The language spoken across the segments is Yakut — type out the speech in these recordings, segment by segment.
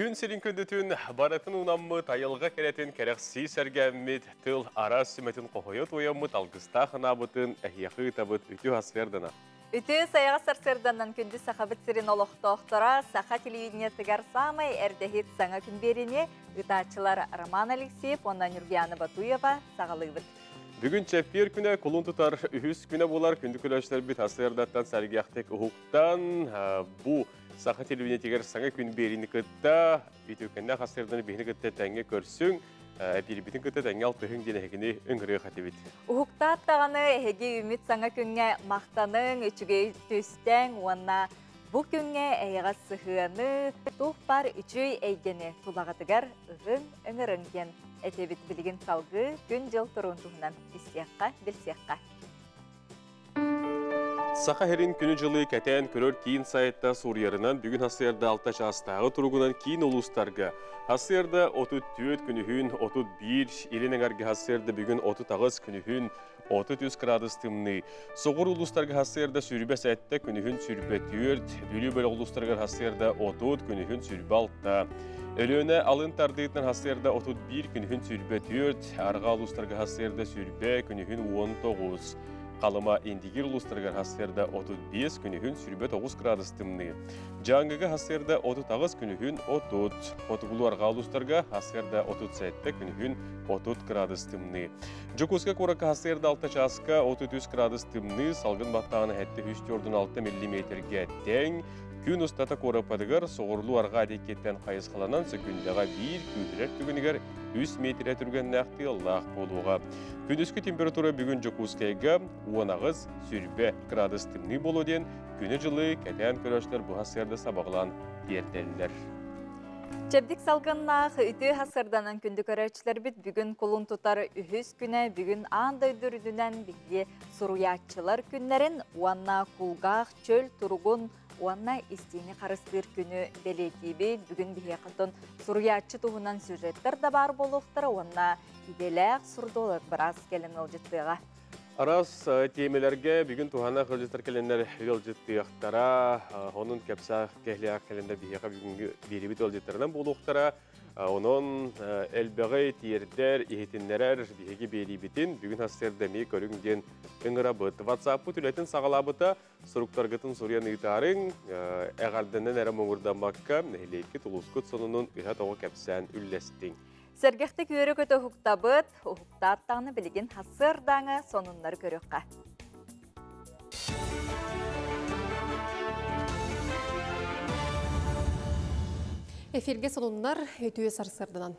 Күн сирин күндүтүн барытын уунаммыт, айылҕа кэрэтин кэрэхсии сэргээммит, тыл араас сүмэтин хоһуйа туойаммыт алгыстаах анаабытын эһиэхэ ыытабыт үтүө сарсыарданан. Үтүө сайаҕас сарсыарданан күндү Сахабыт сирин олохтоохторо, саха телевидениетыгар саамай эрдэһит саҥа күн биэриини ыытааччылар Роман Алексеев уонна Нюргиана Батуева саҕалыыбыт. Бүгүн чэппиэр күнэ кулун тутар үһүс күнэ буолар. Күндү көрөөччүлэрбит сарсыардаттан сэргэхтик уһуктан бу Саха телевидениетигэр саҥа күн биэриини кытта үтүөкэннээх сарсыарданы биһини кытта тэҥҥэ көрсүҥ, эпиирбитин кытта тэҥҥэ алтыһыҥ диэн эһигини ыҥырыах этибит. Уһуктаат даҕаны эһиги үмүт саҥа күҥҥэ махтаныҥ, үчүгэй түстэҥ уонна бу күҥҥэ эйэҕэс сыһыаны, туох баар үчүгэй эйгэни тулаҕытыгар ыһыҥ, ыҥырыҥ диэн этибит. Билигин салгыы күн-дьыл туруун туһунан истиэххэ, билсиэххэ. Саха сирин күнү-дьылы кэтээн көрөр киин сайта суруйарынан бүгүн сарсыарда 6 чаастааҕы туругунан киин улуустарга сарсыарда 34 күнүһүн 31, илин эҥэргэ сарсыарда бүгүн 38 күнүһүн 33 градус тымныы. Соҕур улуустарга сарсыарда 27 күнүһүн 24, Бүлүү бөлөх улуустарыгар сарсыарда 30 күнүһүн 26. Өлүөнэ алын тардыытынан сарсыарда 31 күнүһүн 24, арҕаа улуустарга сарсыарда 20 күнүһүн 19. Халыма Индигир улуустарыгар сарсыарда 35, күнүһүн 29 градус тымныы. Дьааҥыга сарсыарда 38, күнүһүн 30. Хотугулуу арҕаа улуустарга сарсыарда 37, күнүһүн 30 градус тымныы. Дьокуускай куоракка сарсыарда 6 чааска 33 градус тымныы, салгын баттааһына 746 миллиметргэ тэҥ. Күн устата куораппатыгар соҕурлуу арҕаа диэкиттэн хайысхаланан сөкүндэҕэ биир күүһүрэр түгэнигэр 3 миэтирэ түргэннээх тыаллаах буолуоҕа. Күнүскү температура бүгүн Дьокуускайга 18 сүрбэ градус тымныы буолуо диэн күнү-дьылы кэтээн көрөөччүлэр быһа сыарда сабаҕалаан тиэрдэллэр. Чэбдик салгыннаах үтүө сарсыарданан күндү көрөөччүлэрбит бүгүн кулун тутар үһүс күнэ бүгүн аан дойду үрдүнэн биһиги суруйааччылар күннэрин уонна кулгаах чөл туругун уонна истиини харыстыыр күнү бэлиэтиибит. Бүгүн биһиэхэ суруйааччы туһунан сюжеттар да баар буолуохтара уонна идэлээх сурдуолар быраас кэлэн ыалдьыттыаҕа. Араас тиэмэлэргэ бүгүн туһана ыалдьыттар кэлэннэр ыалдьыттыахтара. Онон кэпсээх кэһилээх кэлэннэр биһиэхэ бүгүҥҥү биэрибит ыалдьыттарынан буолуохтара. Онон элбэҕи тиэрдэр, иһитиннэрэр биһиги биэриибитин бүгүн сарсыарда эмиэ көрүҥ диэн ыҥырабыт. WhatsApp-пыт үлэтин саҕалаабыта суруктаргытын суруйан ыытаарыҥ, эҕэрдэнэн эрэ муҥурдаммакка, нэһилиэккит, улуускут сонунун ыһа-тоҕо кэпсээн үллэстиҥ. Сэргэхтик үөрэ-көтө уһуктабыт, уһуктаат даҕаны билигин сарсыардааҥы сонуннары көрүөххэ. Эфиргэ сонуннар үтүө сарсыарданан.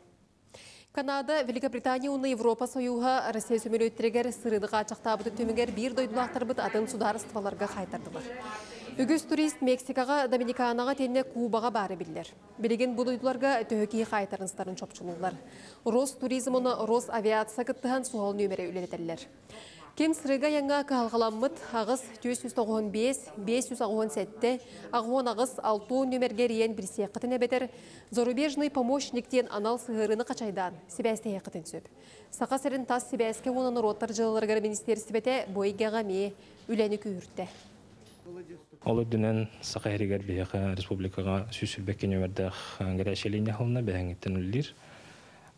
Канада, Великобритания уонна Европа Союһа Россия сөмөлүөттэригэр сырыыны хааччахтаабыт түмүгэр биир дойдулаахтарбыт атын судаарыстыбаларга хаайтардылар. Үгүс турист Мексикаҕа, Доминиканаҕа тиэннэ Кубаҕа баара биллэр. Билигин бу дойдуларга төһө киһи хаайтарынстарын чопчулууллар. Ростуризм уонна Росавиация кыттыһан суһал нүөмэрэ үлэлэтэллэр. Ким сырыга айаҥҥа кыһалҕаламмыт аҕыс 495 587 88 60 нүөмэргэ эрийэн билсиэххитин эбэтэр «Зарубежный помощник» диэн анал сыһыарыыны хачайдаан сибээстэһиэххитин сөп. Саха сирин тас сибээскэ уонна норуоттар дьыалаларыгар министиэристибэтэ бу эйгэҕэ эмиэ үлэни күүһүртэ. Ол үрдүнэн Саха сиригэр биһиэхэ республикаҕа 122 нүөмэрдээх горячая линия аһылынна, бэһэҥҥиттэн үлэлиир.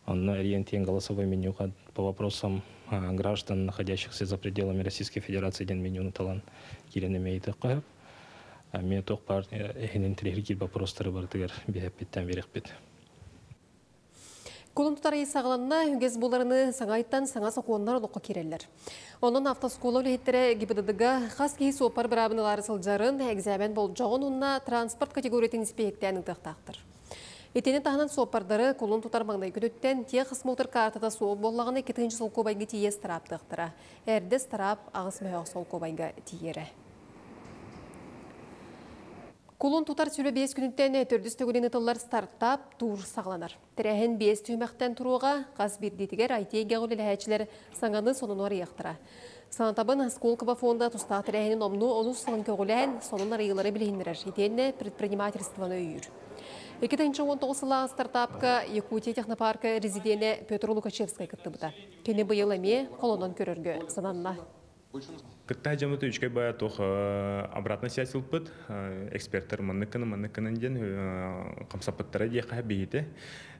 Онно эрийэн голосовой менюга по вопросам граждан, находящихся за пределами Российской Федерации диэн менюну талан киирэн эмиэ ыйытыахха сөп. Эмиэ туох баар иһинэн тириһиргиир боппуруостары барытыгар биһэппиттэн биэриэхпит. Кулун тутар ый саҕаланна, үгэс буоларыныы саҥа саҥа сокуоннар олоххо киирэллэр. Онон автоскуола үлэһиттэрэ ГИБДД-га хас киһи суоппар быраабын ылаары сылдьарын, экзамен болдьоҕун уонна транспорт категориятын испииһэктээн ыытыахтаахтар. Итини таһынан суоппардары кулун тутар маҥнай күнүттэн техосмотр каартата суох буоллаҕына 2 солкуобайга тиийэ ыстарааптыахтара. Эрдэ ыстараап 8 мөһөөх солкуобайга тиийэрэ. Кулун тутар 25 күнүттэн төрдүс төгүлүн ыытыллар стартап тур саҕаланар. Тэрээһин 5 түһүмэхтэн туруоҕа, хас биирдиитигэр IT үлэлэһээччилэр саҥаны сонуну арыйыахтара. Санатабын, Сколково фонда тустаах тэрээһини номнуо онус сылын көҕүлээн сонун арыйыылары билиһиннэрэр. Итиэннэ предпринимательствоны өйүүр. 2019 сыллаах стартапка Якутия технопарка резиденэ Петр Лукачевскай кыттыбыта. Кини быйыл эмиэ холонон көрөргө сананна. Кытта жамыты үчкэй бая тох обратная связь ылпыт, эксперттер манныкканы манныкканан диэн хамсаппыттара диэхэ биһите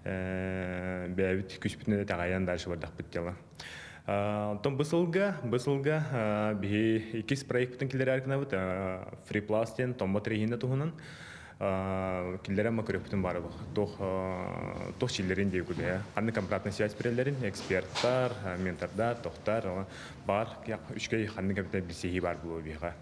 бэйэбит күспүтүнэ таҕайан дальше бардахпыт дела. Онтон бысылга биһи иккис проектпытын киллэрэр гынабыт, Фрипласт диэн томбот рейхинэ туһунан киллэрэн ма көрөппүтүн бары тох тох чиллерин диye күдэ. Ханнык обратная связь берелерин эксперттар, ментордар, тохтар бар үчкэй ханнык эбитэ билсиһи бар булуо биһиэхэ.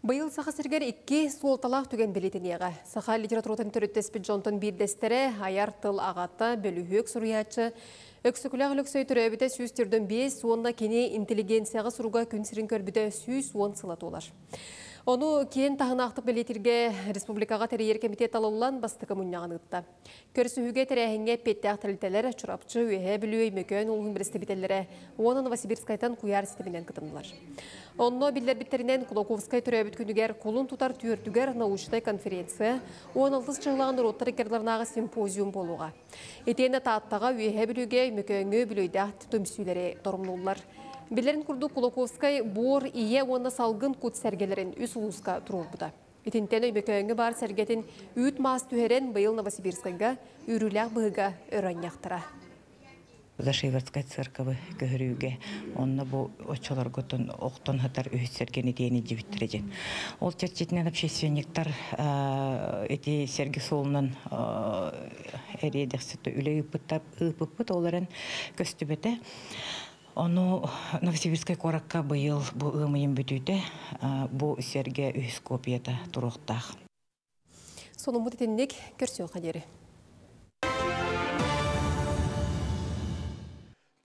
Быйыл Саха сиригэр икки суолталаах түгэн бэлиэтэниэҕэ. Саха литературатын төрүттэспит дьонтон биирдэстэрэ, айар тыл аҕата, бөлүһүөк суруйааччы Өксөкүлээх Өлөксөй төрөөбүтэ 145 уонна кини интеллигенцияҕа суруга күн сирин көрбүтэ 110 сыла туолар. Ону киэн таһынаахтык бэлиэтиргэ республикаҕа тэрийэр комитет талыллан бастакы мунньаҕын ыытта. Көрсүһүүгэ тэрээһиҥҥэ эппиэттээх тэрилтэлэр Чурапчы, Үөһээ Бүлүү, Өймөкөөн улууһун бэрэстэбиитэллэрэ уонна Новосибирскайтан куйаар ситиминэн кытыннылар. Онно биллэрбиттэринэн, Кулаковскай төрөөбүт күнүгэр кулун тутар түөртүгэр научнай конференция, 16 чыһылаҕын норуоттар иккардыларынааҕы симпозиум буолуоҕа. Итиэннэ Тааттаҕа, Үөһээ Бүлүүгэ, Өймөкөөҥҥө үбүлүөйдээх түмсүүлэри торумнууллар. Билэрин курдук, Кулаковскай буор, ийэ уонна салгын кут сэргэлэрин үс улууска туруорбута. Итинтэн Өймөкөөҥҥө баар сэргэтин үүт маас түһэрэн быйыл Новосибирскайга үөрүүлээх быһыыга өрө анньыахтара. Зашиверскай церковы көһөрүүгэ онно бу оччолорготон охтон хатар үһүс сэргэни диэни дьибиттэрэ дьин. Ол чэрчитинэн общественниктар ити сэргэ суолунан эриэдэхсит үлэ ыыппыппыт, ол эрэн көстүбэтэ. Ону Новосибирскай куоракка быйыл бу ыам ыйын бүтүүтэ бу сэргэ үһүс копията туруохтаах. Сонуммут итинник, көрсүөххэ диэри.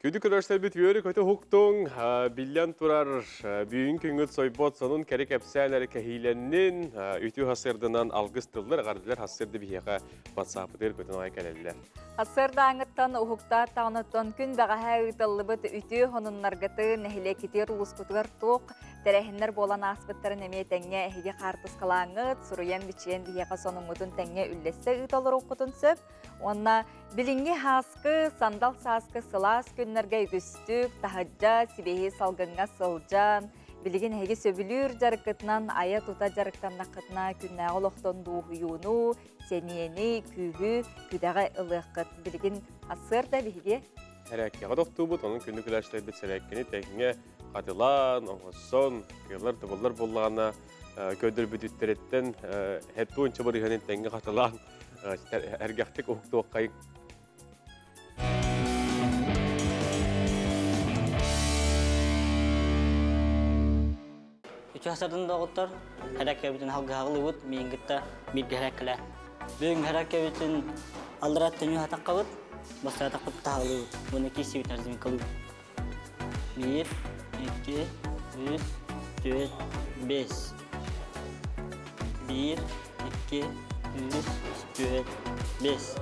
Күндү көрөөччүлэрбит үөрэ көтө уһуктуҥ, биллэн турар, бүгүн күҥҥүт сойбот сонун кэрэ кэпсээн эрэ кэһиилэннин, үтүө сарсыарданан алгыс тыллар, эҕэрдэлэр сарсыарда биһиэхэ WhatsApp-ытыгар көтөн аҕай кэлэллэр. Сарсыардааҥыттан уһуктаат даҕаныттан күн бэҕэһээ ыытыллыбыт үтүө сонуннаргытын, нэһилиэккитигэр, улуускутугар туох тэрээһиннэр буолан ааспыттарын эмиэ тэҥҥэ эһиги хаартыскалааҥҥыт, суруйан-бичийэн биһиэхэ сонуҥҥутун тэҥҥэ үллэстэ ыыта олоруоххутун сөп. Уонна билиҥҥи сааскы, сандал сааскы сылаас күннэргэ үгүстүк таһырдьа, сибиэһи салгыҥҥа сылдьан, билигин эһиги сөбүлүүр дьарыккытынан айа-тута дьарыктаннаххытына күннээҕи олохтон дуоһуйууну, сэниэни, күүһү, күдэҕи ылыаххыт. Билигин сарсыарда биһиги Сэрээккэҕэ тохтуубут, онон күндү күлээччилэрбит сэрээккэни тэҥҥэ хатылаан, оҥоссон, кыаллар табыллар буоллаҕына көрдөрбүтүттэриттэн хэттуонча барыһанын тэҥҥэ хатылаан эргэхтик уһуктуоххайыҥ. Үтүө сарсыарданан доҕоттор, һэрээккэбитин халгыһаҕылыыбыт, миигин кытта бииргэ һэрээккэлээ. Бүгүн һэрээккэбитин аллара төнүү хатаххабыт, бастакы атахпыт таһалыыбыт. Уонна киирсибит разминкалыыбыт. Биир, икки, үс, түөрт, бэс. Биир, икки, үс, түөрт, бэс.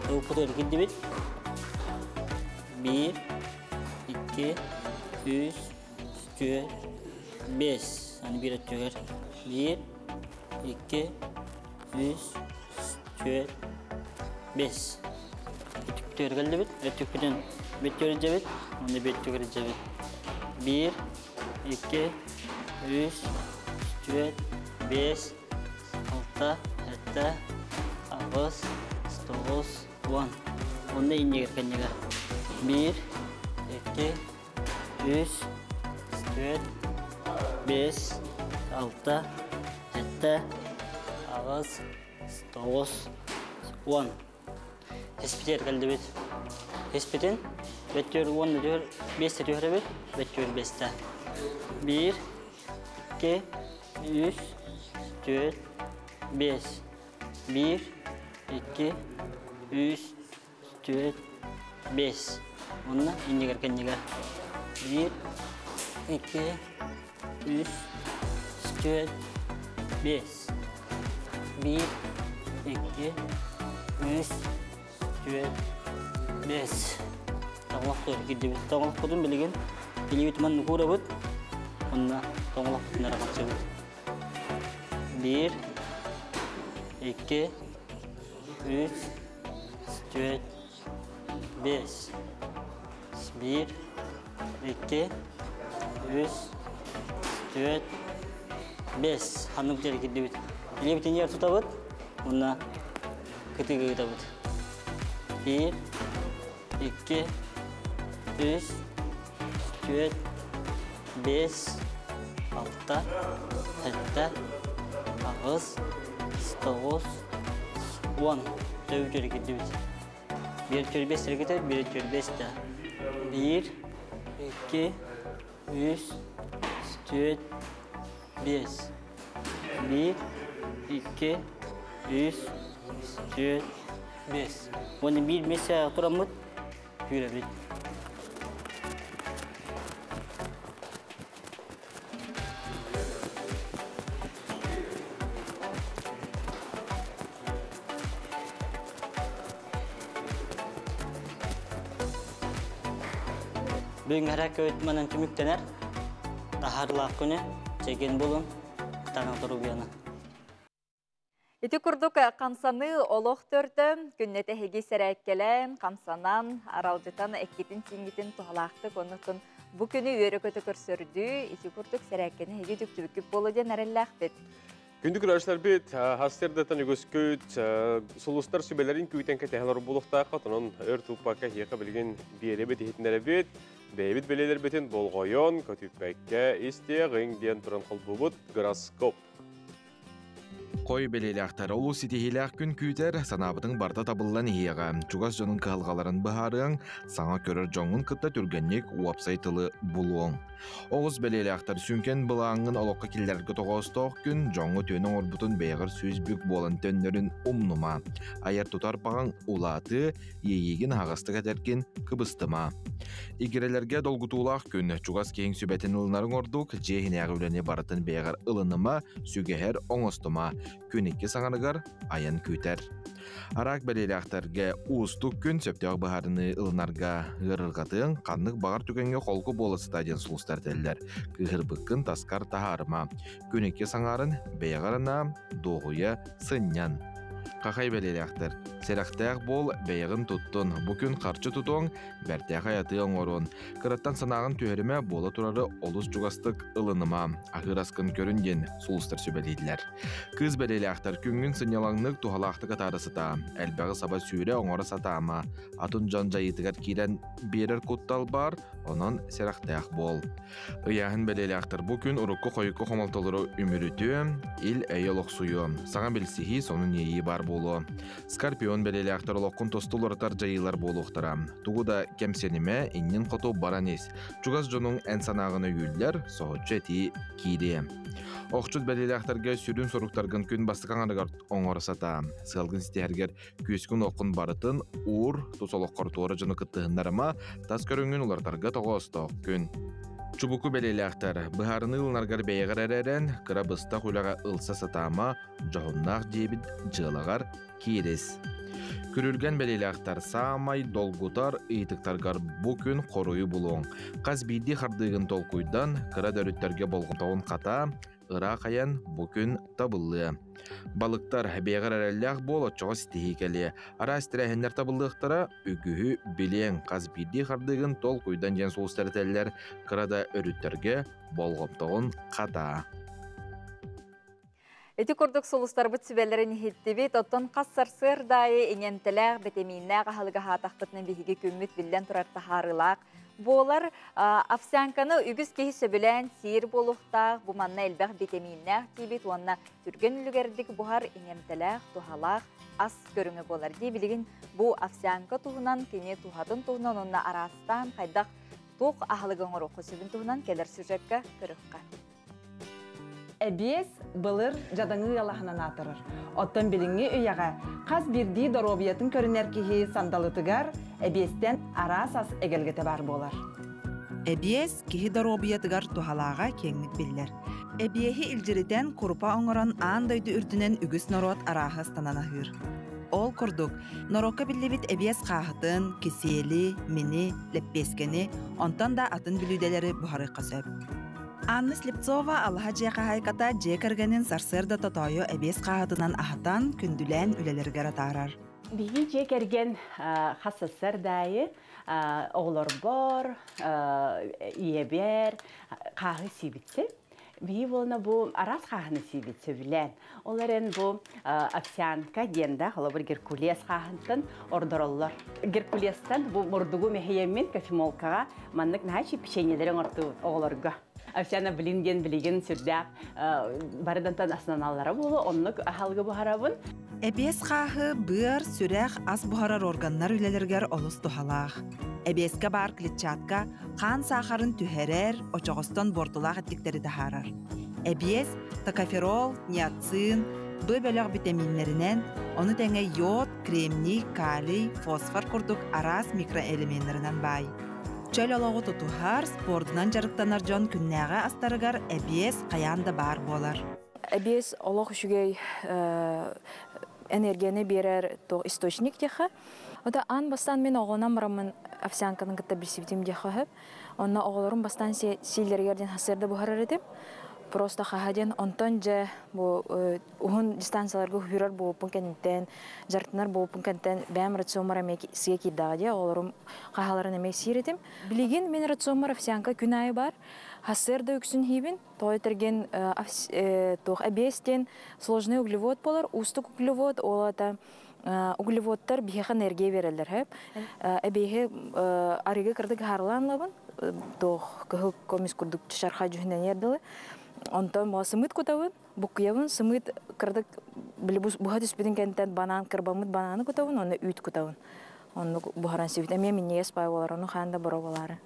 Ылпыт кирдибит. Биир, икки, үс, түөрт, бэс. Аны биир өттүгэр. Биир, икки, үс, түөрт, бэс. Өттүктүгэр кэллибит. Өттүкпүтүн бүттүгэр илдьэбит. Уонна бүттүгэр илдьэбит. Биир, икки, үс, түөрт, бэс, алта, сэттэ, аҕыс, тоҕус, уон. Уонна иннигэр кэннигэр. Биир, икки, үс, түөрт, бэс, алта, сэттэ, аҕыс, тоҕус, уон. Эспитер кэллибит. Эспитин бөттүөр уонна түһэр бэстэ түһэрэбит, бөттүөр бэстэ. Биир, икки, үс, түөрт, бэс. Биир, икки, үс, түөрт, бэс. Уонна иннигэр кэннигэр. Биир, икки, үс, түөрт, бэс. Биир, икки, үс, түөрт, бэс. Тоҥолох кирдибит. Тоҥолохпутун билигин илиибит манна куурабыт. Онно тоҥолохпутун эрэ хапсыбыт. Биир, икки, үс, түөрт, бэс. Биир, икки, Үс, түөрт, бэс. Ханнык жер кирдибит. Илиибитин ер тутабыт, уонна кытыыга ыытабыт. Биир, икки, үс, түөрт, бэс, алта, сэттэ, аҕыс, тоҕус, уон. Төбүтүрү кирдибит. Биир түрбэс сиргитэ, биир түрбэс да. Биир, икки, үс, түөрт, биэс. Биир, икки, үс, түөрт, биэс. Уонна биир миэсэ тураммыт, күүрэбит. Бүгүн хәрәкәт манан түмүктэнэр. Таһарлаах күнү, чэгиэн булун, кытаанах доруобуйаны. Ити курдук хамсаныы олох төрдө, күннэтэ эһиги сэрээккэлээн, хамсанан, аралдьытан эккитин-сииҥҥитин туһалаахтык оннуттан бу күнү үөрэ-көтө көрсөрдүү, ити курдук сэрээккэни эһиги үтүктүбүккүт буолуо диэн эрэллээхпит. Күндү көрөөччүлэрбит, хастырдатан үгүскүт сулустар сүбэлэрин күүтэн кэтэһэн олорбулуохтаахха, онон өр туппакка эһиэхэ билигин биэрэбит иһитиннэрэбит, бэйэбит бэлиэлэрбитин болҕойон, көтүппэккэ истиэҕиҥ диэн туран холбуубут гороскоп. Хой бэлиэлээхтэр олус ситиһиилээх күн күүтэр, санаабытыҥ барыта табыллан иһиэҕэ. Чугас дьонуҥ кыһалҕаларын быһаарыаҥ, саҥа көрөр дьоҥҥун кытта түргэнник уопсай тылы булуоҥ. Оҕус бэлиэлээхтэр сүҥкэн былааҥҥын олоххо киллэрэргэ тоҕоостоох күн, дьоҥҥо түөн оҥорбутун бэйэҕэр сүүс бүк буолан төннөрүн умнума. Айар-тутар баҕаҥ улаатыы, иэйиигин аһаҕастык этэргин кыбыстыма. Игирэлэргэ долгутуулаах күн, чугас киһиҥ сүбэтин ылынарыҥ ордук, дьиэ иһинээҕи үлэни барытын бэйэҕэр ылыныма, сүгэһэр оҥостума. Күн икки саҥарыгар айан күүтэр. Араак бэлиэлээхтэргэ уустук күн сөптөөх быһаарыныы ылынарга ыарырҕатыаҥ, ханнык баҕар түгэҥҥэ холку буола сыта диэн сулустар этэллэр. Кыыһырбыккын таскар таһаарыма. Күн икки саҥарын бэйэҕэр анаа, дуоһуйа сынньан. Хахай бэлиэлээхтэр, сэрэхтээх буол, бэйэҕин туттун, бу күн харчы тутуоҥ, бэртээхэй атыы оҥоруон. Кыраттан санааҕын түһэримэ, буола турары олус чугастык ылыныма, аһыыр аскын көрүн диэн сулустар сүбэлииллэр. Кыыс бэлиэлээхтэр, күҥҥүн сынньалаҥнык, туһалаахтык атаара сытаа, элбэҕи саба сүүрэ оҥоро сатаама, атын дьон дьайыытыгар киирэн биэрэр куттал баар, онон сэрэхтээх буол. Ыйааһын бэлиэлээхтэр бу күн урукку-хойукку хомолтолору үмүрүтүө, ил-эйэ олохсуйуо, саҥа билсиһии, сонун иэйии баар буолуо. Скорпион бэлиэлээхтэр олоххун тосту уларытар дьайыылар буолуохтара. Тугу да кэмсэнимэ, иннин хоту баран ис. Чугас дьонуҥ эн санааҕын өйүүллэр, соһуччу этии киириэ. Охчут бэлиэлээхтэргэ сүрүн соруктаргын күн бастакы аҥарыгар оҥоро сатаа. Сыалгын ситиһэргэр Күүскүн-уоххун барытын уур, тус олоххор туора дьону кыттыһыннарыма, тас көрүҥҥүн уларытарга тоҕоостоох күн. Чубуку бэлиэлээхтэр, быһаарыныы ылынаргар бэйэҕэр эрэрэн, кыра быстах үлэҕэ ылса сатаама, дьоһуннаах диэбит дьыалаҕар киирис. Күрүлгэн бэлиэлээхтэр саамай долгутар ыйытыктаргар бу күн хоруйу булуоҥ. Хас биирдии хардыыгын толкуйдан, кыра да өрүттэргэ болҕомтоҕун хатаа, ыраах айан бу күн табыллыа. Балыктар бэйэҕэр эрэллээх буол, оччоҕо ситиһии кэлиэ. Араас тэрээһиннэр табыллыахтара, үгүһү билиэҥ, хас биирдии хардыыгын толкуйдан диэн сулустар этэллэр, кыра да өрүттэргэ болҕомтоҕун хатаа. Ити курдук сулустарбыт сүбэлэрин иһиттибит, оттон хас сарсыардаайы иҥэмтэлээх, битэмииннээх аһылыгы аһаатахпытына биһиги күммүт биллэн турар таһаарыылаах буолар. Овсянканы үгүс киһи сөбүлээн сиир буолуохтаах, бу манна элбэх битэмииннээх диибит уонна түргэн үлүгэрдик буһар иҥэмтэлээх, туһалаах ас көрүҥэ буолар дии. Билигин бу овсянка туһунан, кини туһатын туһунан уонна араастаан хайдах туох аһылыгы оҥоруохха сөбүн туһунан кэлэр сюжекка көрүөххэ. Эбиэс былыр дьадаҥы ыалаһынан аатырар. Оттон билиҥҥи үйэҕэ хас биирдии доруобуйатын көрүнэр киһи сандалытыгар эбиэстэн араас ас эгэлгэтэ баар буолар. Эбиэс киһи доруобуйатыгар туһалааҕа киэҥник биллэр. Эбиэһи илдьиритэн курупа оҥорон аан дойду үрдүнэн үгүс норуот арааһы ыстанан аһыыр. Ол курдук, норуокка биллибит эбиэс хааһытын, кисиэли, мини, лэппиэскэни, онтон да атын бүлүүдэлэри буһарыахха сөп. Анна Слепцова алаһа дьиэ хаһаайката дьиэ кэргэнин сарсыарда тотоойу эбиэс хааһытынан аһатан, күндүлээн үлэлэригэр атаарар. Биһиги дьиэ кэргэн хас сарсыарда оҕолорбор, ийэбэр хааһы сиибитсэ. Биһи буолна бу араас хааһыны сиибит сөбүлээн. Ол эрэн бу овсянка диэн да, холобур Геркулес хааһынтан ордороллор. Геркулестан бу мурдугу мэһийэммин кофемолкаҕа маннык наһаа печеньелери оҥортубут оҕолорго. Овсяна блин диэн билигин сүрдээх барыдантан аснаналлара буолу, оннук аһалгы буһарабын. Эбиэс хааһы быар, сүрэх, ас буһарар органнар үлэлэригэр олус туһалаах. Эбиэскэ баар клетчатка хаан саахарын түһэрэр, очоҕостон буортулаах эттиктэри таһаарар. Эбиэс токоферол, ниацин, Б бөлөх битэмииннэринэн, ону тэҥэ йод, кремний, калий, фосфор курдук араас микроэлеменнэринэн баай. Чөл олоҕу тутуһар, спордунан дьарыктанар дьон күннээҕи астарыгар эбиэс хайаан да баар буолар. Эбиэс олох үчүгэй энергияны биэрэр источник диэхэ. Ота аан бастаан мин оҕонон бараммын овсянканы кытта билсибитим диэхэ сөп. Онно оҕолорум бастаан сииллэригэр диэн сарсыарда буһарар этим. Просто хаһа диэн онтон дьэ бу уһун дистанцияларга уһуйрар буолуппун кэнниттэн, дьарыктанар буолуппун кэнниттэн бэйэм рациоммар эмиэ сиэ киирдэҕэ дии, оҕолорум хаһаларын эмиэ сиир этим. Билигин мин рациоммар овсянка күн аайы баар. Сарсыарда үксүн иһиибин. Тоҕо этэргин туох эбиэс диэн сложный углевод буолар, уустук углевод, ол это углеводтар биһиэхэ энергия биэрэллэр һэп. Эбиэһи арыгы кырдык ыһаарылаан ылабын, туох кыһыл көмүс курдук чачархай дьүһүннэниэр дылы. Онтон сымыыт кутабын, буккуйабын, сымыыт кырдык били буһа түспүтүн кэнниттэн банан кырбаммыт бананы кутабын, онно үүт кутабын. Оннук буһаран сиэбит. Эмиэ минньигэс баай буолар, ону хаан да боро буолаары.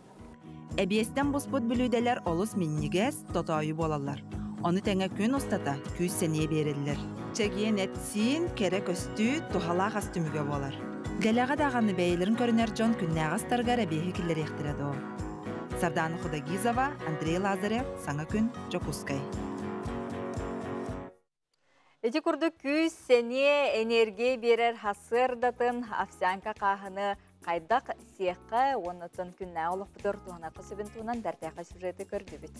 Эбиэстэн буспут бүлүүдэлэр олус минньигэс, тотоойу буолаллар. Ону тэҥэ күн устата күүс-сэниэ биэрэллэр. Чэгиэн эт-сиин, кэрэ көстүү, туһалаах ас түмүгэ буолар. Дэлэҕэ даҕаны бэйэлэрин көрүнэр дьон күннээҕи астарыгар эбиэһи киллэриэхтэрэ дуо? Сардаана Худогизова, Андрей Лазарев, Саҥа күн, Дьокуускай. Ити курдук күүс, сэниэ, энергия биэрэр сарсыардатын овсянка хааһыны хайдах сиэххэ уонна күннээҕи олохпутугар туһанахха сөбүн туһунан бэртээхэй сюжеты көрдүбүт.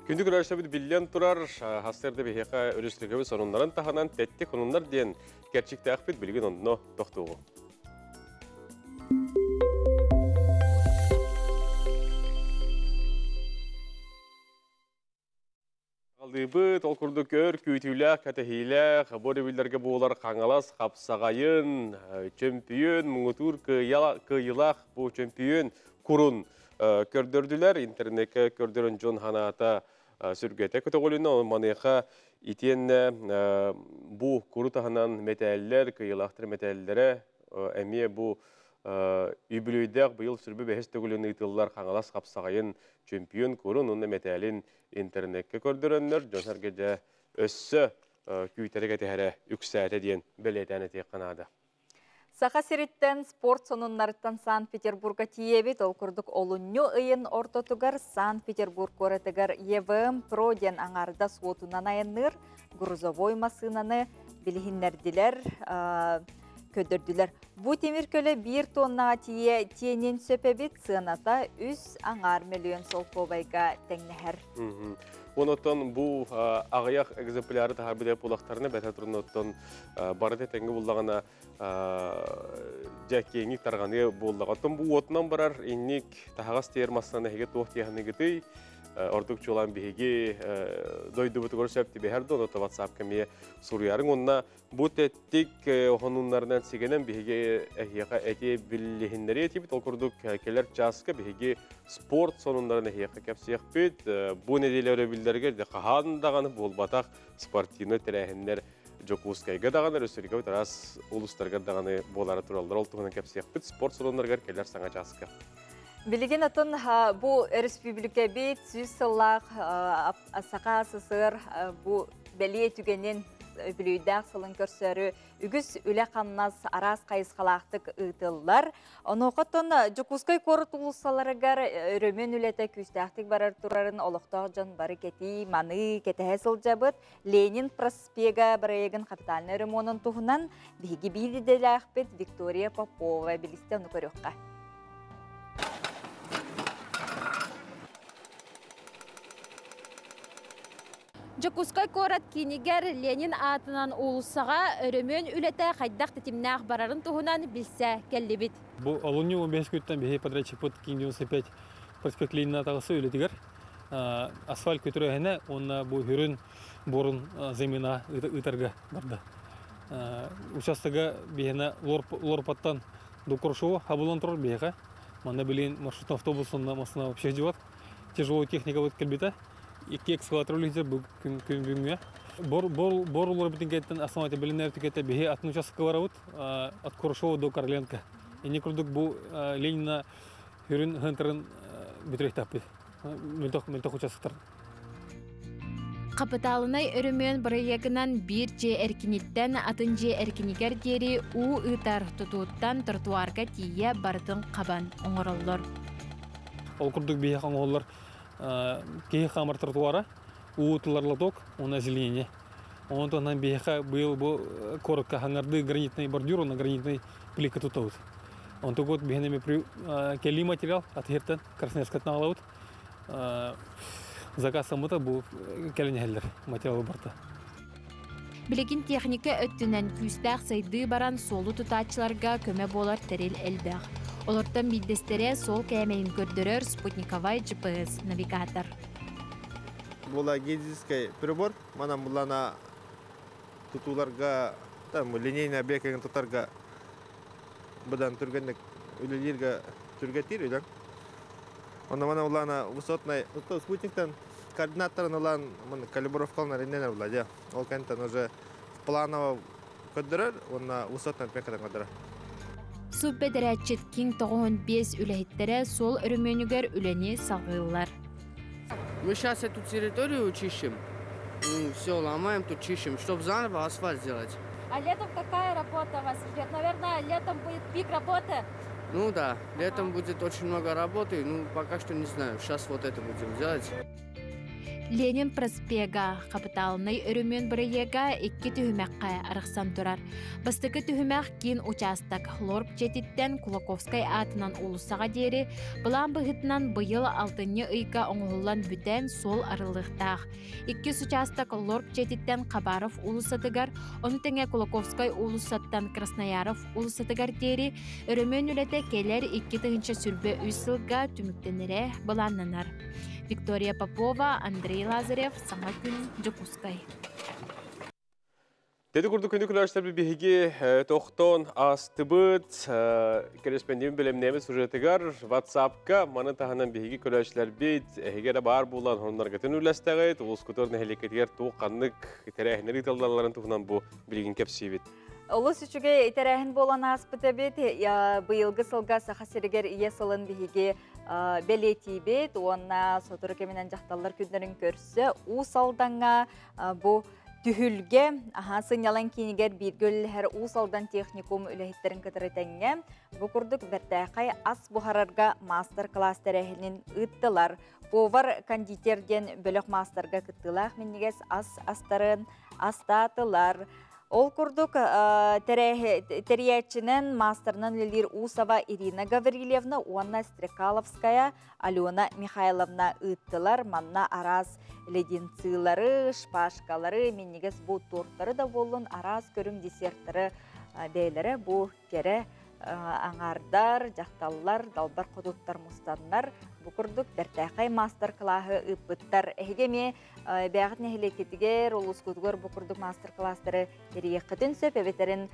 Күндү көрөөччүлэрбит биллэн турар, сарсыарда биһиэхэ өрөспүүбүлүкэбит сонуннарын таһынан тэттик сонуннар диэн кэрчиктээхпит билигин онно тохтуоҕу. Алыбыт, ол курдук өр күүтүүлээх, кэтэһиилээх, бу өрөбүллэргэ буолар Хаҥалас хапсаҕайын, чөмпүйүөн, муҥутуур кыайыылаах бу чөмпүйүөн курун көрдөрдүлэр. Интернекке көрдөрөн дьон ханаата сүргэтэ көтөҕүлүнэ, маныаха итиэннэ бу куру таһынан мэтээллэр, кыайыылаахтар мэтээллэрэ эмиэ бу үбүлүөйдээх быйыл 25 төгүлүн ыытыллар Хаҥалас хапсаҕайын чөмпүйүөн курун уонна мэтээлин интернекке көрдөрөннөр, дьон сэргэ дьэ өссө күүтэрэ кэтэһэрэ үксээтэ диэн бэлиэтээн этиэххэ наада. Саха сириттэн спорт сонуннарыттан Санкт-Петербурга тиийэбит. Ол курдук олунньу ыйын ортотугар Санкт-Петербург куоратыгар ЕВМ Про диэн аҥаардас уотунан айанныыр грузовой массыынаны билиһиннэрдилэр, көрдөрдүлэр. Бу тимир көлө 1 тоннаҕа тиийэ тиэниэн сөп эбит, сыаната 3,5 миллион солкуобайга тэҥнэһэр. Онотон бу аҕыйах экземпляры таһаарбыт буоллахтарына бэтэ турунуттан барыта тэҥҥэ буллаҕына дьэ киэҥник тарҕаныа буоллаҕа. Оттон бу уотунан барар инник таһаҕас тиэр массыына эһиги туох тиэхиныгытый? Ордук чуолаан биһиги дойдубутугар сөп түбэһэр дуо? Онон WhatsApp эмиэ суруйарыҥ. Онно бу тэттик хонуннарынан сигэнэн биһиги эһиэхэ эти биллиһиннэри этибит. Ол курдук кэлэр чааска биһиги спорт сонуннарын эһиэхэ кэпсиэхпит. Бу нэдиэлэ өрөбүллэригэр хаһан даҕаны буолбатах спортивнай тэрээһиннэр Дьокуускайга даҕаны, өрөспүүбүлүкэбит араас улуустарыгар даҕаны буолара тураллар. Ол туһунан кэпсиэхпит спорт сонуннарыгар кэлэр саҥа чааска. Билигин атын бу өрөспүүбүлүкэбит 100 сыллаах Саха СССР бу бэлиэ түгэнин үбүлүөйдээх сылын көрсөөрү үгүс үлэ-хамнас араас хайысхалаахтык ыытыллар. Онуохаттан Дьокуускай куорат уулуссаларыгар өрөмүөн үлэтэ күүстээхтик барар турарын олохтоох дьон бары кэтии, маныы, кэтэһэ сылдьабыт. Ленин проспега бырайыагын капитальнай ремонун туһунан биһиги биир идэлээхпит Виктория Попова билистэ, ону көрүөххэ. Дьокуускай куорат киинигэр Ленин аатынан уулуссаҕа өрөмүөн үлэтэ хайдах тэтимнээх барарын туһунан билсэ кэллибит. Бу олунньу 15 күттэн биһи подрядчикпыт Киин 95 проспект Ленина таҕысы үлэтигэр асфальт көтүрөһүнэ уонна бу хүрүн буорун замена ыытарга барда. Участога биһиэнэ Лорпаттан до Куршова хабылан турар биһиэхэ. Манна билин маршрутный автобус онно массына вообще ждет. Тяжелая техника вот кэлбитэ. Икки экскаватор үлэһитэ бу күн бүгүҥҥэ. Бор бор бор улар битин основатель билинэр тикете биһи атын участокка барабыт от Куршова до Короленко. Ини курдук бу Ленина хүрүн хынтырын бүтүрүхтаппыт. Мөлтөх мөлтөх участоктар. Хапытаалынай өрөмүөн бырайыагынан биир дьиэ эркиниттэн атын дьиэ эркинигэр диэри уу ыытар тутууттан тротуарга тиийэ барытын хабан оҥороллор. Ол курдук биһиэхэ оҥоһуллар киһи хаамар тротуара, уу ытыллар лоток уонна озеленение. Онон туһунан биһиэхэ быйыл бу куоракка хаҥардыы гранитный бордюр уонна гранитный плитка туттабыт. Онтук вот биһиэнэ кэлии материал атыһыртан Красноярскаттан аҕалабыт. Заказтаммыта бу кэлин иһэллэр материалы барта. Билигин техника өттүнэн күүстээх сайдыы баран суолу тутааччыларга көмө буолар тэрил элбэх. Олортон биирдэстэрэ суол кээмэйин көрдөрөр спутниковай GPS навигатор. Була геодезический прибор, манан булана тутууларга, там линейный объект тутарга быдан түргэнник үлэлииргэ түргэтиир үлэҥ. Онно мана улаана высотный спутниктан координаттарын ылан калибровкаланар инненер була дьэ. Ол кэнтэн уже планово көрдөрөр уонна высотный отметкадан көрдөрөр. Суббэдэрээтчит Киҥ 95 үлэһиттэрэ суол өрөмүөнүгэр үлэни салҕыыллар. Мы сейчас эту территорию чищем, ну, все ломаем, тут чищем, чтобы заново асфальт сделать. А летом какая работа вас ждет? Наверное, летом будет пик работы. Ну да, летом будет очень много работы, ну пока что не знаю. Сейчас вот это будем делать. Ленин проспега хапытаалынай өрөмүөн бырайыага икки түһүмэххэ арахсан турар. Бастакы түһүмэх киин учаастак Лорп дьиэтиттэн Кулаковскай аатынан уулуссаҕа диэри былаан быһыытынан быйыл алтынньы ыйга оҥоһуллан бүтэн суол арыллыахтаах. Иккис учаастак Лорп дьиэтиттэн Хабаров уулуссатыгар, ону тэҥэ Кулаковскай уулуссаттан Краснояров уулуссатыгар диэри өрөмүөн үлэтэ кэлэр 2023 сылга түмүктэнэрэ былааннанар. Виктория Попова, Андрей Лазарев, Саҥа күн, Дьокуускай. Деди курдук күнү күләштер биһиги тохтон астыбыт корреспондент бэлэмнээбит сюжетыгар WhatsApp-ка маны таһынан биһиги көрөөччүлэрбит эһиги эрэ баар буолан хонноргытын үллэстэҕит улускутур нэһилиэккитигэр туох ханнык тэрээһиннэр ыытыллалларын туһунан бу билигин кэпсиибит. Олус үчүгэй тэрээһин буолан ааспыт эбит. Быйылгы сылга Саха сиригэр ийэ сылын биһиги бэлиэтиибит уонна сотору кэминэн дьахталлар күннэрин көрсө Уус Алдаҥҥа бу түһүлгэ аһаа сынньалаҥ киинигэр бииргэ үлэлэһэр Уус Алдан техникум үлэһиттэрин кытары тэҥҥэ бу курдук бэртээхэй ас буһарарга маастар-кылаас тэрээһинин ыыттылар. Повар-кондитер диэн бөлөх маастарга кыттыылаах минньигэс ас астарын астаатылар. Ол курдук тэрийээччинэн маастарынан үлэлиир Усова Ирина Гаврильевна уонна Стрекаловская Алена Михайловна ыыттылар. Манна араас леденцилары, шпажкалары, минньигэс бу тортары да буоллун, араас көрүҥ десерттары бэйэлэрэ бу кэрэ аҥаардар, дьахталлар, далбар хотуттар мустаннар бу курдук бэртээхэй маастар-кылааһы ыыппыттар. Эһиги эмиэ бэйэҕит нэһилиэккитигэр, улуускутугар бу курдук маастар-кылаастары тэрийиэххитин сөп, эбэтэрин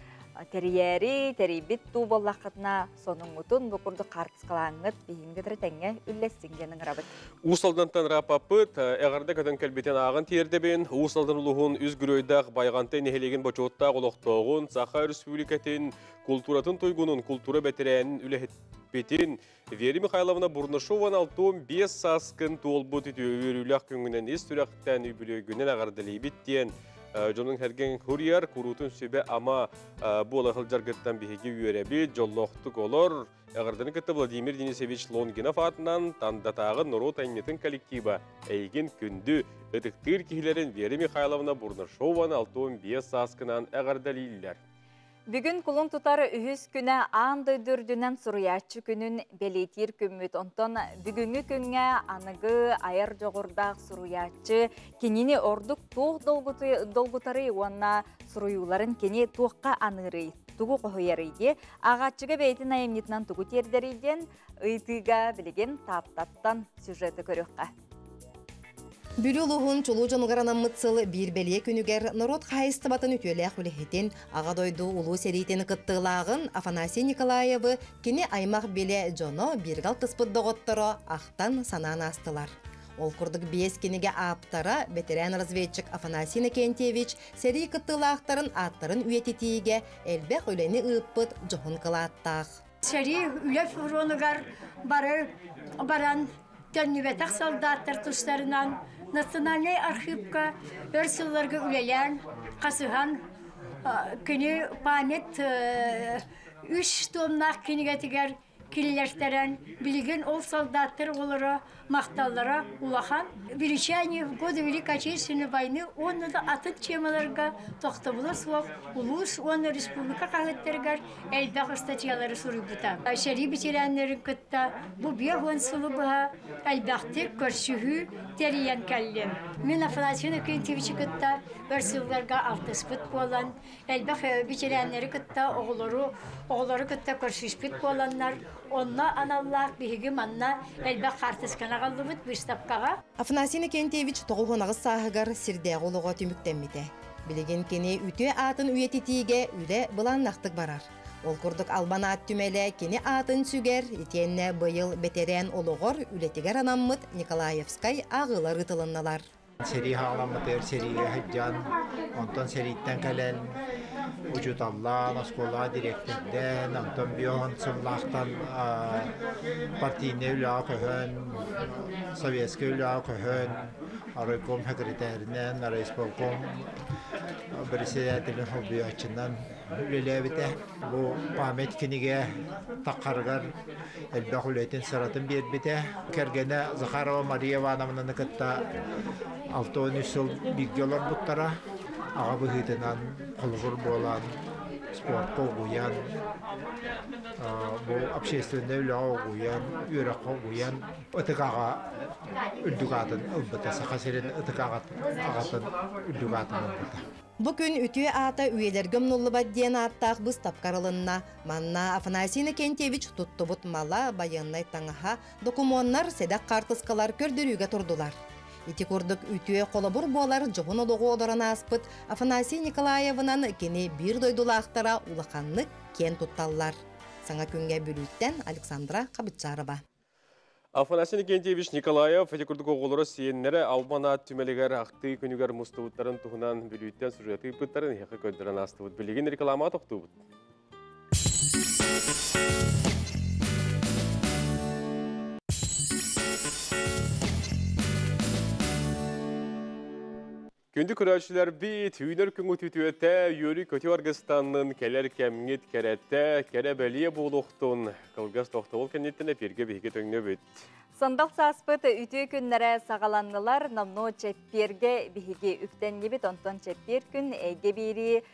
тэрийээри, тэрийбит туу буоллаххытына сонуҥҥутун бу курдук хаартыскалааҥҥыт биһиги тэҥҥэ үллэстиҥ диэн ыҥырабыт. Уус Алдантан рапаппыт эҕэрдэ көтөн кэлбитин ааҕан тиэрдэбин. Уус Алдан улууһун үс геройдаах Байҕантай нэһилиэгин бочуоттаах олохтооҕун, Саха Өрөспүүбүлүкэтин култууратын туйгунун, култуура бэтэрээнин үлэһиппитин Вера Михайловна Бурнашован 65 сааскын туолбут үтүө үөрүүлээх күҥҥүнэн ис сүрэхтэн үбүлүөйгүнэн эҕэрдэлиибит диэн дьонуҥ сэргэҥ суруйар куруутун сүбэ ама буола сылдьаргыттан биһиги үөрэбит, дьоллоохтук олор. Эҕэрдэни кытта Владимир Денисович Лонгинов аатынан Тандатааҕы норуот айымньытын коллектива эйигин күндү, ытыктыыр киһилэрин Вера Михайловна Бурнашованы 65 сааскынан эҕэрдэлииллэр. Бүгүн кулун тутар үһүс күнэ аан дойду үрдүнэн суруйааччы күнүн бэлиэтиир күммүт. Онтон бүгүҥҥү күҥҥэ аныгы айар дьоҕурдаах суруйааччы кинини ордук туох долгутарый уонна суруйууларын кини туохха аныырый, тугу хоһуйарый дии, ааҕааччыга бэйэтин айымньытынан тугу тиэрдэрий диэн ыйытыыга билигин Тааттаттан сюжеты көрүөххэ. Бүлүү улууһун чулуу дьонугар анаммыт сыл биир бэлиэ күнүгэр норуот хаһаайыстыбатын үтүөлээх үлэһитин, Аҕа дойду Улуу сэриитин кыттыылааҕын Афанасий Николаевы кини аймах билэ дьоно, бииргэ алтыспыт доҕотторо ахтан санаан аастылар. Ол курдук биэс кинигэ ааптара, бэтэрээн-разведчик Афанасий Иннокентьевич сэрии кыттыылаахтарын ааттарын үйэтитиигэ элбэх үлэни ыыппыт дьоһун кылааттаах. Сэрии үлэ фронугар бары баран төннүбэтэх солдаттар тустарынан Национальнай архыыпка өр сылларга үлэлээн, хасыһан кини память үс туомнаах кинигэтигэр киллэртэрэн, билигин ол солдаттар оҕолоро махталлара улахан. Величание в годы Великой Отечественной войны уонна да атын темаларга тохтобула суох улуус уонна республика хаһыаттарыгар элбэх ыстатыйалары суруйбута. Сэрии ветераннарын кытта бу 50 сылы быһа элбэхтик көрсүһүү тэрийэн кэллим. Мин Афанасий Иннокентьевичи кытта өр сылларга алтыспыт буолан, элбэх ветераннары кытта оҕолору оҕолору кытта көрсүспүт буоланнар, онно аналлаах биһиги манна элбэх хаартысканы аҕаллыбыт выставкаҕа. Афанасий Иннокентьевич 98 сааһыгар сирдээҕи олоҕо түмүктэммитэ. Билигин кини үтүө аатын үйэтитиигэ үлэ былааннаахтык барар. Ол курдук Албан аат түмэлэ кини аатын сүгэр, итиэннэ быйыл бэтэрээн олоҕор үлэтигэр анаммыт Николаевскай ааҕыылар ыытылыннылар. Сэрии хаҕаламмытыгар сэриигэ сылдьан, онтон сэрииттэн кэлэн учууталлаан, оскуолаҕа дириэктэрдээн, онтон бион сыллаахтан партийнай үлэҕэ көһөн, советскай үлэҕэ көһөн, райком секретаринэн, райисполком председателин солбуйааччынан үлэлээбитэ. Бу память кинигэ таххарыгар элбэх үлэтин сыратын биэрбитэ. Кэргэнэ Захарова Мария Ивановнаны кытта 63 сыл бииргэ олорбуттара. Аҕа быһыытынан холобур буолан, спортка угуйан, бу общественнай үлэҕэ угуйан, үөрэххэ угуйан, ытык аҕа үрдүк аатын ылбыта, Саха сирин ытык аҕатын үрдүк аатын ылбыта. Бу күн үтүө аата үйэлэргэ умнуллубат диэн ааттаах быыстапка арылынна. Манна Афанасий Иннокентьевич туттубут мала, байыаннай таҥаһа, докумуоннар, сэдэх хаартыскалар көрдөрүүгэ турдулар. Ити курдук үтүө холобур буолар дьоһун олоҕу олорон ааспыт Афанасий Николаевынан кини биир дойдулаахтара улаханнык киэн тутталлар. Саҥа күҥҥэ Бүлүүттэн Александра Хабытчарова. Афанасий Никентьевич Николаев ити курдук оҕолоро сиэннэрэ Албан аат түмэлигэр ахтыы күнүгэр мустубуттарын туһунан Бүлүүттэн сюжеты ыыппыттарын эһиэхэ көрдөрөн аастыбыт. Билигин рекламаҕа тохтуубут. Күндү көрөөччүлэрбит, үүнэр күҥҥүт үтүөтэ, үөрүү-көтүү аргыстаннын, кэлэр кэмҥит кэрэтэ, кэрэ-бэлиэ буолуохтун. Кылгас тохтобул кэнниттэн эпииргэ биһиги төҥнөбүт. Сандал сааспыт үтүө күннэрэ саҕаланнылар, номнуо чэппиэргэ биһиги үктэннибит, онтон чэппиэр күн эйгэ биэрии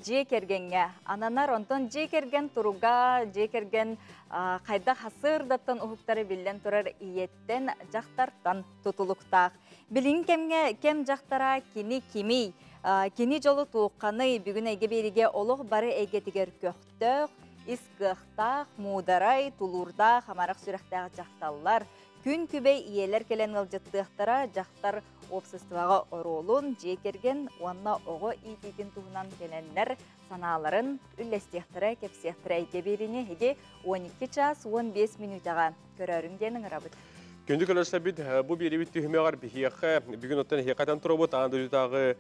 дьиэ кэргэҥҥэ ананар. Онтон дьиэ кэргэн туруга, дьиэ кэргэн хайдах хасыырдаттан уһуктары биллэн турар ийэттэн, дьахтартан тутулуктаах. Билиҥ кэмҥэ кэм дьахтара кини кимий? Кини дьолу туохханый? Бүгүн эйгэ биэригэ олох бары эйгэтигэр көхтөөх, ис кыахтаах, муударай, тулуурдаах, амарах сүрэхтээх дьахталлар, күн күбэй ийэлэр кэлэн ыалдьыттыахтара, дьахтар уопсастыбаҕа оруолун, дьиэ кэргэн уонна оҕо иитиитин туһунан кэлэннэр санааларын үллэстиэхтэрэ, кэпсиэхтэрэ эйгэ биэриини эһиги 12 час 15 мүнүүтэҕэ көрөөрүҥ диэн ыҥырабыт. Күндү көрөөччүлэрбит, бу биэриибит түһүмэҕэр биһиэхэ бүгүн оттон эһиэхэ турабыт аан дойдутааҕы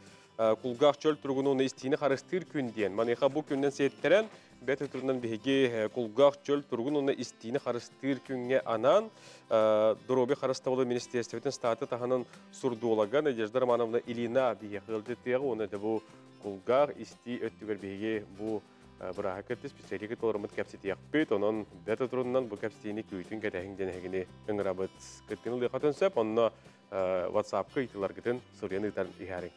кулгаах чөл туругун уонна истиини харыстыыр күн диэн. Маныаха бу күннэн сиэттэрэн, бэт турунан биһиги кулгаах чөл туругун уонна истиини харыстыыр күҥҥэ анаан Доруобуйа харыстабылын министиэристибэтин статы таһынан сурдуолага Надежда Романовна Ильина биһиэхэ ыалдьыттыаҕа уонна да бу кулгаах истии өттүгэр биһиги бу бырааһы кытта специалиһы толоруммут кэпсэтиэхпит. Онон бэрт турунан бу кэпсэтиини күүтүн кэтэһиҥ диэн эһигини ыҥырабыт. Кыттыыны ылыаххытын сөп, онно WhatsApp-ка ыйытыыларгытын суруйан ыытан иһээриҥ.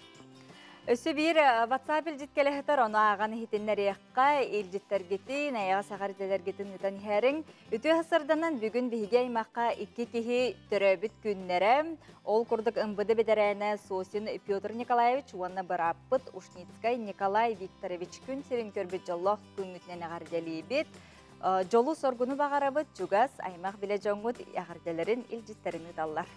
Өссө биир WhatsApp илдьит кэлэһитэр, ону ааҕан иһитиннэриэххэ, илдьиттэргитин, эйэҕэс эҕэрдэлэргитин ыытан иһэриҥ. Үтүө сарданан бүгүн биһиги аймахха икки киһи төрөөбүт күннэрэ. Ол курдук МВД бэтэрээнэ Сосин Петр Николаевич уонна бырааппыт Ушницкай Николай Викторович күн сирин көрбүт дьоллоох күҥҥүтүнэн эҕэрдэлиибит. Дьолу соргуну баҕарабыт, чугас аймах билэ дьоҥҥут эҕэрдэлэрин илдьиттэрин ыыталлар.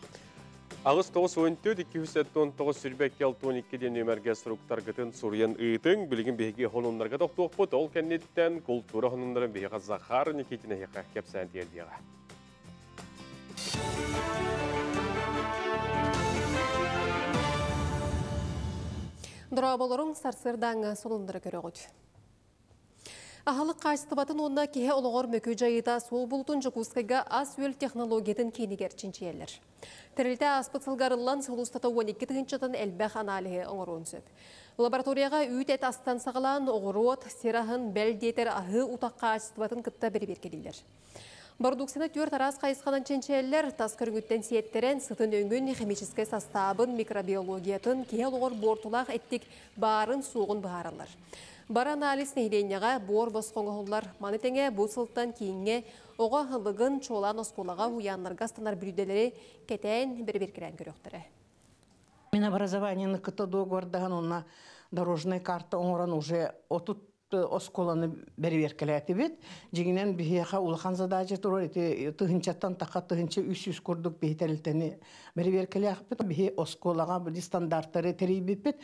894 279 22 62 диэн нүөмэргэ суруктаргытын суруйан ыытыҥ. Билигин биһиги хонуннарга тохтуохпут. Ол кэнниттэн култуура хонуннарын биһиэхэ Захар Никитин эһиэхэ кэпсээн тиэрдиэҕэ. Дорооболоруҥ, сарсыардааҥҥы сонуннары көрөҕүт. Аһылык хаачыстыбатын уонна киһи олоҕор мөкү дьайыыта суол булутун Дьокуускайга ас-үөл технологиятын киинигэр чинчийэллэр. Тэрилтэ ааспыт сылга арыллан сыл устата 12 тыһыынчаттан элбэх аналиһы оҥоруон сөп. Лабораторияҕа үүт-эт астан саҕалаан оҕуруот, сир аһын, бэл диэтэр аһыы утах хаачыстыбатын кытта бэрэбиэркэлииллэр. Бородууксуйаны түөрт араас хайысханан чинчийэллэр, тас көрүҥүттэн сиэттэрэн, сытын өҥүн, химическэй састаабын, микробиологиятын, киһи олоҕор буортулаах эттик баарын-суоҕун быһаараллар. Бары анализ нэһилиэнньэҕэ буор босхо оҥоһуллар. Маны тэҥэ бу сылтан кииҥҥэ оҕо аһылыгын, чуолаан оскуолаҕа, уһуйааннарга астанар бүлүүдэлэри кэтээн, бэрэбиэркэлээн көрүөхтэрэ. Минобразованиены кытта договордаһан уонна дорожная карта оҥорон уже 30 оскуоланы бэрэбиэркэлээтибит. Дьиҥинэн биһиэхэ улахан задача турар ити тыһыынчаттан таха 1300 курдук биһи тэрилтэни бэрэбиэркэлээхпит. Биһи оскуолаҕа били стандарттары тэрийбиппит.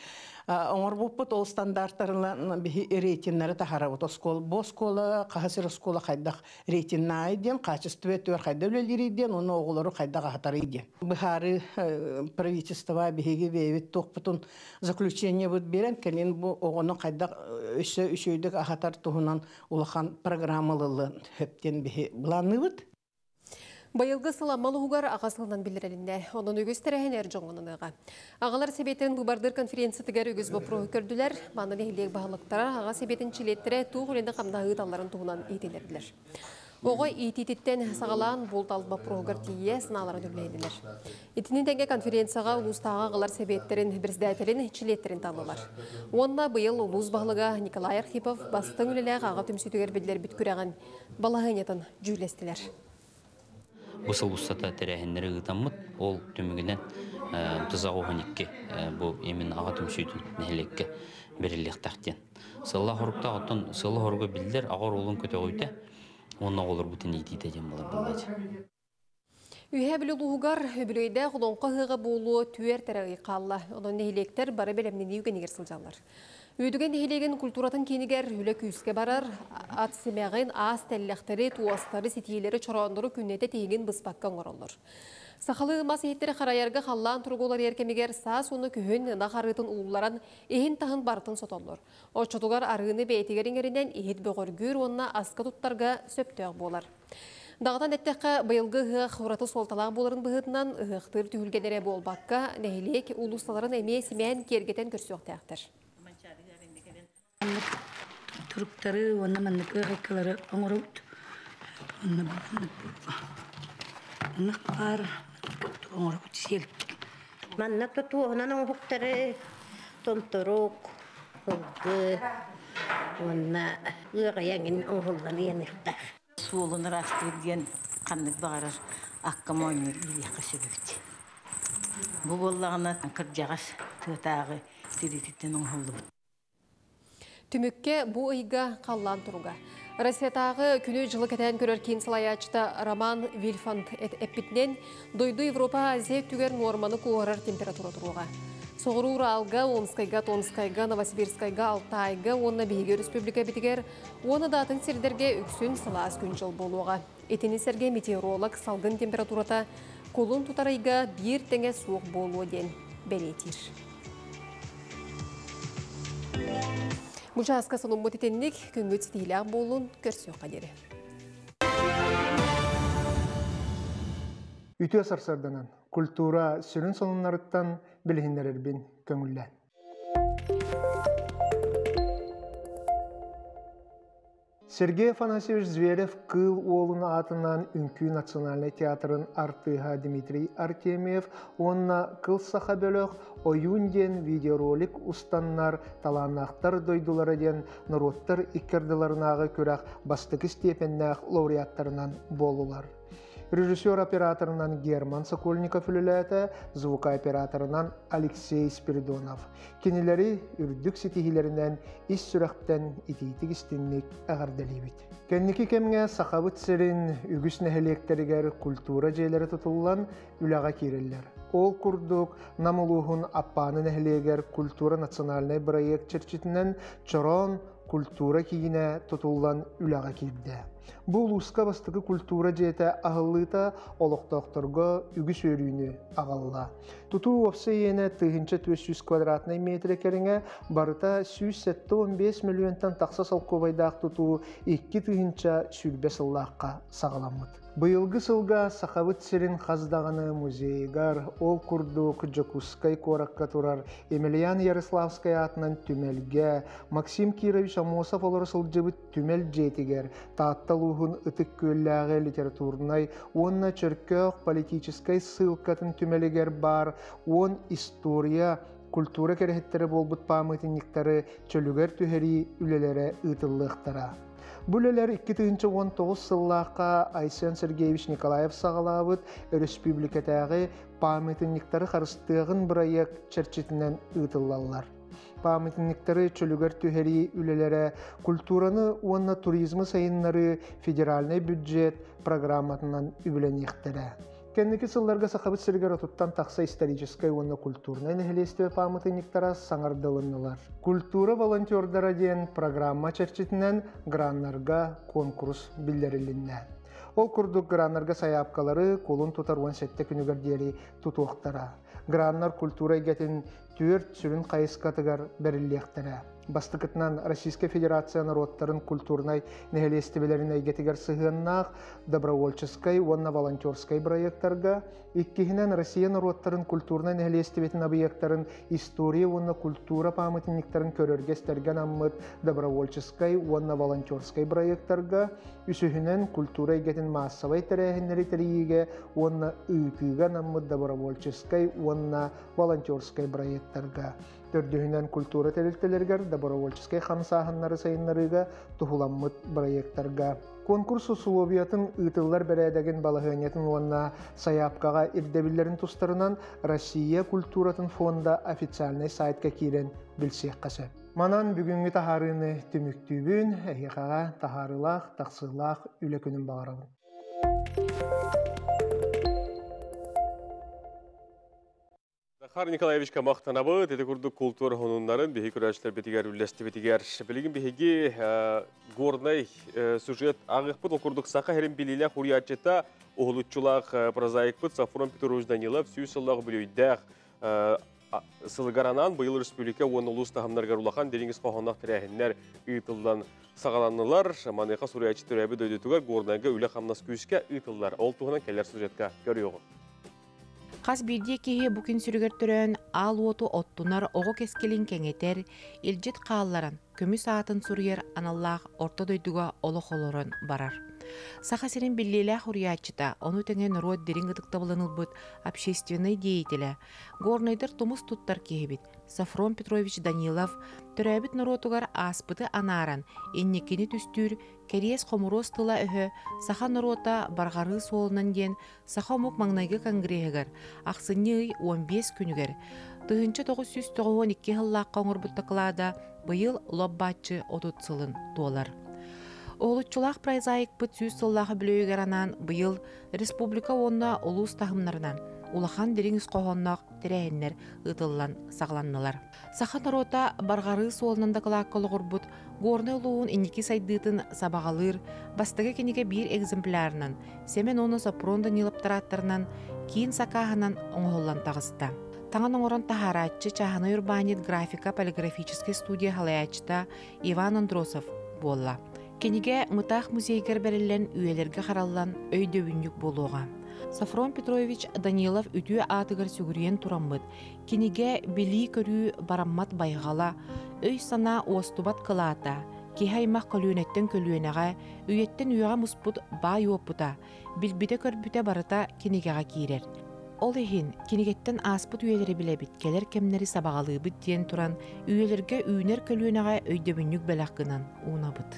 Оҥорбуппут ол стандарттарынан биһи рейтиннэри таһаарабыт. Оскуола бу оскуола хаһа сир оскуола хайдах рейтиннаай диэн, качество өттүгэр хайдах үлэлиирий диэн, уонна оҕолору хайдах аһатарый диэн. Быһаарыы правительство биһиги бэйэбит туохпутун заключениебыт биэрэн, кэлин бу оҕону хайдах өссө үчүгэйдик аһатар туһунан улахан программалылын сөп диэн биһи былаанныыбыт. Быйылгы сыл Амма улууһугар аҕа сылынан биллэрилиннэ. Онон үгүс тэрээһин эр дьоҥҥо Аҕалар сэбиэтин быыбардыыр конференциятыгар үгүс боппуруоһу көрдүлэр. Манна нэһилиэк баһылыктара, аҕа сэбиэтин чилиэттэрэ туох үлэни-хамнаһы ыыталларын туһунан иитиллэрдилэр. Оҕо иитиититтэн саҕалаан булт-алт боппуруоһугар тиийэ санааларын үллэһиннилэр. Итини тэҥэ конференцияҕа улуустааҕы аҕалар сэбиэттэрин председателин чилиэттэрин таллылар. Уонна быйыл улуус баһылыга Николай Архипов бастыҥ үлэлээх аҕа түмсүүтүгэр биллэрбит күрэҕин балаһыанньатын дьүүллэстилэр. Бу сыл устата тэрээһиннэри ыытаммыт, ол түмүгүнэн 92 бу именно аҕа түмсүүтүн нэһилиэккэ бэриллиэхтээх диэн. Сылла хоруктаах, оттон сылла хоруга биллэр, аҕа оруолун көтөҕүүтэ уонна оҕолорбутун иитиитэ диэн буолар буоллаачы. Үһэ Бүлүү улууһугар үбүлүөйдээх олоҥхо ыһыаҕа буолуо түөрт эрэ ый хаалла. Онон нэһилиэктэр бары бэлэмнэнии үгэнигэр сылдьаллар. Үөдүгэн нэһилиэгин культуратын киинигэр үлэ күүскэ барар, ат симэҕин, аас тэллэхтэри, туостары, ситиилэри, чорооннору күннэтэ тиһигин быспакка оҥороллор. Сахалыы мас иһиттэри харайарга халлаан туруга уларыйар кэмигэр саас уонна күһүн ынах арыытын уулларан, иһин-таһын барытын сотоллор. Оччотугар арыыны бэйэтигэр иҥэринэн иһит бөҕөргүүр уонна аска туттарга сөптөөх буолар. Даҕатан эттэххэ, быйылгы ыһыах ураты суолталаах буоларын быһыытынан, ыһыахтыыр түһүлгэлэрэ буолбакка, нэһилиэк уулуссаларын эмиэ симээн киэргэтэн көрсүөхтээхтэр. Туруктары уонна маннык ыарайкалары оҥоробут. Онно маннык баар оҥоробут сиэл. Манна тутуоһунан оҥоһуктары томторук, ылгы уонна ыаҕайа эҥин оҥоһуллан ыйаныахтаах. Суолун ыраастыыр диэн ханнык баҕарар акка моонньуур иилиэххэ сөп эбит. Бу буоллаҕына кырдьаҕас тыатааҕы тириититтэн оҥоһуллубут. Түмүккэ бу ыйга халлаан туруга. Россиятааҕы күнү-дьылы кэтээн көрөр киин салайааччыта Роман Вильфанд эппитинэн, дойду Европа Азия өттүгэр нуорманы куоһарар температура туруоҕа. Соҕуруу Уралга, Омскайга, Томскайга, Новосибирскайга, Алтайга уонна биһиги өрөспүүбүлүкэбитигэр уонна да атын сирдэргэ үксүн сылаас күн-дьыл буолуоҕа. Итини сэргэ метеоролог салгын температурата кулун тутар ыйга биир тэҥэ суох буолуо диэн бэлиэтиир. Бу чааска сонуммут итинник күҥҥүт ситиилээх буолун, көрсүөххэ диэри. Үтүө сарсыарданан культура сүрүн сонуннарыттан билиһиннэрэрбин көҥүллээн. Сергей Афанасьевич Зверев Кыыл Уолун аатынан Үҥкүү национальнай театрын артыыһа Дмитрий Артемьев уонна Кыл Саха бөлөх Ойуун диэн видеоролик устаннар талааннаахтар дойдулара диэн норуоттар икки ардыларынааҕы күрэх бастакы степеннээх лауреаттарынан буоллулар. Режиссер-операторынан Герман Сокольников үлэлээтэ, звукооператорынан Алексей Спиридонов. Кинилэри үрдүк ситиһиилэринэн ис сүрэхтэн итиитик истинник эҕэрдэлиибит. Кэнники кэмҥэ Сахабыт сирин үгүс нэһилиэктэригэр культура дьиэлэрэ тутуллан үлэҕэ киирэллэр. Ол курдук, Нам улууһун Аппааны нэһилиэгэр культура национальнай бырайыак чэрчитинэн Чороон культура киинэ тутуллан үлэҕэ киирдэ. Бу улууска бастакы культура дьиэтэ аһыллыыта олохтоохторго үгүс үөрүүнү аҕалла. Тутуу уопсай иэнэ 1400 квадратнай метрэ кэриҥэ, барыта 175 миллионтан тахса солкуобайдаах тутуу 2020 сыллаахха саҕаламмыт. Быйылгы сылга Сахабыт сирин хас даҕаны музейыгар, ол курдук Дьокуускай куоракка турар Емельян Ярославскай аатынан түмэлгэ, Максим Кирович Аммосов олоро сылдьыбыт түмэл дьиэтигэр, Таатта улууһун Ытык Күөллээҕи литературнай уонна Чөркөөх политическай ссылкатын түмэлигэр баар 10 история, культура кэрэһиттэрэ буолбут пааматынньыктары чөлүгэр түһэрии үлэлэрэ ыытыллыахтара. Бу үлэлэр 2019 сыллаахха Айсен Сергеевич Николаев саҕалаабыт өрөспүүбүлүкэтээҕи пааматынньыктары харыстыаҕын бырайыак чэрчитинэн ыытыллаллар. Пааматынньыктары чөлүгэр түһэрии үлэлэрэ культураны уонна туризмы сайыннарыы федеральнай бюджет программатынан үбүлэниэхтэрэ. Кэнники сылларга Сахабыт сиригэр отуттан тахса историческай уонна культурнай нэһилиэстибэ пааматынньыктара саҥардылыннылар. Культура волонтердара диэн программа чэрчитинэн граннарга куонкурус биллэрилиннэ. Ол курдук граннарга сайаапкалары кулун тутар 17 күнүгэр диэри тутуохтара. Граннар культура эйгэтин түөрт сүрүн хайысхатыгар бэриллиэхтэрэ. Бастакытынан Российскай Федерация норуоттарын культурнай нэһилиэстибэлэрин эйгэтигэр сыһыаннаах добровольческай уонна волонтерскай бырайыактарга, иккиһинэн Россия норуоттарын культурнай нэһилиэстибэтин объектарын история уонна культура пааматынньыктарын көрөргө-истэргэ анаммыт добровольческай уонна волонтерскай бырайыактарга, үсүһүнэн культура эйгэтин маассабай тэрээһиннэри тэрийиигэ уонна ыытыыга анаммыт добровольческай уонна волонтерскай бырайыактарга. Төрдүһүнэн культура тэрилтэлэригэр добровольческай хамсааһыннары сайыннарыыга туһуламмыт бырайыактарга. Конкурс усулуобуйатын ыытыллар бэрээдэгин балаһыанньатын уонна сайаапкаҕа ирдэбиллэрин тустарынан Россия культуратын фонда официальнай сайтка киирэн билсиэххэ сөп. Манан бүгүҥҥү таһаарыыны түмүктүүбүн, эһиэхэҕэ таһаарыылаах, тахсыылаах үлэ күнүн баҕарабын. Захар Николаевичка махтанабыт, ити курдук култуура хонуннарын биһи көрөөччүлэрбитигэр үллэстибитигэр. Билигин биһиги горнай сюжет ааҕыахпыт, ол курдук саха сирин билиилээх уруйааччыта, уһулуччулаах прозаикпыт Сафрон Петрович Данилов сүүс сыллаах үбүлүөйдээх сылыгар анаан быйыл республика уонна улуус таһымнарыгар улахан дириҥ ис хоһоонноох тэрээһиннэр ыытыллан саҕаланнылар. Маныаха суруйааччы төрөөбүт дойдутугар Горнайга үлэ-хамнас күүскэ ыытыллар. Ол туһунан кэлэр сюжетка көрүөҕүҥ. Хас биирдии киһи бу күн сүрүгэр төрөөн, аал уоту оттунар, оҕо кэскилин кэҥэтэр, илдьит хаалларан, көмүс аатын суруйар аналлаах орто дойдуга олох олорон барар. Саха сирин биллиилээх уруйааччыта, ону тэҥэ норуот дириҥ ытыктабылын ылбыт общественнай деятелэ, горнайдар тумус туттар киһибит Софрон Петрович Данилов төрөөбүт норуотугар ааспыты анааран, инникини түстүүр кэриэс-хомуруос тыла-өһө саха норуота барҕарыы суолунан диэн Саха омук маҥнайгы конгреһыгар ахсынньы ый 15 күнүгэр 1992 сыллаахха оҥорбут дакылаада быйыл лоп-бааччы 30 сылын туолар. Уһулуччулаах прозаикпыт сүүс сыллаах үбүлүөйүгэр анаан быйыл республика уонна улуус таһымнарынан улахан дириҥ ис хоһоонноох тэрээһиннэр ыытыллан саҕаланнылар. Саха норуота барҕарыы суолунан дакылаакка олоҕурбут Горнай улууһун инники сайдыытын сабаҕалыыр бастакы кинигэ биир экземплярынан Сэмэн уонна Сопрун Даниловтар ааттарынан киин сакааһынан оҥоһуллан таҕыста. Таҥан оҥорон таһаарааччы чааһынай урбаанньыт графика полиграфическай студия салайааччыта Иван Андросов буолла. Кинигэ Мытаах музейыгар бэриллэн үйэлэргэ хараллан өйдөбүнньүк буолуоҕа. Софрон Петрович Данилов үтүө аатыгар сүгүрүйэн тураммыт, кинигэ билии-көрүү бараммат байҕала, өй-санаа уостубат кылаата, Киһи аймах көлүөнэттэн көлүөнэҕэ, үйэттэн үйэҕэ муспут баай уопута, билбитэ-көрбүтэ барыта кинигэҕэ киирэр. Ол иһин кинигэттэн ааспыт үйэлэри билэбит, кэлэр кэмнэри сабаҕалыыбыт диэн туран, үйэлэргэ үүнэр көлүөнэҕэ өйдөбүнньүк бэлэх гынан уунабыт.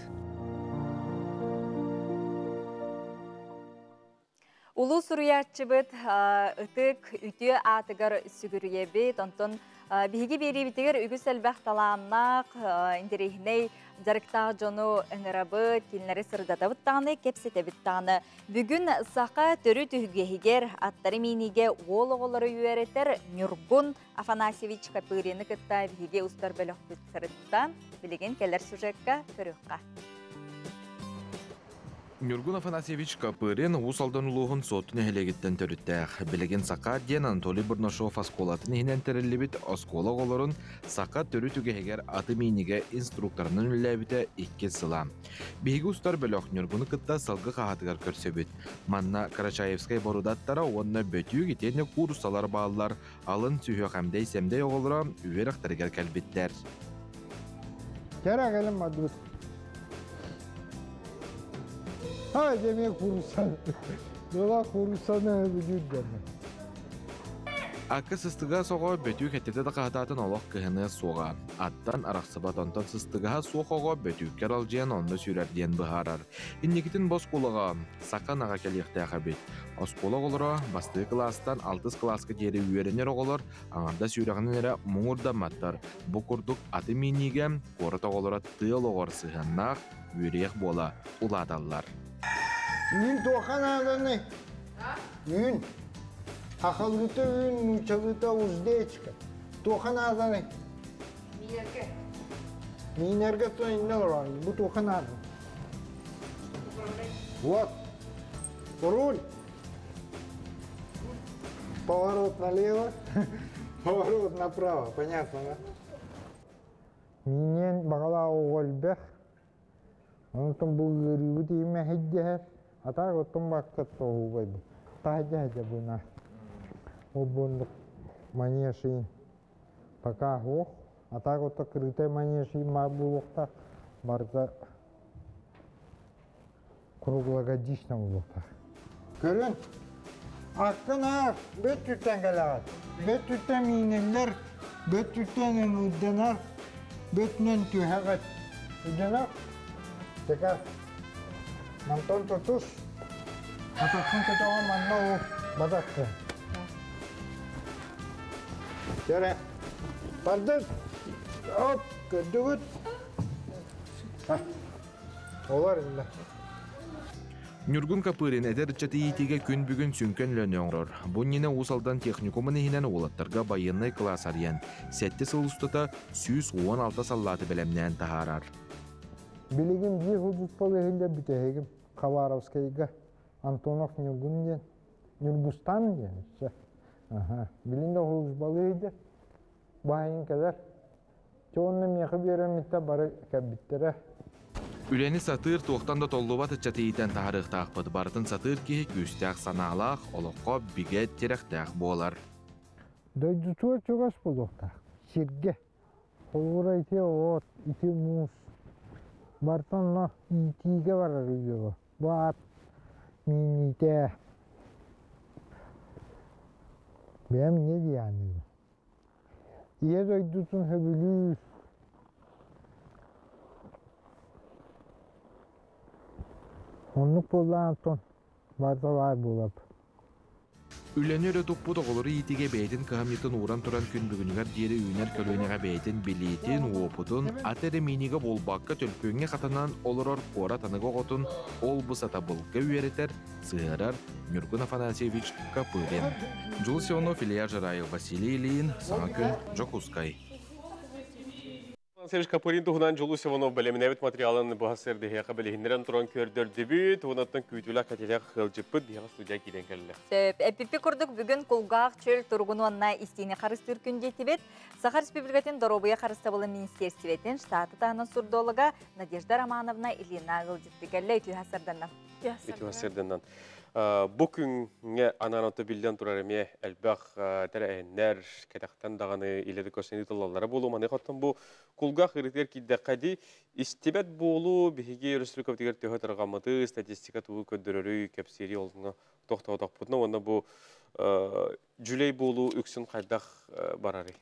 Улуу суруйааччыбыт ытык үтүө аатыгар сүгүрүйэбит. Онтон биһиги биэриибитигэр үгүс элбэх талааннаах, интэриэһинэй дьарыктаах дьону ыҥырабыт, кинилэри сырдатабыт даҕаны, кэпсэтэбит даҕаны. Бүгүн саха төрүт үгэһигэр аттары миинигэ уол оҕолору үөрэтэр Ньургун Афанасьевич Копырины кытта биһиги устар бөлөхпүт сырытта. Билигин кэлэр сюжекка көрүөххэ. Ньургун Афанасьевич Копырин Уус Алдан улууһун Суотту нэһилиэгиттэн төрүттээх. Билигин Саха диэн Анатолий Бурнашов оскуолатын иһинэн тэриллибит оскуола оҕолорун саха төрүт үгэһигэр аты миинигэ инструкторынан үлэлээбитэ иккис сыла. Биһиги устар бөлөх Ньургуну кытта сылгы хаһаатыгар көрсөбүт. Манна Карачаевскай борудаттара уонна бөтүүк итиэннэ кууруссалар бааллар, алын сүһүөх эмдэй-сэмдэй оҕолоро үөрэхтэригэр кэлбиттэр. Кэрэ кэлин бардыбыт. Ай, демек куруссан. Дола куруссаны бүдүрдөрмө. Акы сыстыга соҕо бөтүүк эттэтэ да хаһатаатын олох кыһыныа суоҕа. Аттан арахсыбат онтон сыстыгаһа суох оҕо бөтүүккэр алдьыйан онно сүүрэр диэн быһаарар. Инникитин бу оскуолаҕа саха ынаҕа кэлиэхтээх эбит. Оскуола оҕолоро бастакы кылаастан алтыс кылааска диэри үөрэнэр оҕолор аҥардас үөрэҕинэн эрэ муҥурдамматтар. Бу курдук аты мииниигэ куорат оҕолоро тыал оҕор сыһыаннаах үөрүйэх буола улааталлар. Үүн туохха нааданы? Үүн. Хахалыыта үүн, нуучалыыта уздечка. Туохха нааданы? Миинэргэ. Миинэргэ то инне олорон. Бу туохха наада? Вот. Руль. Поворот налево, поворот направо. Понятно, да? Миинэн баҕалаах оҕо элбэх. Онтон бу ыарыыбыт иимэ һэйдэһэр. Атаак оттон баккат тоһуубайбыт. Таһдьа һэдьэ бына. Ол буоннук манежин пока суох. Атаак отто кырыытай манежин маар буолуохтаах. Барыта круглогодично буолуохтаах. Көрүн, аккын аар, бөттүттэн кэлэҕит. Бөттүттэн мииниллэр, бөттүттэн ыҥырданар, бөттүнэн түһэҕит. Өйдөнөр? Тэка. Мантан тутус. Атаххын көтөҕө манна уу бадакка. Чэрэ. Бардык. Оп, көрдүгүт. Олар инна. Ньургун Копырин эдэр ыччат иитиигэ күн бүгүн сүҥкэн үлэни оҥорор. Бу иннинэ Уус Алдан техникумун иһинэн уолаттарга байыаннай кылаас арыйан, сэттэ сыл устата 116 саллааты бэлэмнээн таһаарар. Билигин биир худуспал иһиллэр бүтэһигим Хабаровскайга Антонов Ньургун диэн, Ньургустан диэн өссө. Аха. Билин да худуспалыы иһдэр. Баайын кэлэр. Чэ уонна миэхэ биэрэммиттэр бары кэлбиттэрэ. Үлэни сатыыр туохтан да толлубат ыччаты иитэн таһаарыахтаахпыт. Барытын сатыыр киһи күүстээх санаалаах, олоххо бигэ тирэхтээх буолар. Дойдутугар чугас буолуохтаах. Сиргэ. Холобура ити от, ити муус. Барыта онно иитиигэ барар үһү. Бу аат мииниитэ. Бэйэм инньэ диэҕиҥ. Ийэ дойдутун сөбүлүүр. Оннук буоллаҕына оттон барыта баар буолар. Үлэни өрө туппут оҕолору иитиигэ бэйэтин кыһамньытын ууран туран күн бүгүнүгэр диэри үүнэр көлүөнэҕэ бэйэтин билиитин, уопутун, ат эрэ миинигэ буолбакка төлпүөҥҥэ хатанан олорор куорат аныгы оҕотун ол-бу сатабылга үөрэтэр, сыһыарар Ньургун Афанасьевич Копырин. Дьулус Иванов, Илья Жираев, Василий Ильин, Саҥа күн, Дьокуускай. Афанасьевич Копырин туһунан Дьулус Иванов бэлэмнээбит материалын быһа сэрдэһиэхэ билиһиннэрэн туран көрдөрдүбүт. Уонаттан күүтүүлээх кэтилэх ыалдьыппыт биһиэхэ студия киирэн кэллэ. Сөп. Эппиппи курдук бүгүн кулгаах чөл туругун уонна истиини харыстыыр күн диэтибит. Саха Республикатын доруобуйа харыстабылын министиэристибэтин штаты таһынан сурдолога Надежда Романовна Ильина ыалдьытты кэллэ. Үтүө сарданна. Үтүө сарданнан. Бу күҥҥэ анаан ото биллэн турар эмиэ элбэх тэрээһиннэр кэтэхтэн даҕаны илэри көрсөн ыытыллаллара буолуо. Маны оттон бу кулгаах ыарыытыгар киирдэххэ дии, истибэт буолуу биһиги республикабытыгар төһө тарҕаммыты, статистика тугу көрдөрөрүй, кэпсиири олоҥҥо тохтоотохпутуна уонна бу дьүлэй буолуу үксүн хайдах барарый?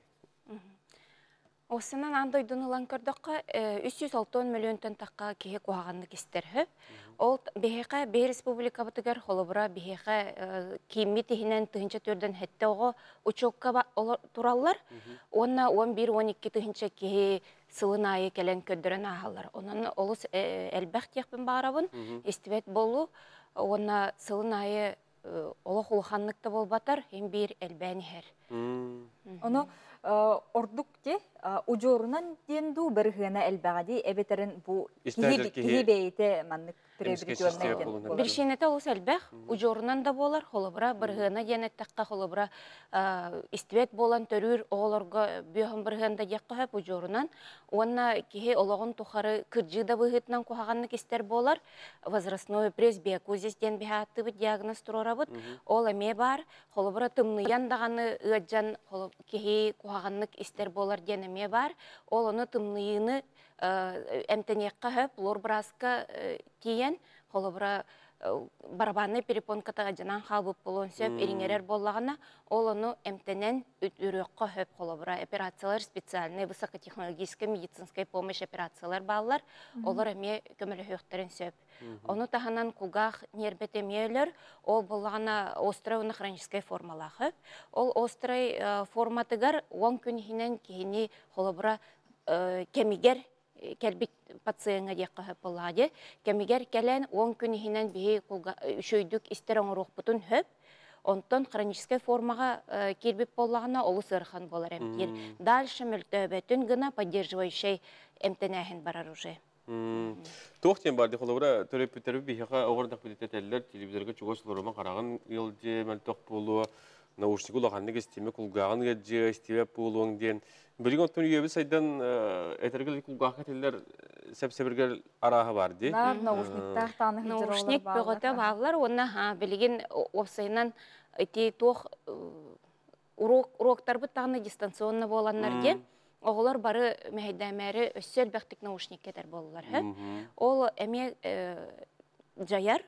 Осынан аан дойдуну ылан көрдөххө, 360 мөлүйүөнтэн тахха киһи куһаҕаннык истэр сөп. Ол биһиэхэ биһи республикабытыгар холобура биһиэхэ кииммит иһинэн 1047 оҕо учуокка тураллар уонна 11-12 тыһыынча киһи сылын аайы кэлэн көрдөрөн ааһаллар. Онон олус элбэх диэхпин баҕарабын, истибэт буолуу уонна сылын аайы олох улаханнык да буолбатар, им биир элбээн иһэр. Ону ордук те удьуорунан диэн дуу барыһыана элбэҕэ дии эбэтэрин бу киһи бэйэтэ маннык приобретенный диэн. Биричиинэтэ олус элбэх, удьуорунан да буолар, холобура барыһыана диэн эттэххэ, холобура истибэт буолан төрүүр оҕолорго бүөһүн барыһыан да диэххэ сөп удьуорунан уонна киһи олоҕун тухары кырдьыы да быһыытынан куһаҕаннык истэр буолар, возрастной пресбиокузис диэн биһи ааттыыбыт диагноз туруорабыт. Ол эмиэ баар. Холобура тымныйан даҕаны ыадьан киһи куһаҕаннык истэр буолар диэн эмиэ баар. Ол ону тымныйыыны эмтэниэххэ сөп, лор-бырааска тиийэн, холобура барабаннай перепонката дьанан хаалбыт буолуон сөп, ириҥэрэр буоллаҕына, ол ону эмтэнэн үтүрүөххэ сөп. Холобура операциялар специальный высокотехнологическая медицинская помощь операциялар бааллар, олор эмиэ көмөлөһүөхтэрин сөп. Ону таһынан кулгаах ньиэрбэтэ эмиэ өлөр, ол буоллаҕына острай уонна хроническай формалаах. Ол острай форматыгар 10 күн иһинэн киһини холобура кэмигэр кэлбит пациеҥҥа диэххэ сөп буоллаҕа дии. Кэмигэр кэлэн 10 күн иһинэн биһи үчүгэйдик истэр оҥоруохпутун сөп. Онтон хроническай формаҕа киирбит буоллаҕына олус ыарахан буолар эмтиир. Дальше мөлтөөбөтүн гына поддерживающай эмтэнээһин барар уже. Туох диэн бар холобура төрөппүттэрбит биһиэхэ оҕор этэллэр телевизорга чугас олорума хараҕын ыалдьыа мөлтөх буолуо наушник улаханнык истимэ кулгааҕын ыалдьыа истибэт буолуоҥ диэн билигин оттон үйэбит сайдан этэргэ кулгаахха этиллэр сэп-сэбиргэл арааһа бар дии. Нар наушниктаах тааны Наушник бөҕөтө бааллар уонна билигин уопсайынан ити туох уроктарбыт даҕаны дистанционно буоланнар диэн оҕолор бары мэһэйдээмээри өссө элбэхтик наушник кэтэр буоллулар. Ол эмиэ дьайар,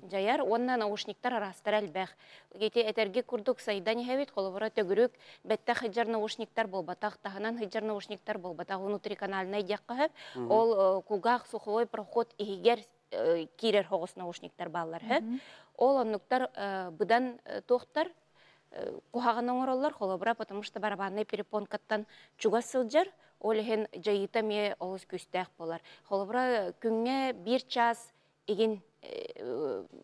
дьайар уонна наушниктар араастара элбэх. Ити этэрги курдук сайдан иһэбит, холобура төгүрүк бэттэх сылдьар наушниктар буолбатах, таһынан сылдьар наушниктар буолбатах, внутриканальнай диэххэ сөп. Ол кулгаах суховой проход иһигэр киирэр хоҕус наушниктар бааллар сөп. Ол оннуктар быдан туохтар куһаҕан оҥороллор, холобура, потому что барабаннай перепонкаттан чугас сылдьар, ол иһин дьайыыта эмиэ олус күүстээх буолар. Холобура, күҥҥэ биир час игин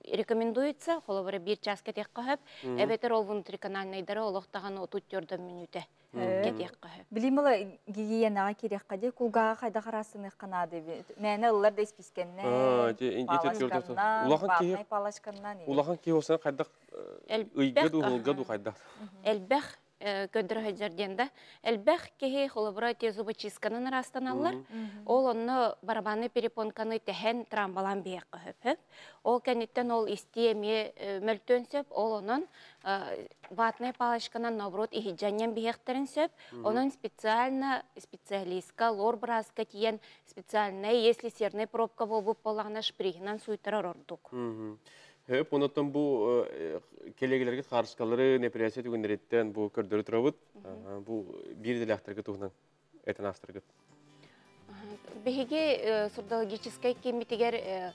рекомендуется, холобура, биир час кэтиэххэ сөп, эбэтэр ол внутриканальнайдары олох даҕаны 34 мүнүүтэ кэтиэххэ сөп. Билим ыла гигиенаҕа киириэххэ дии, кулгааҕа хайдах араастыныахха наада Мээнэ ыллар да испискэннэн, палочканнан, ватнай палочканнан. Улахан киһи болсаң хайдах ыйга ду, ылга ду хайдах? Элбэх көрдөрө сылдьар диэн да. Элбэх киһи холобура те зубочистканан ырастаналлар. Ол онно барабанный перепонканы тэһэн трамбалаан биһиэххэ сөп. Ол кэнниттэн ол истии эмиэ мөлтүөн сөп. Ол онон ватная палочканан наоборот иһидьанньан биһиэхтэрин сөп. Онон специально специалистка, лор-бырааска тиийэн специальная, если серная пробка буолбут буоллаҕына шпригинан суйтарар ордук. Хөп, онотон бу келегилерге харыскалары неприясе түгүннериттен бу көрдөрү турабыт. Бу бир делэхтерге туһунан этен астыргыт. Биһиги сурдологическай кииммитигэр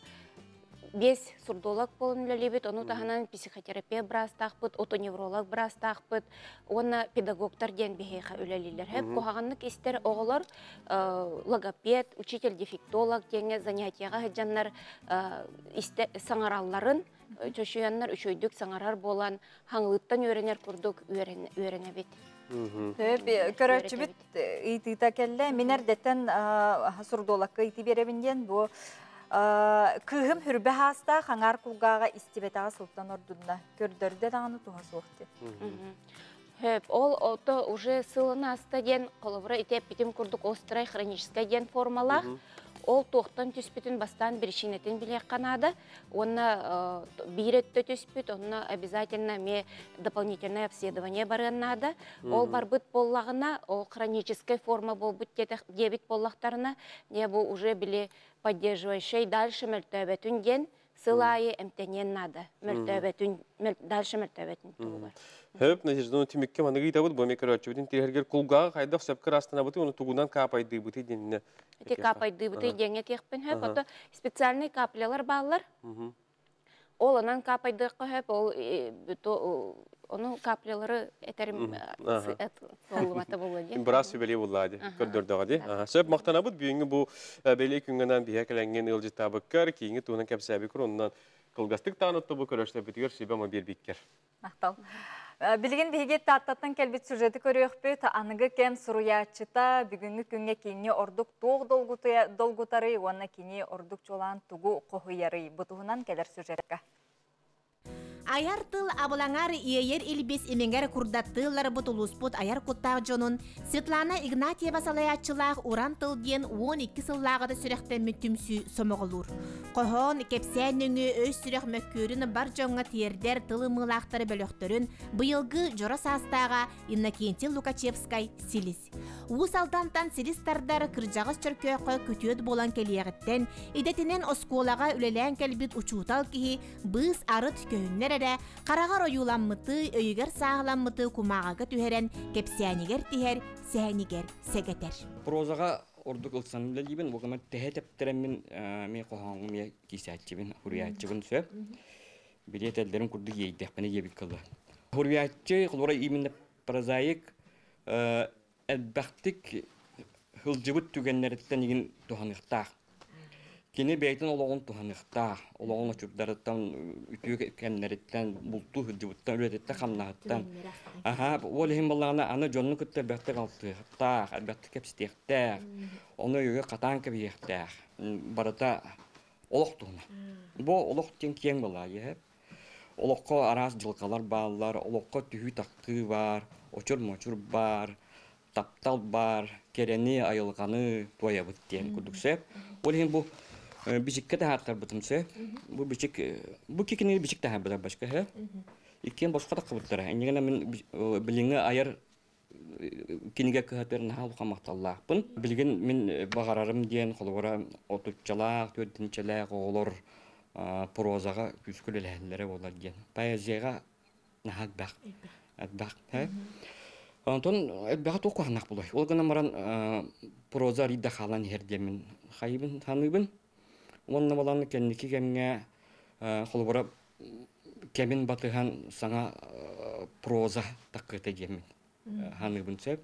бес сурдолог болон үлэлиибит, ону таһынан психотерапия быраастаахпыт, отоневролог быраастаахпыт уонна педагогтар диэн биһиэхэ үлэлииллэр. Хөп куһаҕаннык истэр оҕолор логопед, учитель-дефектолог диэҥҥэ занятияҕа сылдьаннар саҥаралларын чочуйаннар үчүгэйдик саҥарар буолан хаҥылыттан үөрэнэр курдук үөрэнэбит. Көрөөччүбүт ыйытыыта кэллэ. Мин эрдэттэн сурдуолакка ыйытыы биэрэбин диэн бу кыыһым хүрбэ хаастаах хаҥаар кулгааҕа истибэтэҕэ сылтан ордунна. Көрдөрдө даҕаны туһа суох диэн. Хөп, ол ото уже сылын аста диэн холобура ити эппитим курдук острай хроническай диэн формалаах. Ол туохтан түспүтүн бастаан биричиинэтин билиэххэ наада. Уонна биир өттө түспүт, онно обязательно эмиэ дополнительное обследование барыан наада. Ол барбыт буоллаҕына, ол хроническая форма буолбут диэбит буоллахтарына, дьэ бу уже били поддерживающий дальше мөлтөөбөтүн диэн сыл аайы эмтэниэн наада. Мөлтөөбөтүн, дальше мөлтөөбөтүн туһугар. Хөп, Надежда, түмүккэ маныгы ыйтабыт, бу микрооччубутун тиһэргэр кулгааҕы хайдах сөпкө ырастанабыты, оны тугунан каапайдыыбыты диэнне. Ити каапайдыыбыты диэҥҥэ тиэхпин хөп, ото специальный каплялар бааллар. Ол онон каапайдыахха хөп, ол ону каплялары этерим соллубата буолла диэн. Быраас сүбэлии буллаа ди, көрдөрдөҕө ди. Сөп мактанабыт бүгүҥҥү бу бэлиэ күҥҥэнэн биһэ кэлэҥҥин ыалдьыттаабыккар, кииҥи туһунан кэпсээбиккэр, оннан кылгастык таан оттобу көрөштөбүтүгэр сүбэ биэрбиккэр. Махтал. Билигин биһиги Тааттаттан кэлбит сюжеты көрүөхпүт. Аныгы кэм суруйааччыта бүгүҥҥү күҥҥэ кини ордук туох долгутарый уонна кини ордук чуолаан тугу хоһуйарый? Бу туһунан кэлэр сюжетка. Айар тыл абылаҥар иэйэр илбис имиҥэр курдаттыылларбыт улууспут айар куттаах дьонун Светлана Игнатьева салайааччылаах Уран тыл диэн 12 сыллааҕыта сүрэхтэммит түмсүү сомоҕолуур. Хоһоон, кэпсээн нөҥүө өй-сүрэх мөккүөрүн бар дьоҥҥо тиэрдэр тыл ымыылаахтары бөлөхтөрүн быйылгы дьоро саастааҕа Иннокентий Лукачевскай Силис. Уус Алдантан силис тардар кырдьаҕас чөркөөххө күтүөт буолан кэлиэҕиттэн, идэтинэн оскуолаҕа үлэлээн кэлбит учуутал киһи быыс арыт көһүннэр эрэ, хараҕар ойууламмыты, өйүгэр сааһыламмыты кумааҕыга түһэрэн кэпсээнигэр тиһэр, сэһэнигэр сэгэтэр. Прозаҕа ордук ылсан үлэлиибин, бу гына тэһэ тэптэрэммин мен хоһооҥҥум я киисээччибин, хуруйааччыбын сөп. Билиэтэллэрин курдук иэйдэхпинэ диэбит кылы. Хуруйааччы, холобура именно прозаик элбэхтик сылдьыбыт түгэннэриттэн игин туһаныахтаах. Кини бэйэтин олоҕун туһаныахтаах, олоҕун очурдарыттан, үтүө кэмнэриттэн, бултуу сылдьыбыттан, үлэтиттэн, хамнаһыттан. Аха, ол иһин буоллаҕына, аны дьонну кытта элбэхтик алтыһыахтаах, элбэхтик кэпсэтиэхтээх, ону өйүгэр хатаан кэбиһиэхтээх. Барыта олох туһунан. Бу олох диэн киэҥ былаайы. Олоххо араас дьылҕалар бааллар, олоххо түһүү-тахсыы баар, очур-мочур баар, таптал баар, кэрэни, айылҕаны туойабыт диэн курдук сөп. Ол иһин бу бичиккэ таһаартарбытым сөп. Бу бичик, бу кикини бичик таһаарбытар башка сөп. Иккиэн босхо таххыбыттара. Иннигэнэ мин билиҥҥи айар кинигэ кыһатыгар наһаа улахан махталлаахпын. Билигин мин баҕарарым диэн холобура отуччалаах, төрдүнчэлээх оҕолор прозаҕа күүскэ үлэлэһэллэрэ буолар диэн. Поэзияҕа наһаа элбэх. Элбэх. Онтон элбэҕи туох куһаҕаннаах буолуой? Ол гынан баран проза арыйда хаалан иһэр диэммин хайыбын саныыбын. Уонна балан кэнники кэмҥэ холобура кэмин батыһан саҥа проза таккыта диэммин ханыыбын сөп.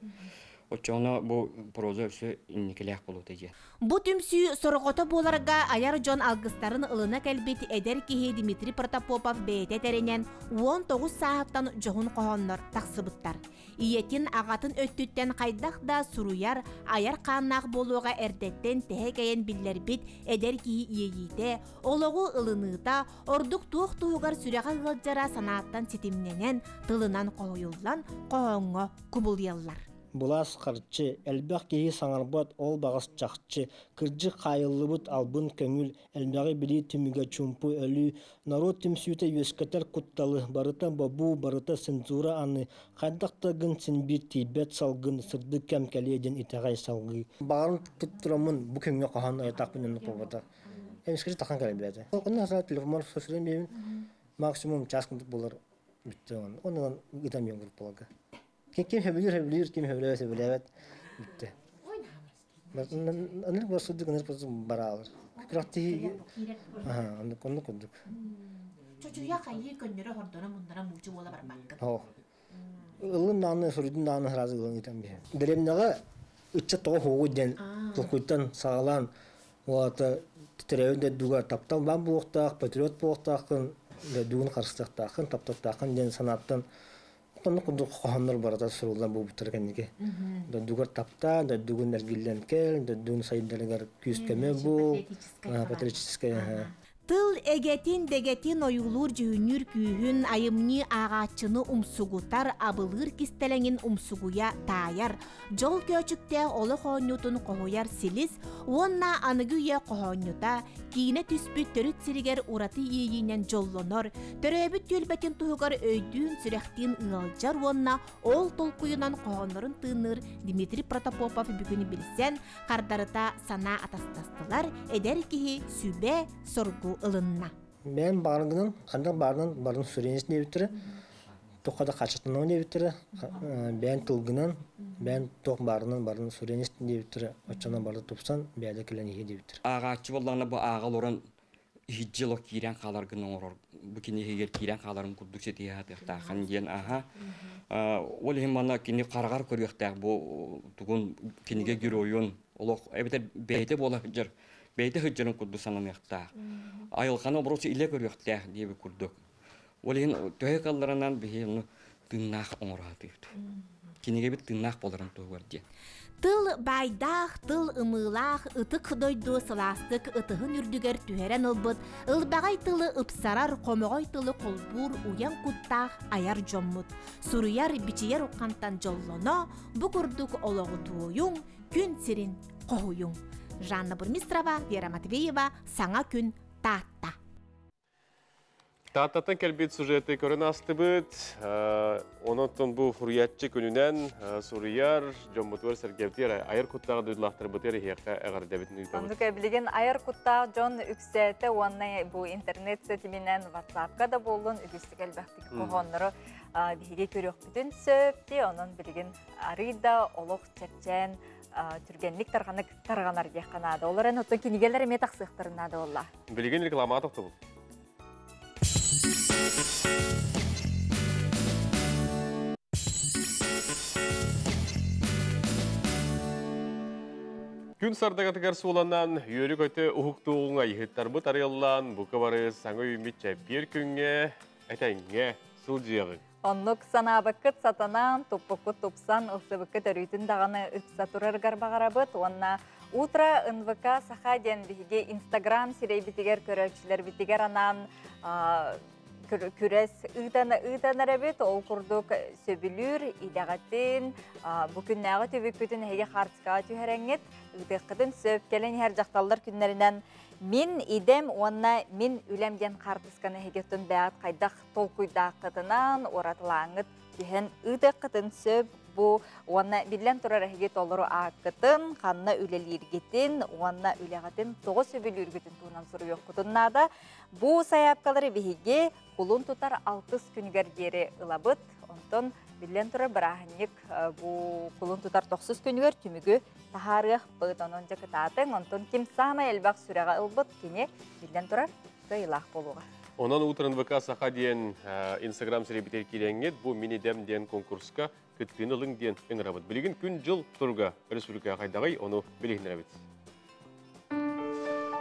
Оччоҕуна бу проза өссө инникилээх буолуота диэн. Бу түмсүү сорҕото буоларга айар дьон алгыстарын ылына кэлбит эдэр киһи Дмитрий Протопопов бэйэтэ тэринэн 19 сааһыттан дьоһун хоһооннор тахсыбыттар. Ийэтин, аҕатын өттүттэн хайдах да суруйар, айар хааннаах буолуоҕа эрдэттэн тэһэ кэйэн биллэрбит эдэр киһи иэйиитэ, олоҕу ылыныыта, ордук туох туһугар сүрэҕэ ыалдьара санааттан ситимнэнэн, тылынан хоһуйуллан, хоһооҥҥо кубулуйаллар. Былаас харчы, элбэх киһи саҥарбат ол баҕас чахчы, кырдьык хаайыллыбыт албын көҥүл, элбэҕи билии түмүгэ чуумпу өлүү, норуот түмсүүтэ үөскэтэр кутталы, барыта бобуу, барыта цензура аны, хайдах да гын син биир тиийбэт салгын, сырдык кэм кэлиэ диэн итэҕэй салгыы. Баҕарын туттураммын бу күҥҥэ хоһоон айатаахпын оннук буолбата. Эмискэ тахан кэлбээтэ. Онно хаса телефоммар сосрен биэбин максимум час курдук буолар бүттэ. Онон ытам биэн группаларга. Ким сөбүлүүр сөбүлүүр, ким сөбүлээбэт сөбүлээбэт бүттэ. Ынырык бассырдык ынырык бассырдык бараалар. Күрэхтэһии аха оннук оннук курдук. Чочуйа хайыы көннөрө хордоно муннара муучу буола барбаккын. Оо. Ыллын даҕаны суруйдун даҕаны сразу ылан ыытан биһи. Дэриэбинэҕэ ыччат тоҕо хуоҕуй диэн толкуйтан саҕалаан уолата төрөөбүт дойдуга таптал баар буолуохтаах, патриот буолуохтааххын, дойдугун харыстыахтааххын, таптыахтааххын диэн санааттан Оннук курдук хоһооннор барыта суруллан буолбуттара кэнники. Дойдугар таптаа, дойдугун эргиллэн кэл, дойдугун сайдарыгар күүс-көмө бул, патриотическай. Тыл Тыл эгэтин дэгэтин ойуулуур дьүһүннүүр күүһүн айымньы ааҕааччыны умсугутар, абылыыр кистэлэҥин умсугуйа таайар, дьол көөчүктээх олох оонньуутун хоһуйар силис уонна аныгы үйэ хоһоонньута, киинэ түспүт төрүт сиригэр ураты иэйиинэн дьоллонор, төрөөбүт түөлбэтин туһугар өйдүүн-сүрэхтиин ыалдьар уонна ол толкуйунан хоһооннорун тыынныыр Дмитрий Протопопов бүгүн билсэн, хардарыта санаа атастастылар, эдэр киһи сүбэ, соргу ылынна. Бэйэм бааргынан, ханнык баарынан барын суверенность диэбиттэрэ, туохха да хаачыстанабын диэбиттэрэ, бэйэн тылгынан, бэйэн туох баарынан барын суверенность диэбиттэрэ, оччонон бары тупсан бэйэлэр кэлэн иһиэ диэбиттэрэ. Ааҕааччы буоллаҕына бу ааҕа олорон иһирдьэ олох киирэн хааларгын оҥорор, бу кини иһигэр киирэн хааларын курдук ситиһэ сатыахтааххын диэн аха. Ол иһин манна кини хараҕар көрүөхтээх бу тугун кинигэ геройун олох эбэтэр бэйэтэ буола сылдьар бэйэтэ сылдьарын курдук сананыахтаах. Айылҕаны обороту илэ көрүөхтээх диэбит курдук. Ол иһин төһө калларанан биһи ону тыыннаах оҥоро сатыыбыт. Кинигэбит тыыннаах буоларын туһугар диэн. Тыл баайдаах, тыл ымыылаах, ытык дойду сылаастык ытыһын үрдүгэр түһэрэн ылбыт, ылбаҕай тылы ыпсарар, хомоҕой тылы холбуур уйан куттаах айар дьоммут. Суруйар, бичийэр уххантан дьоллоно, бу курдук олоҕу туойуҥ, күн сирин хоһуйуҥ. Жанна Бурмистрова, Вера Матвеева, Саҥа күн, Таатта. Тааттаттан кэлбит сюжеты көрөн астыбыт. Онон бу суруйааччы күнүнэн суруйар дьоммутугар сэргэбитигэр айар куттаах дойдулаахтарбытыгар иһиэххэ эҕэрдэбитин ыытабыт. Оннук билигин айар куттаах дьон үксээтэ уонна бу интернет ситиминэн WhatsApp-ка да буоллун үгүстүк элбэхтик хоһооннору биһиги көрүөхпүтүн сөп дии. Онон билигин арыый да олох чэпчээн түргэнник тарҕанык тарҕанар диэххэ наада. Ол эрэн оттон кинигэлэр эмиэ тахсыахтарын наада буолла. Билигин рекламаҕа тохтобул. Күн сардагатыгар сууланан, үөрү-көтө уһуктууҕуҥ айыһыттарбыт арыаллаан, бука бары саҥа үүммүт чэппиэр күҥҥэ, этэҥҥэ сылдьыаҕыҥ. Оннук санаабыккыт сатанан, туппуккут тупсан, ылсыбыккыт өрүүтүн даҕаны ыкса турарыгар баҕарабыт уонна Утро НВК Саха диэн биһиги Инстаграм сирэйбитигэр көрөөччүлэрбитигэр анаан күрэс ыытан ыытан эрэбит. Ол курдук сөбүлүүр идэҕитин, бу күннээҕи түбүккүтүн эһиги хаартыскаҕа түһэрэҥҥит, ыытыаххытын сөп. Кэлэн иһэр дьахталлар күннэринэн мин идэм уонна мин үлэм диэн хаартысканы эһиги бэйэҕит хайдах толкуйдааххытынан, уратылааҥҥыт түһэн ыытыаххытын сөп бу уонна биллэн турар эһиги толору ааккытын, ханна үлэлииргитин уонна үлэҕитин тоҕо сөбүлүүргүтүн туһунан суруйуоххутун наада. Бу сайаапкалары биһиги кулун тутар алтыс күнүгэр диэри ылабыт. Онтон биллэн турар бырааһынньык бу кулун тутар тохсус күнүгэр түмүгү таһаарыахпыт. Онон дьэ кытаатыҥ. Онтон ким саамай элбэх сүрэҕи ылбыт кини биллэн турар кыайыылаах буолуоҕа. Онон Утро НВК Саха диэн Инстаграм сирэйбитигэр киирэҥҥит бу мини-дэм диэн конкурска кыттыыны ылыҥ диэн ыҥырабыт. Билигин күн-дьыл туруга республикаҕа хайдаҕый, ону билиһиннэрэбит.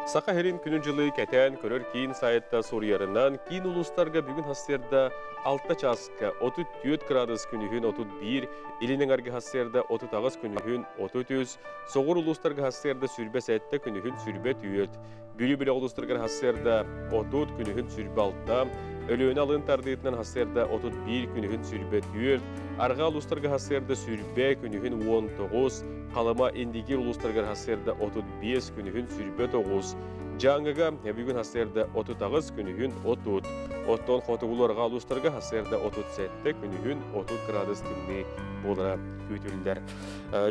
Саха сирин күнү-дьылы кэтээн көрөр киин сайтта суруйарынан, киин улуустарга бүгүн сарсыарда 6 чааска 34 градус күнүһүн 31, илин эҥэргэ сарсыарда 38 күнүһүн 33, соҕур улуустарга сарсыарда 27 күнүһүн 24, Бүлүү бөлөх улуустарыгар сарсыарда 30, күнүһүн 26, Өлүөнэ алын тардыытынан сарсыарда 31, күнүһүн 24, Арҕаа улуустарга сарсыарда 20, күнүһүн 19, Халыма Индигир улуустарыгар сарсыарда 35, күнүһүн 29, Дьааҥыга бүгүн сарсыарда 38, күнүһүн 30, оттон хотугулуу арҕаа улуустарга сарсыарда 37, күнүһүн 30 градус тымныы буолара күүтүллэр.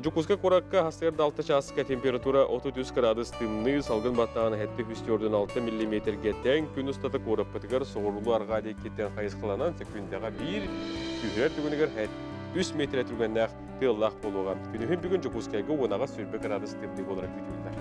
Дьокуускай куоракка сарсыарда 6 чааска температура 33 градус тымныы, салгын баттаҕын 746 миллиметргэ тэҥ. Күн устата куораппытыгар соҕуруулуу арҕаа диэкиттэн хайысхаланан секундаҕа биир, түһэр түгэнигэр 3 метрэ түргэннээх тыаллаах буолуоҕа. Күнүһүн бүгүн Дьокуускайга уонаҕа 20 градус тымныы буолара күүтүллэр.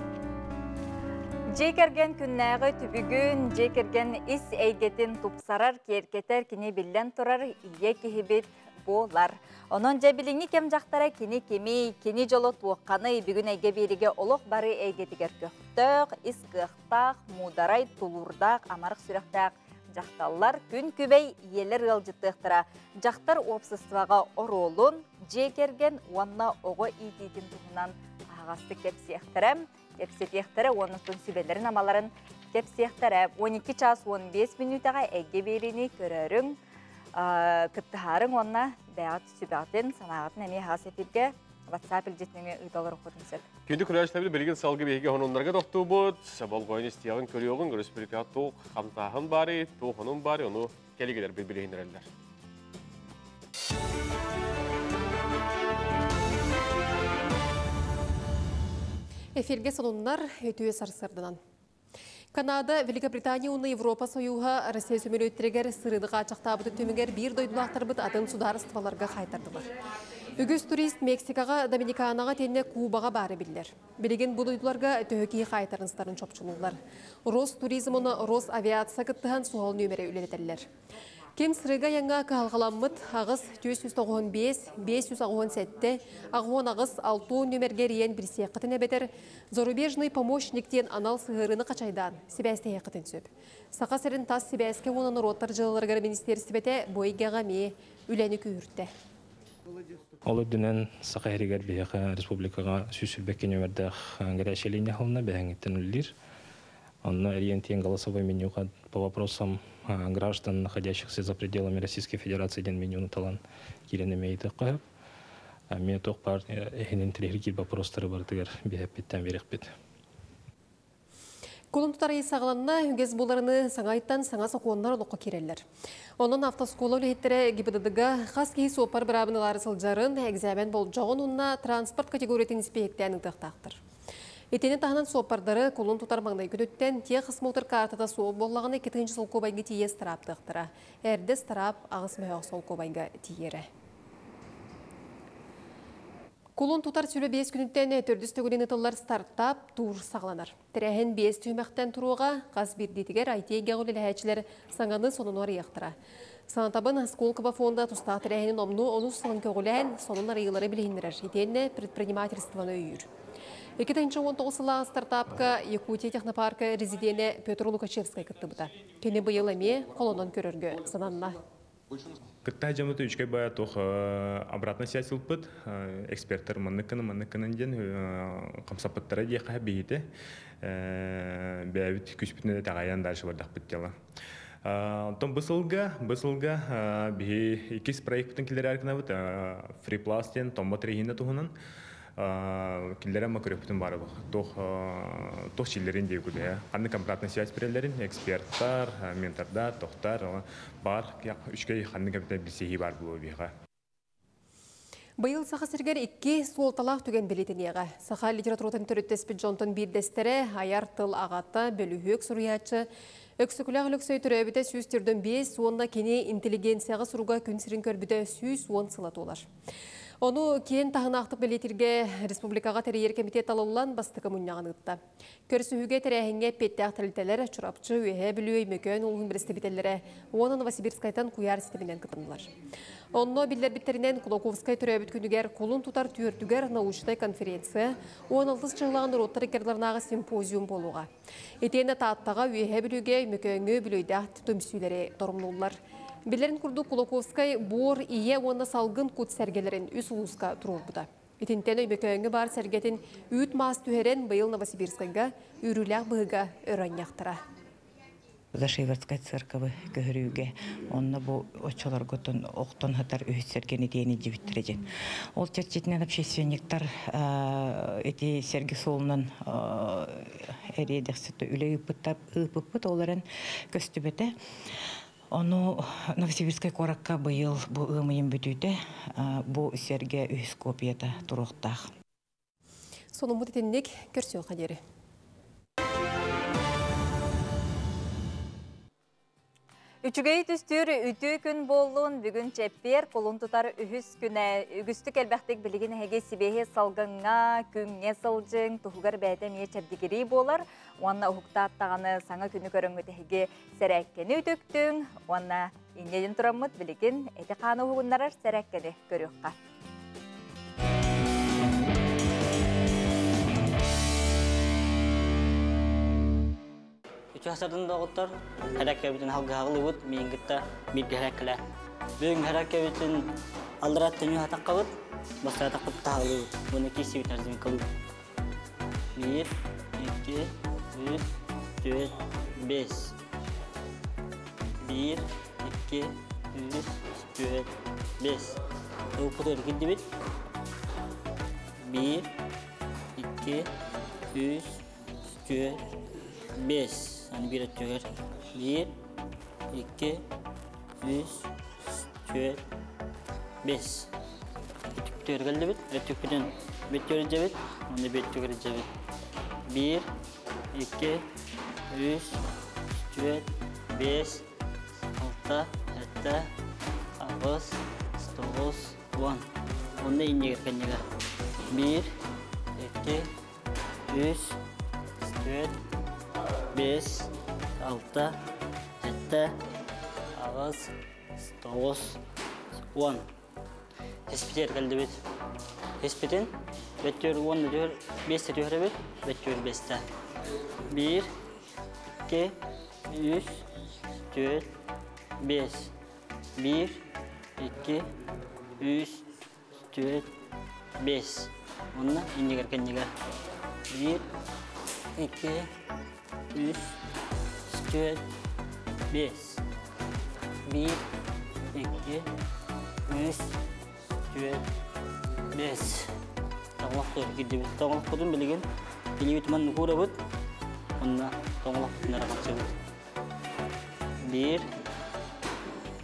Дьиэ кэргэн күннээҕи түбүгүн, дьиэ кэргэн ис эйгэтин тупсарар, киэркэтэр кини биллэн турар ийэ киһибит буолар. Онон дьэ билиҥҥи кэм дьахтара кини кимий, кини дьоло туохханый, бүгүн эйгэ биэригэ олох бары эйгэтигэр көхтөөх, ис кыахтаах, муударай, тулуурдаах, амарах сүрэхтээх дьахталлар күн күбэй ийэлэр ыалдьыттыахтара. Дьахтар уопсастыбаҕа оруолун, дьиэ кэргэн уонна оҕо иитиитин туһунан аһаҕастык кэпсиэхтэрэ, кэпсэтиэхтэрэ уонна сүбэлэрин-амаларын кэпсиэхтэрэ. 12 час 15 мүнүүтэҕэ эйгэ биэриини көрөрүҥ, кыттыһаарыҥ уонна бэйэҕит сүбэҕитин, санааҕытын эмиэ хас эфиргэ WhatsApp илдьитинэҥи ыыталар оххутун сөп. Күндү көрөөччүлэрбит, билигин салгыы биһиги хонуннарга тохтуубут. Болҕойон истиэҕиҥ, көрүөҕүҥ, республикаҕа туох хамсааһын баарый, туох онун баарый, ону кэлигилэрбит билиһиннэрэллэр. Эфирге сонуннар, үтүө сарсыарданан. Канада, Великобритания уонна Европа Союһа Россия сөмөлүөттэригэр сырыыны хааччахтаабытын түмүгэр биир дойдулаахтарбыт атын судаарыстыбаларга хаайтардылар. Үгүс турист Мексикаҕа, Доминиканаҕа итиэннэ Кубаҕа баара биллэр. Билигин бу дойдуларга төһө киһи хаайтарынстарын чопчулууллар. Ростуризм уонна Росавиация кыттыһан суһал нүөмэри үлэлэтэллэр. Ким сырыыга айаҥҥа кыһалҕаламмыт аҕыс 495 587 88 60 нүөмэргэ эрийэн билсиэххитин эбэтэр «Зарубежный помощник» диэн анал сыһыарыыны хачайдаан сибээстэһиэххитин сөп. Саха сирин тас сибээскэ уонна норуоттар дьыалаларыгар министиэристибэтэ бу эйгэҕэ эмиэ үлэни күүһүртэ. Ол үрдүнэн Саха сиригэр биһиэхэ республикаҕа 122 нүөмэрдээх горячая линия аһылынна, бэһэҥҥиттэн үлэлиир. Онно эрийэн тиийэн голосовой менюга по вопросам граждан, находящихся за пределами Российской Федерации диэн менюну талан киирэн эмиэ ыйытыахха сөп. Эмиэ туох баар иһинэн интэриэһиргиир боппуруостары барытыгар биһэппиттэн биэриэхпит. Кулун тутар ый саҕаланна, үгэс буоларыныы саҥа ыйтан саҥа сокуоннар олоххо киирэллэр. Онон автоскуола үлэһиттэрэ ГИБДД-га хас киһи суоппар быраабын ылаары сылдьарын, экзамен болдьоҕун уонна транспорт категориятын испииһэктээн ыытыахтаахтар. Итини таһынан суоппардары кулун тутар маҥнай күнүттэн техосмотр каартата суох буоллаҕына 2 солкуобайга тиийэ ыстарааптыахтара. Эрдэ ыстараап 8 мөһөөх солкуобайга тиийэрэ. Кулун тутар 25 күнүттэн төрдүс төгүлүн ытыллар стартап тур саҕаланар. Тэрээһин 5 түһүмэхтэн туруоҕа, хас биирдиитигэр IT эйгэҕэ үлэлэһээччилэр саҥаны сонуну арыйыахтара. Санатабын, Сколково фонда тустаах тэрээһинин номнуо онус сылын көҕүлээн, сонун арыйыылары билиһиннэрэр, итиэннэ предпринимательствоны өйүүр. 2019 сыллаах стартапка Якутия технопарка резиденэ Петр Лукачевскай кыттыбыта. Кини быйыл эмиэ холонон көрөргө сананна. Кытта дьоммут үчүгэй баа туох обратная связь ылпыт, эксперттэр маннык маннык гынан диэн хамсаппыттара диэххэ биһиги бэйэбит күүспүтүнэн итэҕэйэн дальше бардахпыт дьыала. Онтон бу сылга, бу сылга биһи иккис проекпытын киллэрээр гынабыт, FreePlus диэн томбот региона туһунан киллэрэн ма көрөппүтүн бары туох туох чиллерин диэ кудэ ханнык обратная связь берелерин эксперттар, ментордар, тохтар бар үчүгэй ханнык эбитэ билсиһии бар буолуо биһиэхэ. Быйыл Саха сиригэр икки суолталаах түгэн бэлиэтэниэҕэ. Саха литературатын төрүттэспит дьонтон биирдэстэрэ, айар тыл аҕата, бөлүһүөк суруйааччы Өксөкүлээх Өлөксөй төрөөбүтэ 145 уонна кини интеллигенцияҕа суруга күн сирин көрбүтэ 110 сыла туолар. Ону киэн таһынаахтык бэлиэтииргэ республикаҕа тэрийэр комитет талыллан бастакы мунньаҕын ыытта. Көрсүһүүгэ тэрээһиҥҥэ эппиэттээх тэрилтэлэр Чурапчы, Үөһээ Бүлүү, Өймөкөөн улууһун бэрэстэбиитэллэрэ уонна Новосибирскайтан куйаар ситиминэн кытыннылар. Онно биллэрбиттэринэн, Кулаковскай төрөөбүт күнүгэр кулун тутар түөртүгэр научнай конференция, 16 чыһылаҕа норуоттар иккардыларынааҕы симпозиум буолуоҕа. Итиэннэ Тааттаҕа, Үөһээ Бүлүүгэ, Өймөкөөҥҥө үбүлүөйдээх түмсүүлэри торумнууллар. Билэрин курдук, Кулаковскай буор, ийэ уонна салгын кут сэргэлэрин үс улууска туруорбута. Итинтэн Өймөкөөҥҥө баар сэргэтин үүт маас түһэрэн быйыл Новосибирскайга үөрүүлээх быһыыга өр анньахтара. Зашиверскай церковы көһөрүүгэ онно бу оччолорготун охтон хатар үһүс сэргэни диэни дьибиттэрэ дьин. Ол чэрчитинэн общественниктар эти сэрги суолунан эриэдэхсит үлэ ыыппыппыт, ол эрэн көстүбэтэ. Ону Новосибирскай куоракка быйыл бу ыам ыйын бүтүүтэ бу сэргэ үһүс копията туруохтаах. Сонуммут итинник, көрсүөххэ диэри. Үчүгэй түстүүр үтүө күн буоллун, бүгүн чэппиэр кулун тутар үһүс күнэ. Үгүстүк элбэхтик билигин эһиги сибиэһи салгыҥҥа, күҥҥэ сылдьыҥ, туһугар бэйэтэ эмиэ чэбдигирии буолар. Уонна уһуктааттаҕаны саҥа күнү көрөҥҥүт эһиги сэрээккэни үтүктүҥ. Уонна инньэ диэн тураммыт билигин эти хааны уһугуннарар сэрээккэни көрүөххэ. Үчү хасардын доҕоттор, хэраккэбитин халгыһаҕылыбыт, миин кытта бииргэ хэраккэлэ. Бүгүн хэраккэбитин алдыраат төнүү хатаққабыт, бастара тақпыт таһалыбыт. Буны киссибит разминкалыбыт. 1, 2, 3, 4, 5. 1, 2, 3, 4, 5. Ылпыт кирдибит. 1, 2, 3, 4, 5. Аны bir өттүгэр. 1, 2, 3, 4, 5. Өттүктөр келдибит. Өттүкпүтүн беттөр жебит. Оны беттөр жебит. 1, 2, 3, 4, 5, 6, 7, 8, 9, 10. Онда иннегер кеннегер. 1, 2, 3, 4, 5, 6, 7, 8, 9, 10. Эспитер келдибит. Эспитин беттөр 10 дör 5 төр бит, беттөр 5 1, 2, 3, 4, 5. 1, 2, 3, 4, 5. Онна иннегер кеннегер. 1, 2, 3, 4, 5. 1, 2, 3, 4, 5. Тоңлақ кирдибит. Тоңлақ кудун билеген. Билибит ман курабыт. Онна тоңлақ кутунара капсыбыт. 1,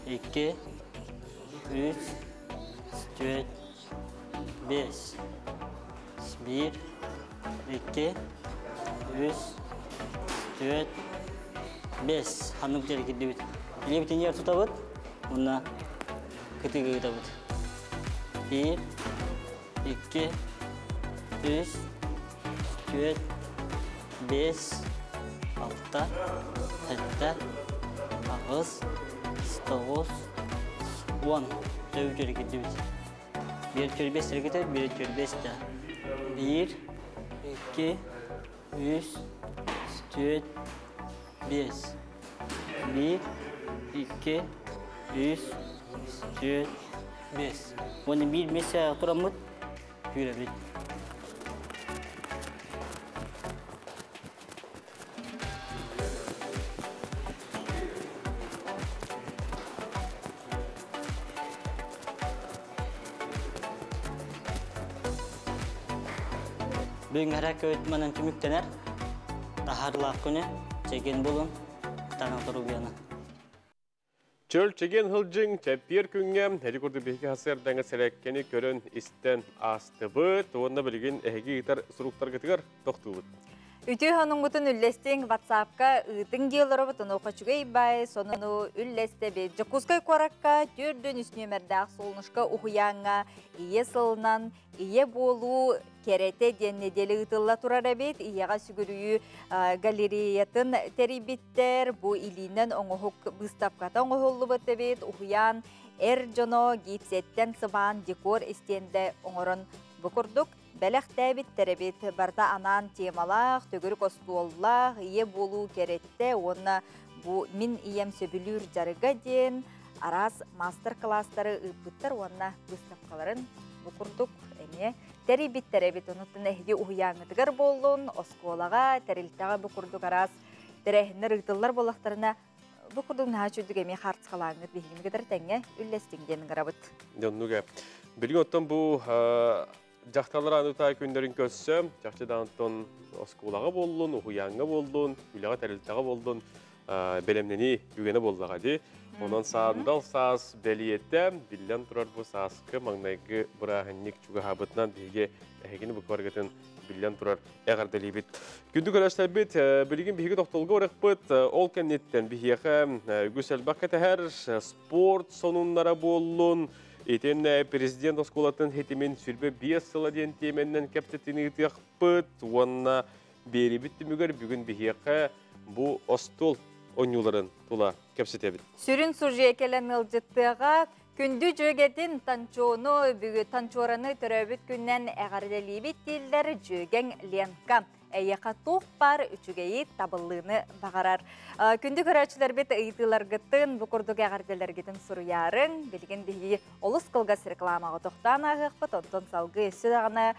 2, 3, 4, 5. 1, 2, 3, 4, 5. Ханнык жер кирдибит. Билибитин жер тутабыт. Онна кытыгы табыт. 1, 2, 3, 4, 5, 6, 7, 8, 9, 10. Төбү жер кирдибит. 1 4 5 тергете, 1 4 5 да. 1, 2, 3, 4, 5. 1, 2, 3, 4, 5. Оны bir меся турамыт, хүребит. Бүгін әрәк манан түмүктенер, тахарлақ күні, чеген болun, таң тұру. Чөл чеген хылжың чәппер күнге әри көрді бейкі хасырдаңы сәрәккені көрін истен астыбыт, онна білген әгі итар сұруқтар кітігір тоқтуыбыт. Үтүү ханунгутун үллестең WhatsApp-ка ыытын диэлорубут ону бай сонуну үллестеби. Жакускай куаракка түрдөн үснөмердаах солнышка ухуяңа ие сылынан ие болуу керете диэн неделе ытылла турар эбит. Иега сүгүрүйү галереятын терибиттер, бу илинен оңоһук выставката оңоһуллубут эбит. Ухуян эр жоно гипсеттен сыбаан декор истенде оңорон букурдук. Бәләхтәбит тәрәбит барда анан темалах, төгірік остуоллах, ие болу керетте, оны бу мин ием сөбүлүр жарыга ден, арас мастер-класстары ыппыттар, онна выставкаларын букурдук эме тәрибит тәрәбит онуттан эһиги уһуяңытыгар боллун, осколага, тәрилтәгә букурдук арас тәрәһиннер ыгтыллар боллахтарына букурдук наһа чүдүк эме хартскалаңыт биһигинигедер тәңге үллестиңден гарабыт. Доннуга. Билген оттон бу жақталар анута күндерин көссө, жакчыдан оскулага боллун, ухуяңга боллун, үлага тәрилтага боллун, белемнени үгене боллага ди. Онон саандал саас белиетте, биллен турар бу сааскы маңнайгы бұрахынник чуга хабытынан биге әхегini бу биллен турар әгәрделибит. Күндү көрәштәр бит, билген биге токтолго орықпыт, ол кеннеттен бихеге үгүс әлбәк кәтәһәр спорт сонуннара боллун, Итен президент осколатын хетимен сүрбе 5 сыла ден теменнен кәптетini тыяқпыт, уанна бери бүттімігер бүгін бихеқе бу остол онюларын тула кәпсетебит. Сүрін сужия келен ылжыттыға Күндү дьүөгэтин Танчону бүгү Танчораны төрөөбүт күннэн эҕэрдэлиибит дииллэр дьүөгэҥ Ленка. Эйиэхэ туох баар үчүгэйи табыллыыны баҕарар. Күндү көрөөччүлэрбит ыйытыыларгытын бу курдук эҕэрдэлэргитин суруйаарыҥ. Билигин биһиги олус кылгас рекламаҕа тохтоон ааһыахпыт, онтон салгыы өссө даҕаны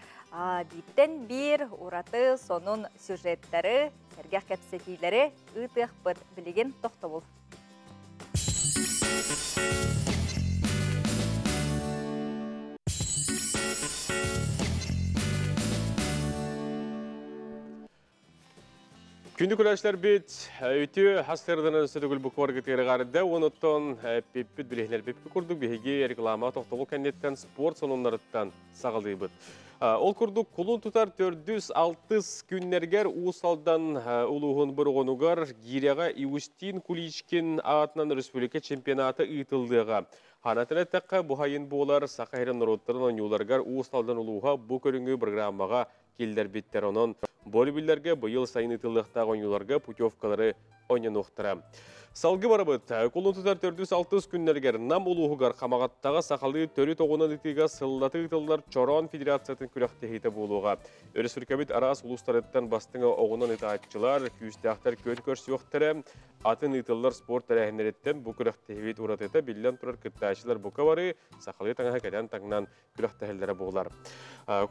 бииртэн биир ураты сонун сюжеттары, сэргэх кэпсэтиилэри ыытыахпыт. Билигин тохтобул. Күндү көрөөччүлэрбит, үтүө хастырданан сөтөгүл букваргытыырыгарды онуттан пиппит билиһинэр биппит курдук биһиги реклама тохтобул кэнниттэн спорт сонуннарыттан саҕалыыбыт. Ол курдук кулун тутар төрдүс алтыс күннэргэр Уус Алдан улууһун Бороҕонугар гиирэҕэ Иустин Куличкин аатынан республика чемпионата ыытыллыаҕа. Ханатын эттэххэ, бу хайын буолар Саха сирин норуоттарын оонньууларыгар Уус Алдан улууһа бу көрүҥү программаҕа киллэрбиттэр. Онон бу өрөбүллэргэ быйыл сайын ыытыллыахтаах оонньууларга путевкалары ойнонуохтара. Салгы барабыт. Кулун тутар төрдүс алтыс күннэригэр Нам улууһугар Хамаҕаттаҕа сахалыы төрүт оҕунан ытыыга сыллата ыытыллар Чороон федерациятын күрэхтэһиитэ буолуоҕа. Өрөспүүбүлүкэбит араас улуустарыттан бастыҥ оҕунан ытааччылар, күүстээхтэр күөн көрсүөхтэрэ. Атын ыытыллар спорт тэрээһиннэриттэн бу күрэхтэһиибит уратыта биллэн турар кыттааччылар бука бары сахалыы таҥаһы кэтэн таҥнан күрэхтэһэллэрэ буолар.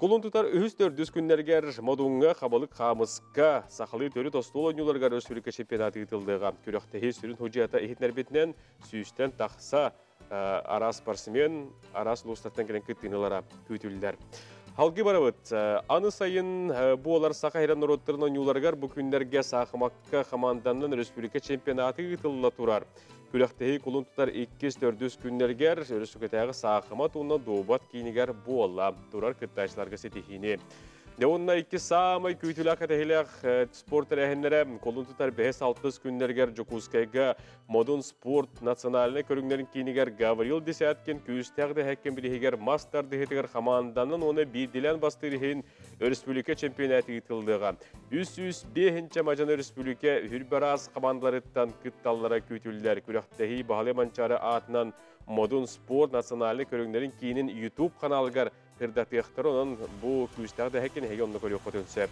Кулун тутар үһүс-төрдүс күннэригэр Модуҥҥа хабылык хаамыска сахалыы төрүт остуол оонньууларыгар өрөспүүбүлүкэ чемпионата ыытыллыаҕа. Күрэхтэһии сүрүн судьуйата иһитиннэрбитинэн сүүстэн тахса араас спортсмен араас улуустартан кэлэн кыттыыны күүтүллэр. Халгы барабыт. Аны сайын буолар Саха сирин норуоттарын оонньууларыгар бу күннэргэ саахымакка хамаанданан республика чемпионаты ыытылла турар. Күрэхтэһии кулун тутар иккис-төрдүс күннэригэр өрөспүүбүлүкэтээҕи саахымат уонна дуобат киинигэр буола турар кыттааччыларга ситиһиини. Дьэ уонна икки саамай күүтүүлээх кэтэһиилээх спорт тэрээһиннэрэ кулун тутар бэһис-алтыс күннэригэр Дьокуускайга Модун спорт национальнай көрүҥнэрин киинигэр Гаврил Десяткин күүстээх дэһэккин бириһигэр мас тардыһыытыгар хамаанданан уонна биирдилээн бастыыр иһин өрөспүүбүлүкэ чемпионаты ыытыллыаҕа. 305 мадьан өрөспүүбүлүкэ үрбараас хамаандаларыттан кытталлара күүтүллэр. Күрэхтэһии Баһылай Манчаары аатынан Модун спорт национальнай көрүҥнэрин киинин YouTube каналыгар ырдатыахтара, онон бу күүстээх дэһэккин эһиги онно көрүөххүтүн сөп.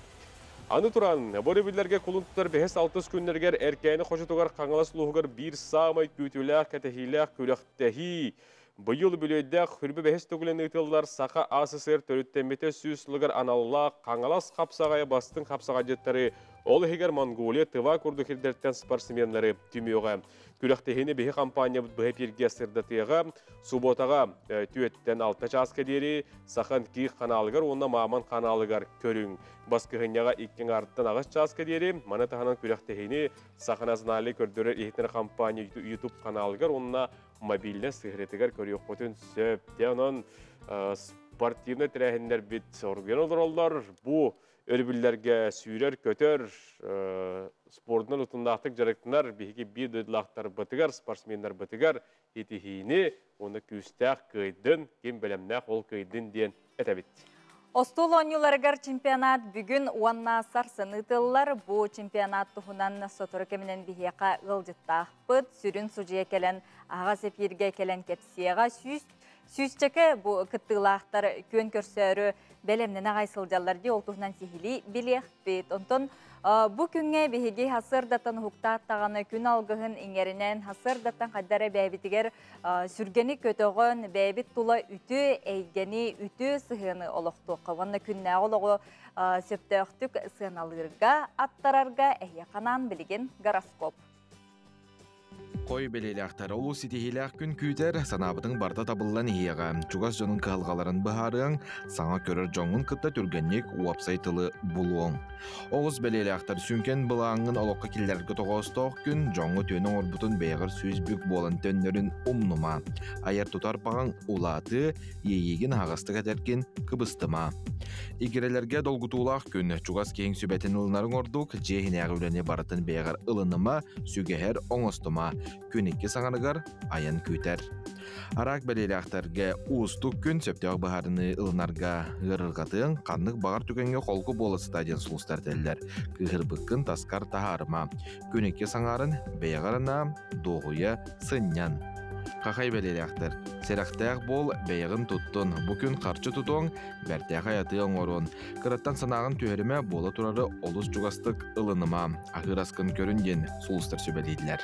Аны туран, бу өрөбүллэргэ кулун тутар бэһис-алтыс күннэригэр Эркээни хочотугар Хаҥалас улууһугар биир саамай күүтүүлээх, кэтэһиилээх күрэхтэһии быйыл үбүлүөйдээх хүрбэ бэһис төгүлүн ыытыллар Саха АССР төрүттэммитэ сүүс сылыгар аналлаах Хаҥалас хапсаҕайа бастыҥ хапсаҕайдьыттары, ол иһигэр Монголия, Тыва курдук сирдэртэн спортсменнары түмүөҕэ. Күрэхтэһиини биһи компаниябыт быһа эпииргэ сырдатыаҕа. Субуотаҕа түөттэн алта чааска диэри Сахан Киих ханаалыгар уонна Мааман ханаалыгар көрүҥ. Баскыһынньаҕа икки аҥаартан аҕыс чааска диэри маны таһынан күрэхтэһиини Саха национальнай көрдөрөр иһитинэр компания YouTube ханаалыгар уонна мобильнай сыһыарытыгар көрүөххүтүн сөп. Дьэ онон спортивнай тэрээһиннэрбит оргуйан олороллор. Бу өрөбүллэргэ сүүрэр-көтөр, спордунан утумнаахтык дьарыктанар биһиги биир дойдулаахтарбытыгар, спортсменнарбытыгар итиһиини уонна күүстээх кыайдын, ким бэлэмнээх ол кыайдын диэн этэбит. Остуол оонньууларыгар чемпионат бүгүн уонна сарсын ыытыллар. Бу чемпионат туһунан сотору кэминэн биһиэхэ ыалдьыттаахпыт. Сүрүн судьуйа кэлэн аһаҕас эфиргэ кэлэн кэпсиэҕэ. Сүүс сүүсчэкэ бу кыттыылаахтар күөн көрсөөрү бэлэмнэнэ аҕай сылдьаллар дии ол туһунан сиһилии билиэхпит. Онтон бу күҥҥэ биһиги сарсыардаттан уһуктааттаҕына күн алгыһын иҥэринэн сарсыардаттан хайда эрэ бэйэбитигэр сүргэни көтөҕөн бэйэбит тула үтүө эйгэни, үтүө сыһыаны олохтуохха уонна күннээҕи олоҕу сөптөөхтүк сыаналыырга, аттарарга эһиэхэ анаан билигин гороскоп. Хой бэлиэлээхтэр олус ситиһиилээх күн күүтэр, санаабытыҥ барыта табыллан иһиэҕэ. Чугас дьонуҥ кыһалҕаларын быһаарыаҥ, саҥа көрөр дьоҥҥун кытта түргэнник уопсай тылы булуоҥ. Оҕус бэлиэлээхтэр сүҥкэн былааҥҥын олоххо киллэрэргэ тоҕоостоох күн, дьоҥҥо түөнү оҥорбутун бэйэҕэр сүүс бүк буолан төннөрүн умнума. Айар-тутар баҕаҥ улаатыы, иэйиигин аһаҕастык этэргин кыбыстыма. Игирэлэргэ долгутуулаах күн, чугас киһиҥ сүбэтин ылынарыҥ ордук, дьиэ иһинээҕи үлэни барытын бэйэҕэр ылыныма, сүгэһэр оҥостума. Күн икки саҥарыгар айан күүтэр. Араак бэлиэлээхтэргэ уустук күн сөптөөх быһаарыныы ылынарга ыарырҕатыаҥ, ханнык баҕар түгэҥҥэ холку буола сыта диэн сулустар этэллэр. Кыыһырбыккын таскар таһаарыма. Күн икки саҥарын бэйэҕэр анаа, дуоһуйа сынньан. Хахай бэлиэлээхтэр. Сэрэхтээх буол, бэйэҕин туттун. Бу күн харчы тутуоҥ, бэртээхэй атыы оҥоруон. Кыраттан санааҕын түһэримэ, буола турары олус чугастык ылыныма. Аһыыр аскын көрүн диэн сулустар сүбэлииллэр.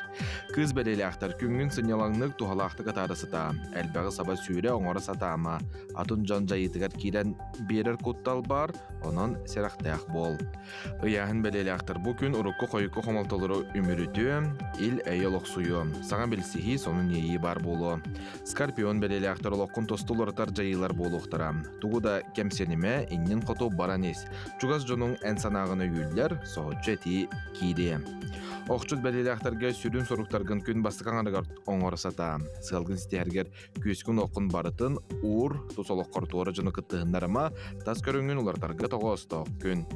Кыыс бэлиэлээхтэр күҥҥүн сынньалаҥнык туһалаахтык атаара сытаа. Элбэҕи саба сүүрэ оҥоро сатаама. Атын дьон дьайыытыгар киирэн биэрэр куттал баар, онон сэрэхтээх буол. Ыйааһын бэлиэлээхтэр бу күн урукку-хойукку хомолтолору үмүрүтүө, ил-эйэ олохсуйуо, саҥа билсиһии, сонун иэйии баар буолуо. Скорпион бэлиэлээхтэр олоххун тосту уларытар дьайыылар буолуохтара. Тугу да кэмсэнимэ, иннин хоту баран ис. Чугас дьонуҥ эн санааҕын өйүүллэр, соһуччу этии киириэ. Охчут бэлиэлээхтэргэ сүрүн соруктаргын күн бастакы аҥарыгар оҥоро сатаа. Сыалгын ситиһэргэр күүскүн-уоххун барытын уур, тус олоххор туора дьону кыттыһыннарыма, тас көрүҥҥүн уларытарга тоҕоостоох күн.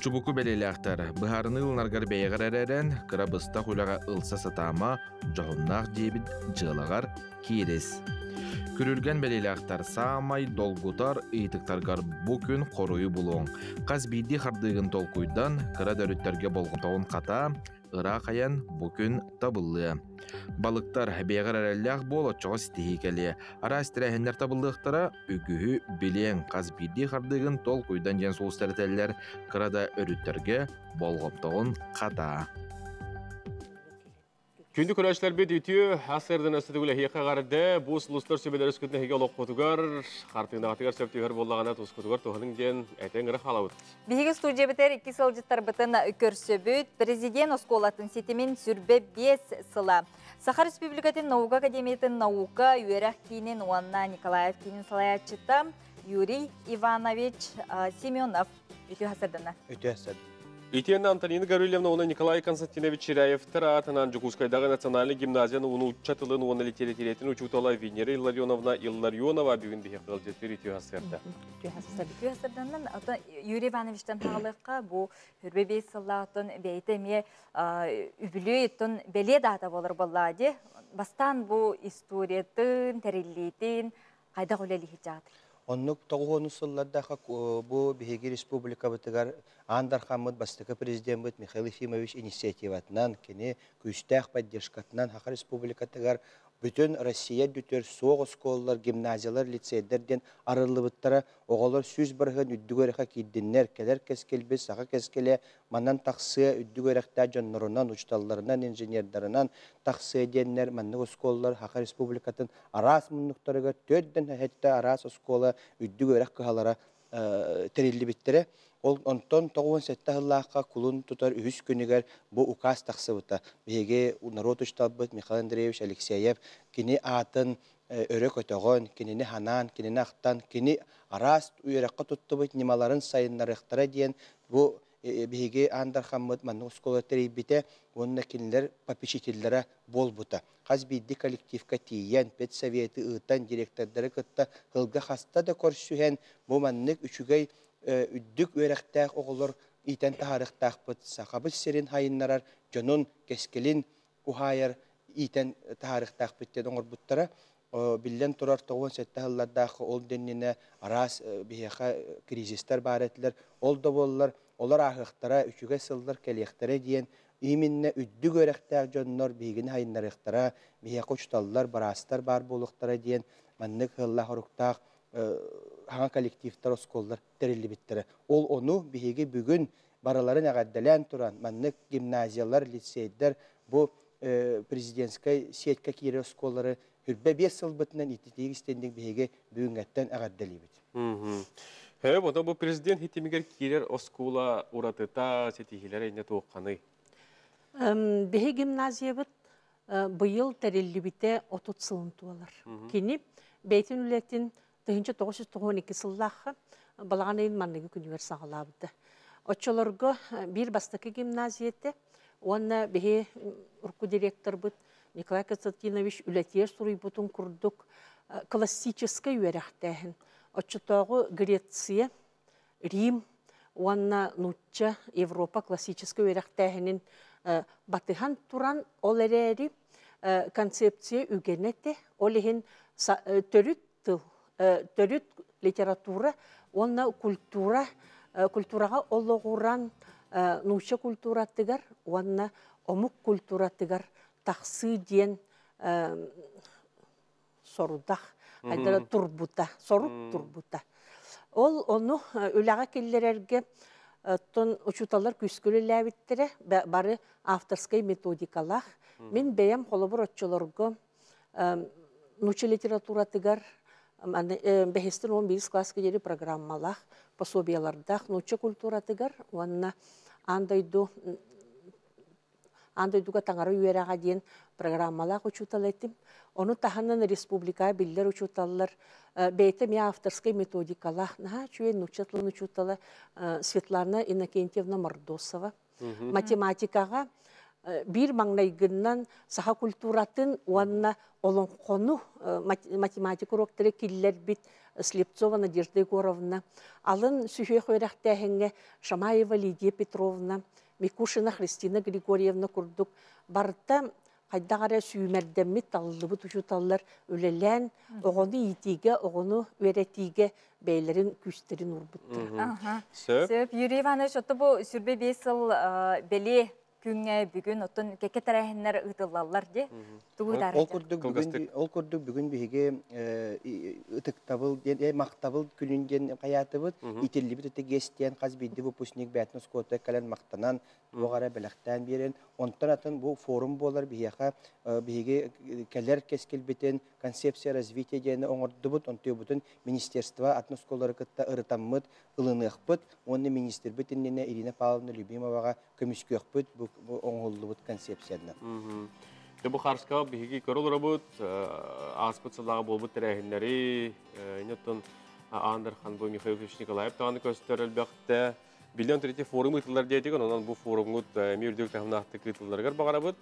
Чубуку бэлиэлээхтэр, быһаарыныы ылынаргар бэйэҕэр эрэрэн, кыра быстах үлэҕэ ылса сатаама, дьоһуннаах диэбит дьыалаҕар киирис. Күрүлгэн бэлиэлээхтэр саамай долгутар ыйытыктаргар бу күн хоруйу булуоҥ. Хас биирдии хардыыгын толкуйдан, кыра да өрүттэргэ болҕомтоҕун хатаа, ыраах айан бу күн табыллыа. Балыктар бэйэҕэр эрэллээх буол, оччоҕо ситиһии кэлиэ. Араас тэрээһиннэр табыллыахтара, үгүһү билиэҥ, хас биирдии хардыыгын толкуйдан диэн сулустар этэллэр, кыра да өрүттэргэ болҕомтоҕун хатаа. Күндү көрөөччүлэрбит үтүө ас-сырдын өстөтүгүл эһиэхэ эҕэрдэ. Бу сулустар сүбэлэр өскүтүн эһиги олоххутугар, хартыынагатыгар сөп түһэр буоллаҕына тускутугар туһаныҥ диэн этэн ыра хаалабыт. Биһиги студиябытыгар икки сылдьыттарбытын көрсөбүт. Президент оскуолатын ситимин сүрбэ биэс сыла. Саха Республикатын наука академиятын наука үөрэх киинин уонна Николаев киинин салайааччыта Юрий Иванович Семенов. Үтүө хасардана. Үтүө хасардана. Итиэннэ Антонина Гаврильевна уонна Николай Константинович Чиряевтар аатынан Дьокуускайдааҕы национальнай гимназияны нуучча тылын уонна литэрэтиирэтин учуутала Венера Илларионовна Илларионова бүгүн биһиэхэ ыалдьыттыыр үтүө сарсыарда. Үтүө сарсыарданан Юрий Ивановичтан хаалыахха бу хүрбэ биэс сыллаахтан бэйэтэ эмиэ үбүлүөй оттон бэлиэ даата буолар буоллаа дии. Бастаан бу историятын, тэриллиитин хайдах үлэлиһи дьаатый? Оннук тоҕуһуонус сыллардаахха бу биһиги республикабытыгар Аан Дархаммыт бастакы президеммит Михаил Ефимович инициативатынан, кини күүстээх поддержкатынан Саха Республикатыгар бүтүн Россия үрдүтүгэр суох оскуолалар, гимназиялар, лицейдэр диэн арыллыбыттара. Оҕолор 100% үрдүк үөрэххэ киирдиннэр, кэлэр кэскилбит, саха кэскилэ манан тахсыа, үрдүк үөрэхтээх дьоннорунан, учууталларынан, инженердарынан тахсыа диэннэр маннык оскуолалар Саха Республикатын араас муннуктарыгар төрдөн сэттэ араас оскуола үрдүк үөрэх кыһалара тэриллибиттэрэ. Ол онтон 97 сыллаахха кулун тутар үһүс күнүгэр бу указ тахсыбыта. Биһиги норуот учууталбыт Михаил Андреевич Алексеев кини аатын өрө көтөҕөн, кинини ханаан, кинини ахтан, кини араас үөрэххэ туттубут ньымаларын сайыннарыахтара диэн бу биһиги Аан Дархаммыт маннык оскуола тэрийбитэ уонна кинилэр попечителлэрэ буолбута. Хас биирдии коллективка тиийэн, педсоветы ыытан, директордары кытта сылга хаста да көрсүһэн, бу маннык үчүгэй үрдүк үөрэхтээх оҕолор иитэн таһаарыахтаахпыт, Сахабыт сирин хайыннарар дьонун кэскилин уһаайар иитэн таһаарыахтаахпыт диэн оҥорбуттара. Биллэн турар, 97 сыллардаах ол иннинэ араас биһиэхэ кризистэр баар этилэр. Ол да буоллар, олор ааһыахтара, үчүгэй сыллар кэлиэхтэрэ диэн именно үрдүк үөрэхтээх дьоннор биһигини хайыннарыахтара, биһиэхэ учууталлар, быраастар баар буолуохтара диэн маннык ыаллаах-оруктаах хаҥа коллективтар, оскуолалар тэриллибиттэрэ. Ол ону биһиги бүгүн барыларын эҕэрдэлээн туран, маннык гимназиялар, лицейдэр бу президентскай сетка киирэр оскуолалары хүрбэ биэс сылбытынан ититиик истинник биһиги бүгүҥҥэттэн эҕэрдэлиибит. Һэ, бу бу президент хитимигэр киирэр оскуола уратыта, ситиһиилэрэ инне туохханый? Биһи гимназиябыт быйыл тэриллибитэ 30 сылын туолар. Кини бэйтин үлэтин 1992 сыллаахха балаҕан ыйын манныгы күнүгэр саҕалаабыта. Оччолорго биир бастакы гимназия этэ уонна биһи урукку директорбыт Николай Константинович үлэтигэр суруйбутун курдук классическай үөрэхтээһин. Оччотооҕу Греция, Рим уонна нуучча Европа классическай үөрэхтээһинин батыһан туран, ол эрээри концепция үгэнэ этэ. Ол иһин төрүт тыл, төрүт литература уонна культура, культураҕа олоҕуран нуучча культуратыгар уонна омук культуратыгар тахсыы диэн сорудах хайдара турбута, сорук турбута. Ол ону үлэҕэ киллэрэргэ оттон учууталлар күүскэ үлэлээбиттэрэ, бары авторскай методикалаах. Мин бэйэм холобур оччолорго нуучча литературатыгар бэһистэн 11 класска диэри программалаах, пособиялардаах нуучча культуратыгар уонна аан дойду аан дойдуга таҥара үөрэҕэ диэн программалаах учуутал этим. Ону таһынан республикаҕа биллэр учууталлар бэйэтэ эмиэ авторскай методикалаах наһаа үчүгэй нуучча тылын учуутала Светлана Иннокентьевна Мордосова. Математикаҕа биир маҥнайгыннан саха культуратын уонна олоҥхону математика уруоктары киллэрбит Слепцова Надежда Егоровна, алын сүһүөх үөрэхтээһиҥҥэ Шамаева Лидия Петровна, Микушина Христина Григорьевна курдук барыта хайдах эрэ сүүмэрдэммит, талыллыбыт учууталлар үлэлээн, оҕону иитиигэ, оҕону үөрэтиигэ бэйэлэрин күүстэрин уурбуттара. Сөп. Юрий Иванович, отто бу сүрбэ биэс сыл бэлиэ күҥҥэ бүгүн оттон кэккэ тэрээһиннэр ыытыллаллар дии. Тугу Ол курдук бүгүн ол курдук бүгүн биһиги ытыктабыл диэн махтабыл күнүн диэн хайаатыбыт итиллибит ытык диэн хас биирдии выпускник бээтин оскуолата кэлэн махтанан туох эрэ бэлэхтээн биэрэн, онтон атын бу форум буолар. Биһиэхэ биһиги кэлэр кэскилбитин концепция развития диэни оҥордубут, онтуйбутун министерство атын оскуолалары кытта ырытаммыт ылыныахпыт уонна министрбит иннинэ Ирина Павловна Любимоваҕа көмүскүөхпүт бу оҥоһуллубут концепцияны. Бу харска биһиги көрө олоробут, ааспыт сыллааҕы буолбут тэрээһиннэри, иннеттон Андерхан бу Михаил Ильич Николаев таҕаны көстөр элбэхтэ. Биллэн третий форум ыытыллар диэтик, онон бу форумҥут эмиэ үрдүк таһымнаахтык ыытылларыгар баҕарабыт.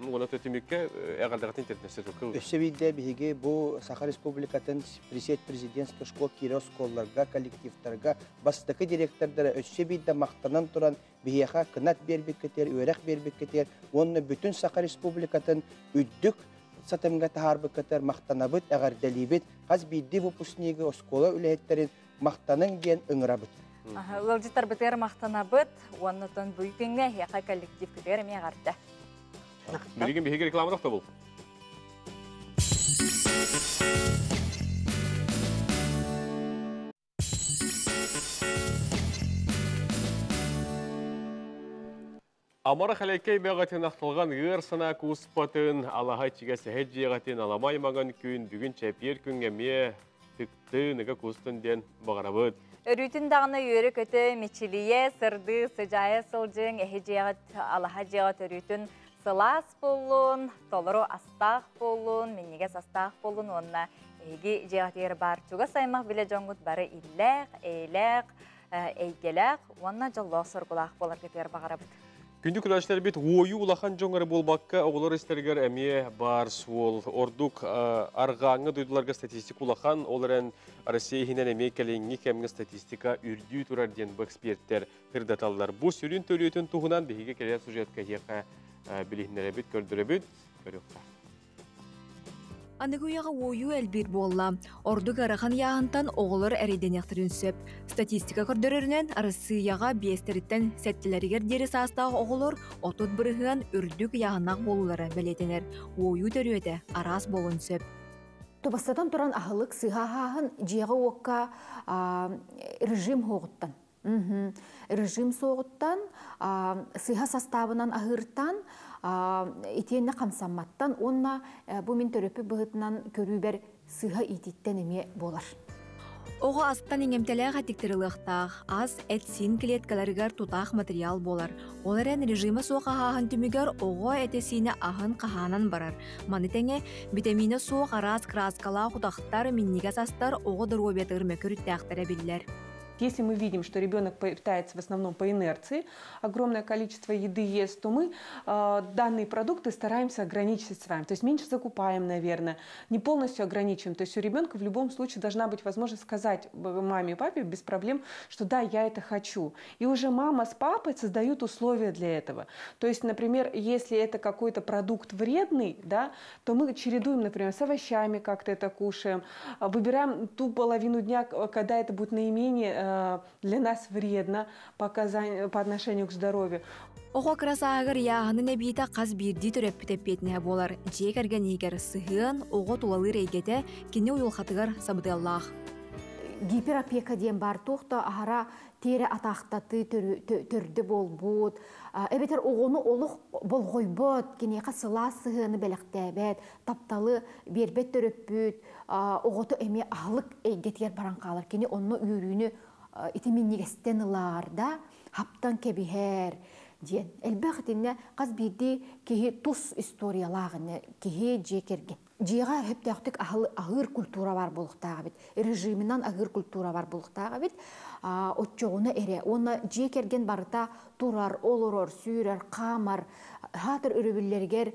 Уонна түмүккэ эҕэрдэҕитин тиртнэссе туркыл. Өссө биирдэ биһиги бу Саха Республикатын пресет президентскай школ киирэ оскуолаларга, коллективтарга бастакы директордара өссө биирдэ махтанан туран биһиэхэ кынат биэрбиккитигэр, үөрэх биэрбиккитигэр уонна бүтүн Саха Республикатын үрдүк сатымга таһаарбыккытыгар махтанабыт, эҕэрдэлиибит. Хас биирдии выпускнигы, оскуола үлэһиттерин махтаның диэн ыҥырабыт. Ыалдьыттарбытыгар махтанабыт, уоннатон бу күҥҥэ эһиэхэ коллективкытыгар эмиэ эҕэрдэ. Билигин биһиги реклама тохтобул. Амара халайкай бәғатын ақтылған ғыр сана куспатын, алаха чиге сәхет жиғатын аламай маған күн, бүгін чәпер күн әме тыкты ныга кустын ден бағарабыт. Өрүтүн дағына үйөрі көті мечилие, сырды, сыжая сылжың, әхи жиғат, алаха жиғат өрүтүн сылас болун, толору астақ болун, миннигес астақ болун, онна эһиги жиғат бар чуга саймақ биле жоңгут бары илләқ, эйләқ, эйгеләқ, онна жоллоқ соргулақ болар кетер бағарабыт. Күндү күләшләр бит ойу улахан жоңгары болбакка оғылар истергер әме бар суол. Ордук арғаңы дойдуларга статистика улахан, оларен Россия хинен әме кәлеңі кәмгі статистика үрдүү турар ден бу эксперттер хырдаталлар. Бу сүрін төлөтін туһунан биһиге келер сюжетка хеқа билихнере бит, көрдүрө бит, көрүкка. Аныгы уяға ойу әлбир болла. Ордук арахан яғынтан оғылыр әрейден сөп. Статистика көрдөрөрүнөн Россияға биестериттен сәттилеригер дери саастағы оғылыр отут бырыһыан үрдүк яғынақ болулары белетенер. Ойу төрүөтэ арас болун сөп. Тубастатан туран ахылык сыха жиэҕэ уокка режим хоҕуттан. Режим соғуттан, сыха составынан ахыртан, итиэнне хамсамматтан, онна бу мин төрөпү быһытынан көрүүбэр сыха ититтен эме болар. Оҕо астан иҥэмтэлээх атиктырылыахтаах, ас эт-сиин клеткаларыгар тутаах материал болар. Ол эрэн режима суох аһааһын түмүгэр оҕо этэ-сиинэ аһын хаһаанан барар. Маны тэҥэ витамина суох араас краскалаах утахтар, минньигэс астар оҕо доруобуйатыгар мөкүрүттээхтэрэ биллэр. Если мы видим, что ребенок питается в основном по инерции, огромное количество еды ест, то мы данные продукты стараемся ограничить с вами. То есть меньше закупаем, наверное, не полностью ограничиваем. То есть у ребенка в любом случае должна быть возможность сказать маме и папе без проблем, что да, я это хочу. И уже мама с папой создают условия для этого. То есть, например, если это какой-то продукт вредный, да, то мы чередуем, например, с овощами как-то это кушаем, выбираем ту половину дня, когда это будет наименее для нас вредно по отношению к здоровью. Оҕо кыра сааһыгар ыйааһынын эбиитэ хас биирдии төрөппүт эппиэтинэһэ буолар. Дьиэ кэргэн иһигэр сыһыан, оҕо тулалыыр эйгэтэ кини уйулҕатыгар сабыдыаллаах. Гиперопека диэн баар туох да аһара тиэрэ атаахтатыы төрдө буолбут, эбэтэр оҕону олох болҕойбот, киниэхэ сылаас сыһыаны бэлэхтээбэт, тапталы биэрбэт төрөппүт оҕото эмиэ аһылык эйгэтигэр баран хаалар. Кини онно үөрүүнү ити минньигэстэн ылар да, хаптан кэбиһэр диэн. Элбэх итиннэ хас биирдии киһи тус историялаах киһи дьиэ кэргэн. Дьиэҕэ сөптөөхтүк аһыыр культура бар буолуохтаах эбит. Режиминэн аһыыр культура бар буолуохтаах эбит. Оччоҕуна эрэ. Уонна дьиэ кэргэн барыта турар, олорор, сүүрэр, хаамар, хаатыр өрөбүллэригэр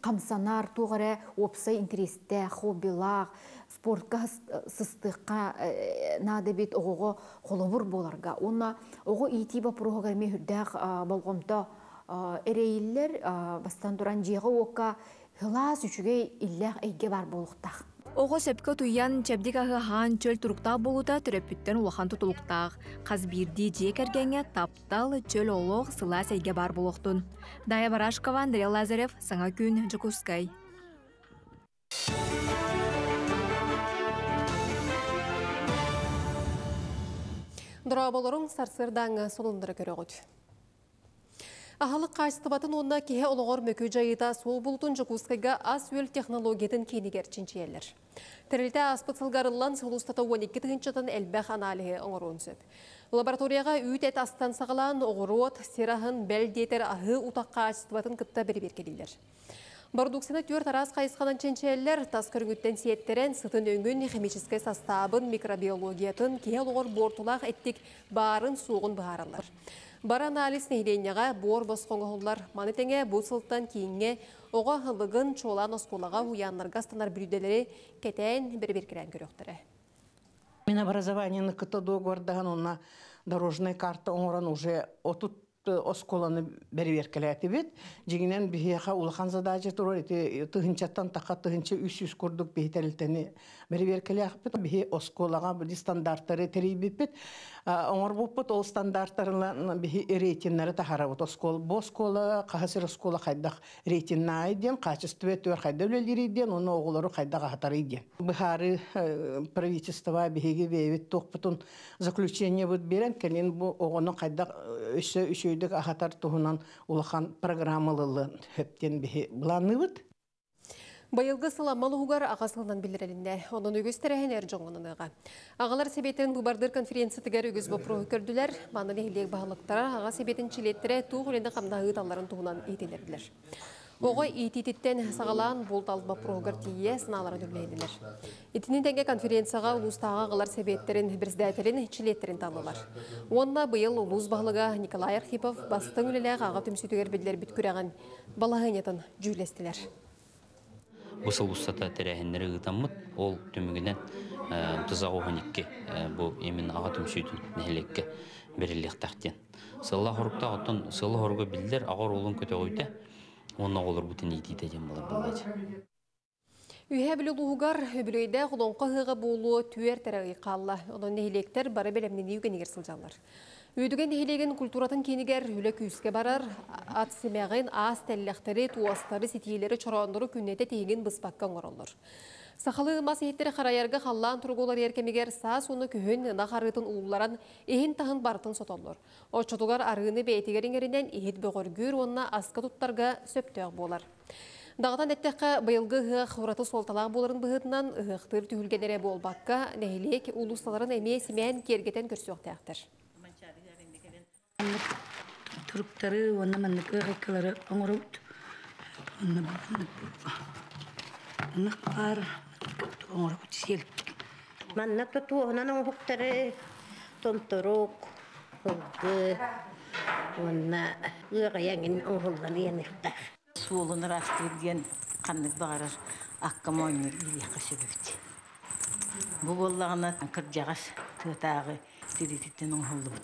хамсанар, туох эрэ уопсай интэриэстээх, хоббилаах, спортка сыстыахха наада эбит оҕоҕо холобур буоларга. Уонна оҕо иитии боппуруоһугар эмиэ сүрдээх болҕомто эрэйиллэр. Бастатан туран дьиэҕэ-уокка сылаас үчүгэй иллээх эйгэ баар буолуохтаах. Оҕо сөпкө утуйан, чэбдик аһы аһаан чөл туруктаах буолуута төрөппүттэн улахан тутулуктаах. Хас биирдии дьиэ кэргэҥҥэ таптал, чөл олох, сылаас эйгэ баар буолуохтун. Дая Барашкова, Андрей Лазарев, Саҥа күн, Дьокуускай. Дорооболоруҥ сарсыардааҥҥы сонуннары көрөҕүт. Аһылык хаачыстыбатын уонна киһи олоҕор мөкү дьайыыта суол булутун Дьокуускайга ас-үөл технологиятын киинигэр чинчийэллэр. Тэрилтэ ааспыт сылга арыллан сыл устата 12 тыһыынчаттан элбэх аналиһы оҥоруон сөп. Лабораторияҕа үүт-эт астан саҕалаан оҕуруот, сир аһын, бэл диэтэр аһыы утах хаачыстыбатын кытта бэрэбиэркэлииллэр. Бородууксуйаны түөрт араас хайысханан чинчийэллэр, тас көрүҥүттэн сиэттэрэн, сытын өҥүн, химическэй састаабын, микробиологиятын, киһи олоҕор буортулаах эттик баарын-суоҕун быһаараллар. Бары анализ нэһилиэнньэҕэ буор босхо оҥоһуллар. Маны тэҥэ бу сылтан кииҥҥэ оҕо аһылыгын, чуолаан оскуолаҕа, уһуйааннарга астанар бүлүүдэлэри кэтээн, бэрэбиэркэлээн көрүөхтэрэ. Мин образованиены кытта договордаһан уонна дорожная карта оҥорон уже 30 оскуоланы бэрэбиэркэлээтибит. Дьиҥинэн биһиэхэ улахан задача турар ити тыһыынчаттан таха 1300 курдук биһи тэрилтэни бэрэбиэркэлээхпит. Биһи оскуолаҕа били стандартары тэрийбиппит. Оҥорбуппут ол стандартарынан биһи рейтиннэри таһаарабыт. Оскуола бу оскуола хаһа сир оскуола хайдах рейтиннаай диэн, качество өттүгэр хайдах үлэлиирий диэн, уонна оҕолору хайдах аһатарый диэн. Быһаарыы правительство биһиги бэйэбит туохпутун заключениебыт биэрэн, кэлин бу оҕону хайдах өссө үчүгэйдик аһатар туһунан улахан программа ылыллыан сөп диэн биһи былаанныыбыт. Быйылгы сыл Амма улууһугар аҕа сылынан биллэрилиннэ. Онон үгүс тэрээһин эр дьоҥҥо Аҕалар сэбиэтин быыбардыыр конференциятыгар үгүс боппуруоһу көрдүлэр. Манна нэһилиэк баһылыктара, аҕа сэбиэтин чилиэттэрэ туох үлэни-хамнаһы ыыталларын туһунан иитиллэрдилэр. Оҕо иитиититтэн саҕалаан булт-алт боппуруоһугар тиийэ санааларын үллэһиннилэр. Итини тэҥэ конференцияҕа улуустааҕы аҕалар сэбиэттэрин председателин чилиэттэрин таллылар. Уонна быйыл улуус баһылыга Николай Архипов бастыҥ үлэлээх аҕа түмсүүтүгэр биллэрбит күрэҕин балаһыанньатын дьүүллэстилэр. Бу сыл устата тэрээһиннэри ыытаммыт, ол түмүгүнэн 32 бу именно аҕа түмсүүтүн нэһилиэккэ бэриллиэхтээх диэн. Сылла хоруктаах, оттон сылла хоруга биллэр, аҕа оруолун көтөҕүүтэ уонна оҕолорбутун иитиитэ диэн буолар буоллаачы. Үһэ Бүлүү улууһугар үбүлүөйдээх олоҥхо ыһыаҕа буолуо түөрт эрэ ый хаалла. Онон нэһилиэктэр бары бэлэмнэнии үгэнигэр сылдьаллар. Үөдүгэн нэһилиэгин культуратын киинигэр үлэ күүскэ барар, ат симэҕин, аас тэллэхтэри, туостары, ситиилэри, чорооннору күннэтэ тиһигин быспакка оҥороллор. Сахалыы мас иһиттэри харайарга халлаан туруга уларыйар кэмигэр саас уонна күһүн ынах арыытын уулларан, иһин-таһын барытын сотоллор. Оччотугар арыыны бэйэтигэр иҥэринэн иһит бөҕөргүүр уонна аска туттарга сөптөөх буолар. Даҕатан эттэххэ, быйылгы ыһыах ураты суолталаах буоларын быһыытынан, ыһыахтыыр түһүлгэлэрэ буолбакка, нэһилиэк уулуссаларын эмиэ симээн киэргэтэн көрсүөхтээхтэр. Туруктары уонна маннык ыарыккалары оҥоробут. Онно маннык баар оҥоробут сиэл. Манна тутуоһунан оҥоһуктары томторук, ылгы уонна ыаҕайа эҥин оҥоһуллан ыйаныахтаах. Суолун ыраастыыр диэн ханнык баҕарар акка моонньуур иилиэххэ сөп эбит. Бу буоллаҕына кырдьаҕас тыатааҕы тириититтэн оҥоһуллубут.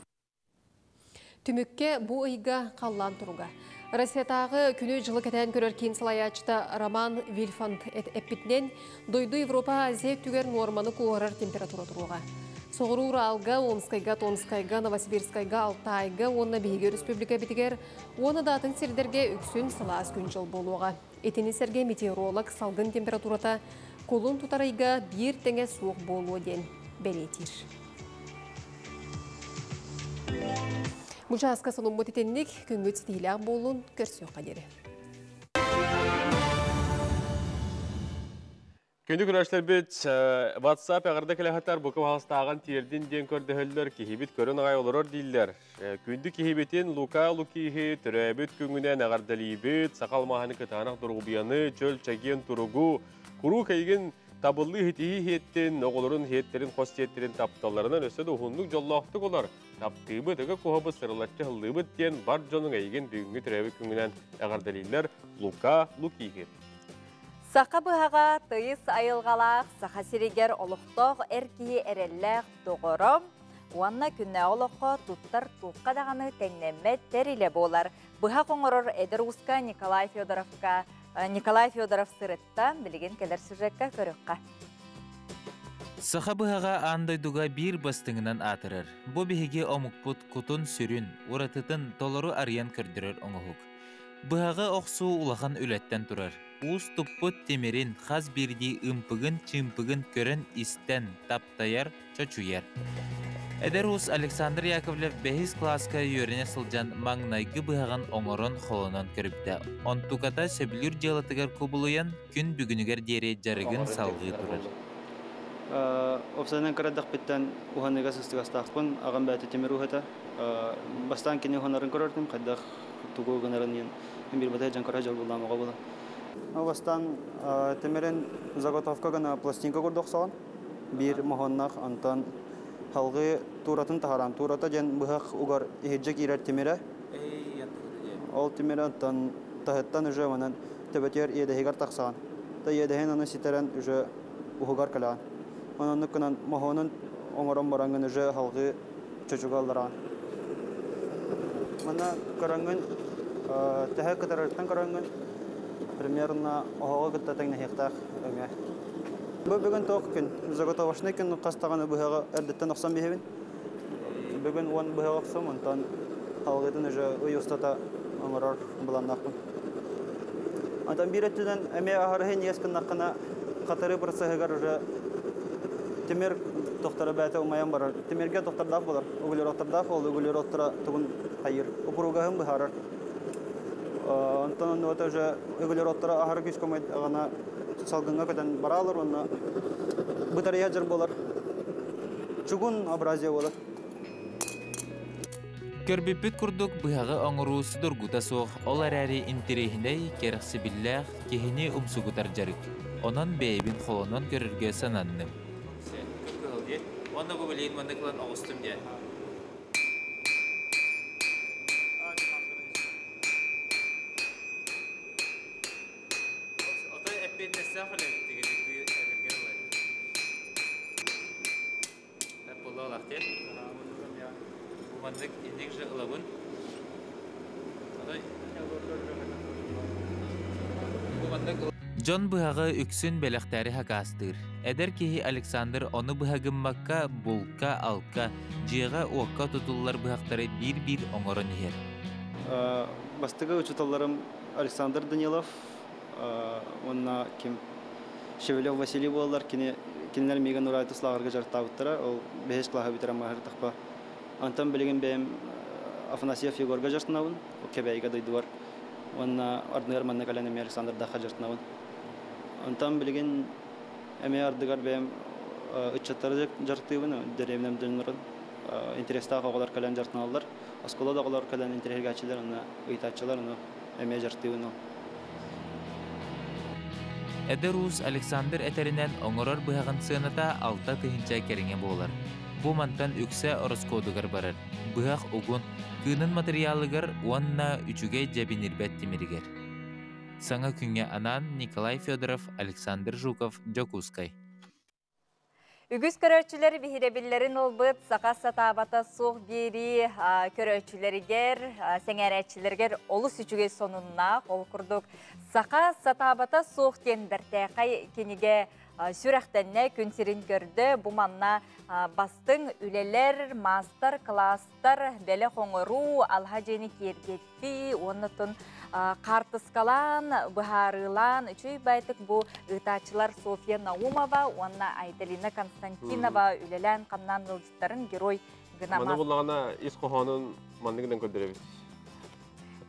Түмүккэ бу ыйга халлаан туруга. Россиятааҕы күнү-дьылы кэтээн көрөр киин салайааччыта Роман Вильфанд эппитинэн, дойду Европа Азия өттүгэр нуорманы куоһарар температура туруоҕа. Соҕуруу Уралга, Омскайга, Томскайга, Новосибирскайга, Алтайга уонна биһиги республика битигэр уонна да атын сирдэргэ үксүн сылаас күн-дьыл буолуоҕа. Итини сэргэ метеоролог салгын температурата кулун тутар ыйга биир тэҥэ суох буолуо диэн бэлиэтиир. Бу чааска сонуммут итинник, күҥҥүт ситиһиилээх буоллун, көрсүөххэ диэри. Күндү көрөөччүлэрбит, WhatsApp эҕэрдэ кэлэһэтэр бука баһастааҕын тиэрдин диэн көрдөһөллөр, киһибит көрөн аҕай олорор дииллэр. Күндү киһибитин Лука Лукиһи төрөөбүт күҥүнэн эҕэрдэлиибит, саха алмааһыны кытаанах доруобуйаны, чөл чэгиэн туругу, куруук эйигин табыллыы иһитиһии иһиэттин, оҕолорун иһиэттэрин, хос сиэттэрин тапталларынан өссө да уһуннук дьоллоохтук олор, таптыыбыт, ыга куһабыт, сырылаччы һыллыыбыт диэн бар дьонуҥ эйигин бүгүҥҥү төрөөбүт күҥүнэн эҕэрдэлииллэр Лука Лукиһи. Саха быһаҕа тыйыс айылҕалаах Саха сиригэр олохтоох эр киһи эрэллээх доҕоро уонна күннээҕи олоххо туттар туохха даҕаны тэҥнэммэт тэрилэ буолар. Быһах оҥорор эдэр ууска Николай Федоровка Николай Федоров сырытта, билигин кэлэр сюжекка көрүөххэ. Саха быһаҕа аан дойдуга биир бастыҥынан аатырар. Бу биһиги омукпут кутун-сүрүн, уратытын толору арыйан көрдөрөр оҥоһук. Быһаҕы охсуу улахан үлэттэн турар. Уус туппут тимирин хас биирдии ымпыгын-чыымпыгын көрөн-истэн, таптайар, чочуйар. Эдэр уус Александр Яковлев бэһис кылааска үөрэнэ сылдьан маҥнайгы быһаҕын оҥорон холонон көрбүтэ. Онтуката сөбүлүүр дьыалатыгар кубулуйан, күн бүгүнүгэр диэри дьарыгын салҕыы турар. Уопсайынан кырадахпыттан уһаныыга сыстыгастаахпын. Аҕам бэйэтэ тимир ууһа этэ. Бастаан кини уһанарын көрөртүм, хайдах тугу гынарын диэн биир дьон көрө дьол булаам оҕо буолан. Бастаан тимирин заготовка гына пластинка курдук охсоҕун. Биир моһуоннаах, онтон халгыы тууратын таһааран. Туурата диэн быһах угар иһирдьэ киирэр тимирэ. Ол тимири онтон таһыттан уже манан төбөтүгэр иэдэһигэр тахсаҕын. Та иэдэһин аны ситэрэн уже уһугар кэлэҕин. Онон гынан моһуонун оҥорон бараҥҥын уже халгыы чочуга ыллараҕын. Манна көрөҥҥүн төһө кытарарыттан көрөҥҥүн примерно оһоҕу кытта тэҥнэһиэхтээх өҥө. Бу бүгүн туох күн? Заготовочный күн хастаҕаны быһаҕы эрдэттэн охсон биһэбин. Бүгүн 10 быһаҕы охсом, онтон халгытын уже ый устата оҥорор былааннаахпын. Онтон биир өттүнэн эмиэ аһарыһын иэс гыннаххына хатырыы процеһыгар уже тимир тохторо бэйэтэ умайан барар. Тимиргэ тохтордаах болар, углеродтордаах ол углеродтора тугун хайыр, упругаһын быһаарар. Онтон оннуота уже углеродтора аһары күүскэ умайдаҕына салгыҥҥа көтөн бараалар уонна бытарыйа дьар буолар. Чугун абразия буолар. Көрбүппүт курдук быһаҕы оҥоруу судургута суох, ол эрээри интэриэһинэй, кэрэхсэбиллээх, киһини умсугутар дьарык. Онон бэйэбин холонон көрөргө сананным. Онно бу билигин маннык ылан оҕустум диэн. Отой эппиэтинэстээх үлэбит этэргэ дылы. Буолуолаах диэн. Бу маннык инник же ылабын. Отой бу маннык Дьон быһаҕы үксүн бэлэхтээри хакаастыыр. Эдэр киһи Александр ону быһа гыммакка булка-алка, дьиэҕэ-уокка тутуллар быһахтары биир-биир оҥорон иһэр. Бастакы учууталларым Александр Данилов уонна ким Шевелев Василий буоллар, кини кинилэр миигин Урайтус лааҕырга дьарыктаабыттара, ол бэһис кылааһы бүтэрэн баһыртахпа. Онтон билигин бэйэм Афанасьев Егорга дьарыктанабын, Кэбээйигэ дойдубар. Уонна ардыгар манна кэлэн эмиэ Александрдаахха дьарыктанабын. Онтон билигин эмиэ ардыгар бэйэм ыччаттары дьарыктыыбын, дэриэбинэм дьоннорун интерестээх оҕолор кэлэн дьарыктаналлар. Оскуола да оҕолор кэлэн интэриэһиргээччилэр, онно ыйытааччылар, ону эмиэ дьарыктыыбын ол. Эдэр уус Александр этэринэн оҥорор быһаҕын сыаната 6 тыһыынча кэриҥэ буолар. Бу мантан үксэ ороскуотугар барар. Быһах угун, кыынын материалыгар уонна үчүгэй дьэбинирбэт тимиригэр. Саҥа күҥҥэ анаан Николай Федоров, Александр Жуков, Дьокуускай. Үгүс көрөөччүлэр биһирэбиллэрин ылбыт саха сатаабата суох биэрии көрөөччүлэригэр, сэҥээрээччилэригэр олус үчүгэй сонуннаах. Ол курдук саха сатаабата суох диэн бэртээхэй кинигэ сүрэхтэннэ, күн сирин көрдө. Бу манна бастыҥ үлэлэр, маастар-кылаастар, бэлэх оҥоруу, алаһа дьиэни киэргэттии уонна тун хаартыскалаан, быһаарыылаан үчүгэй байтык бу ыытааччылар Софья Наумова уонна Айталина Константинова үлэлээн-хамнаан ыалдьыттарын герой гына Маны буллаҕына ис хоһоонун манныгынан көрдөрөбүт.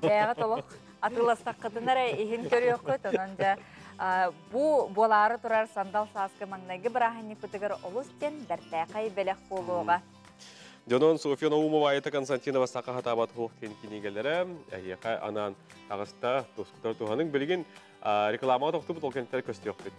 Бэйэҕит олох атыыластаххытын эрэ иһин көрүөххүт. Онон дьэ бу буолаары турар сандал сааскы маҥнайгы бырааһынньыкпытыгар олус диэн бэртээхэй бэлэх буолуоҕа. Дьонон Софья Наумова Айта Константинова саха хатаабат хуох диэн кинигэлэрэ эһиэхэ анаан таҕыста тускутар туһаныҥ. Билигин рекламаҕа тохтубут ол кэнниттэн көстүөхпүт.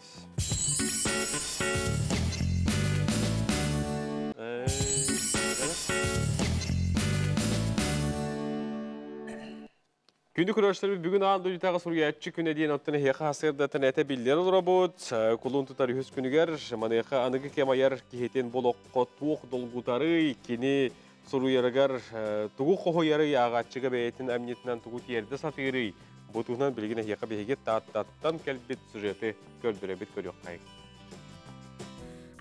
Күндү көрөөччүлэрбит бүгүн аан дойдутааҕы суруйааччы күнэ диэн оттон эһиэхэ сарсыардаттан этэ биллэр олоробут. Кулун тутар үһүс күнүгэр маныаха аныгы кэм айар киһитин бу олоххо туох долгутарый, кини суруйарыгар тугу хоһуйарый, ааҕааччыга бэйэтин амньытынан тугу тиэрдэ сатыырый, бу туһунан билигин эһиэхэ биһиги Тааттаттан кэлбит сюжеты көрдөрөбүт көрүөххэйиҥ.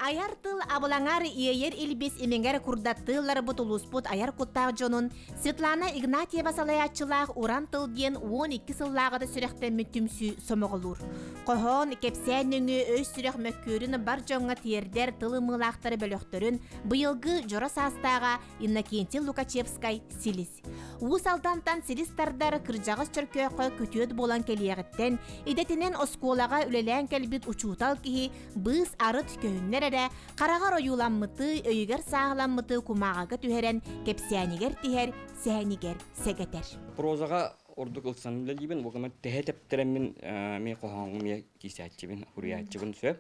Айар тыл абылаҥар иэйэр илбис имиҥэр курдаттыылларбыт улууспут айар куттаах дьонун Светлана Игнатьева салайааччылаах Уран тыл диэн 12 сыллааҕыта сүрэхтэммит түмсүү сомоҕолуур. Хоһоон, кэпсээн нөҥүө өй-сүрэх мөккүөрүн бар дьоҥҥо тиэрдэр тыл ымыылаахтары бөлөхтөрүн быйылгы дьоро саастааҕа Иннокентий Лукачевскай Силис. Уус Алдантан силис тардар кырдьаҕас Чөркөөххө күтүөт буолан кэлиэҕиттэн, идэтинэн оскуолаҕа үлэлээн кэлбит учуутал киһи быыс арыт көһүннэр эрэ, хараҕар ойууламмыты, өйүгэр сааһыламмыты кумааҕыга түһэрэн кэпсээнигэр тиһэр, сэһэнигэр сэгэтэр. Прозаҕа ордук ылсан үлэлиибин, ол гынан тэһэ тэптэрэммин эмиэ хоһооҥҥо эмиэ киисээччибин, суруйааччыбын сөп.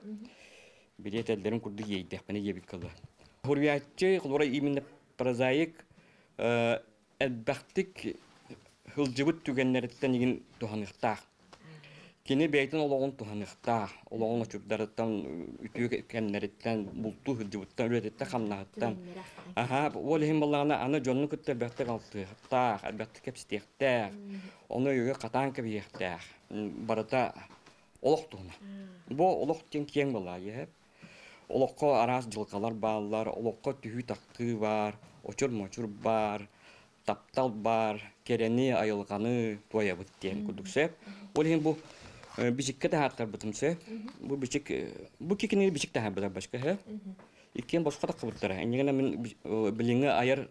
Билиэтэллэрин курдук иэйдэхпинэ диэбит кылы. Суруйааччы, холобура, именно прозаик элбэхтик сылдьыбыт түгэннэриттэн игин туһаныахтаах. Кини бэйэтин олоҕун туһаныахтаах, олоҕун очурдарыттан, үтүө кэмнэриттэн, бултуу сылдьыбыттан, үлэтиттэн, хамнаһыттан. Аһаа, ол иһин буоллаҕына, аны дьонну кытта элбэхтик алтыһыахтаах, элбэхтик кэпсэтиэхтээх, ону өйүгэр хатаан кэбиһиэхтээх. Барыта олох туһунан. Бу олох диэн киэҥ былаайа. Олоххо араас дьылҕалар бааллар, олоххо түһүү-тахсыы баар, очур-мочур баар, таптал баар, кэрэни, айылҕаны туойабыт диэн курдук сөп. Ол иһин бу бичиккэ таһаартарбытым сөп. Бу бичик, бу кикини бичик таһаарбытар башка сөп. Иккиэн босхо таххыбыттара. Иннигинэ мин билиҥҥи айар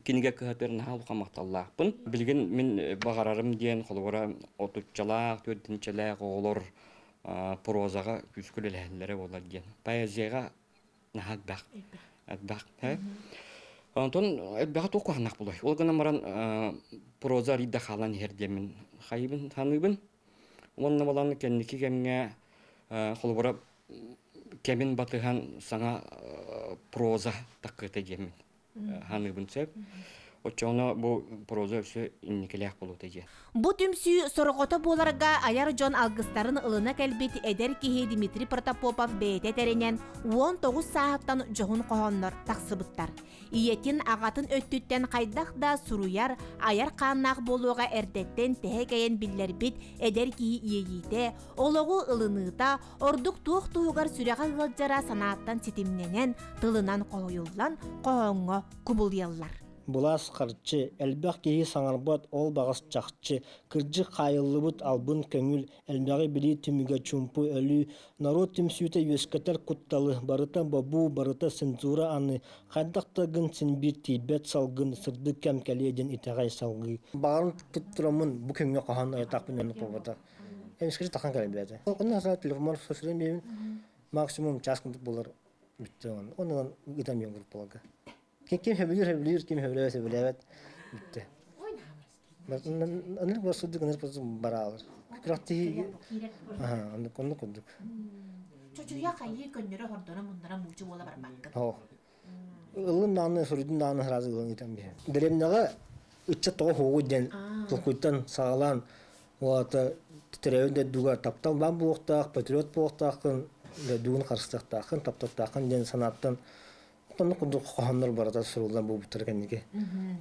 кинигэ кыһатыгар наһаа улахан махталлаахпын. Билигин мин баҕарарым диэн холобура отуччалаах, төрдүнчэлээх оҕолор прозаҕа күүскэ үлэлэһэллэрэ буолар диэн. Поэзияҕа наһаа элбэх. Элбэх. Онтон элбэҕи туох куһаҕаннаах буолуой? Ол гынан баран проза арыйда хаалан иһэр диэммин хайыбын саныыбын. Уонна балан кэнники кэмҥэ холобура кэмин батыһан саҥа проза таккыта диэммин ханыыбын сөп. Оччоҕуна бу проза өссө инникилээх буолуота диэн. Бу түмсүү сорҕото буоларга айар дьон алгыстарын ылына кэлбит эдэр киһи Дмитрий Протопопов бэйэтэ тэринэн 19 сааһыттан дьоһун хоһооннор тахсыбыттар. Ийэтин, аҕатын өттүттэн хайдах да суруйар, айар хааннаах буолуоҕа эрдэттэн тэһэ кэйэн биллэрбит эдэр киһи иэйиитэ, олоҕу ылыныыта, ордук туох туһугар сүрэҕэ ыалдьара санааттан ситимнэнэн, тылынан хоһуйуллан, хоһооҥҥо кубулуйаллар. Былаас харчы, элбэх киһи саҥарбат ол баҕас чахчы, кырдьык хаайыллыбыт албын көҥүл, элбэҕи билии түмүгэ чуумпу өлүү, норуот түмсүүтэ үөскэтэр кутталы, барыта бобуу, барыта цензура аны, хайдах да гын син биир тиийбэт салгын, сырдык кэм кэлиэ диэн итэҕэй салгыы. Баҕарым туттураммын бу күҥҥэ хоһоон айатаахпын оннук буолбата. Эмискэ тахан кэлэн бэйэтэ. Онно саа телефоммар сөсүрэн биэбин максимум час курдук буолар бүттэ онон ытам биэн группаларга. Ким сөбүлүүр сөбүлүүр, ким сөбүлээбэт сөбүлээбэт бүттэ. Ынырык бассырдык ынырык бассырдык бараалар. Күрэхтэһиигэ аха оннук оннук курдук. Чочуйа хайыы көннөрө хордоно муннара муучу буола барбаккын. Оо. Ыллын даҕаны суруйдун даҕаны сразу ылан ыытан биһи. Дэриэбинэҕэ ыччат тоҕо хуоҕуй диэн толкуйтан саҕалаан уолата төрөөбүт дойдуга таптал баар буолуохтаах, патриот буолуохтааххын, дойдугун харыстыахтааххын, таптыахтааххын диэн санааттан Оннук курдук хоһооннор барыта суруллан буолбуттара кэнники.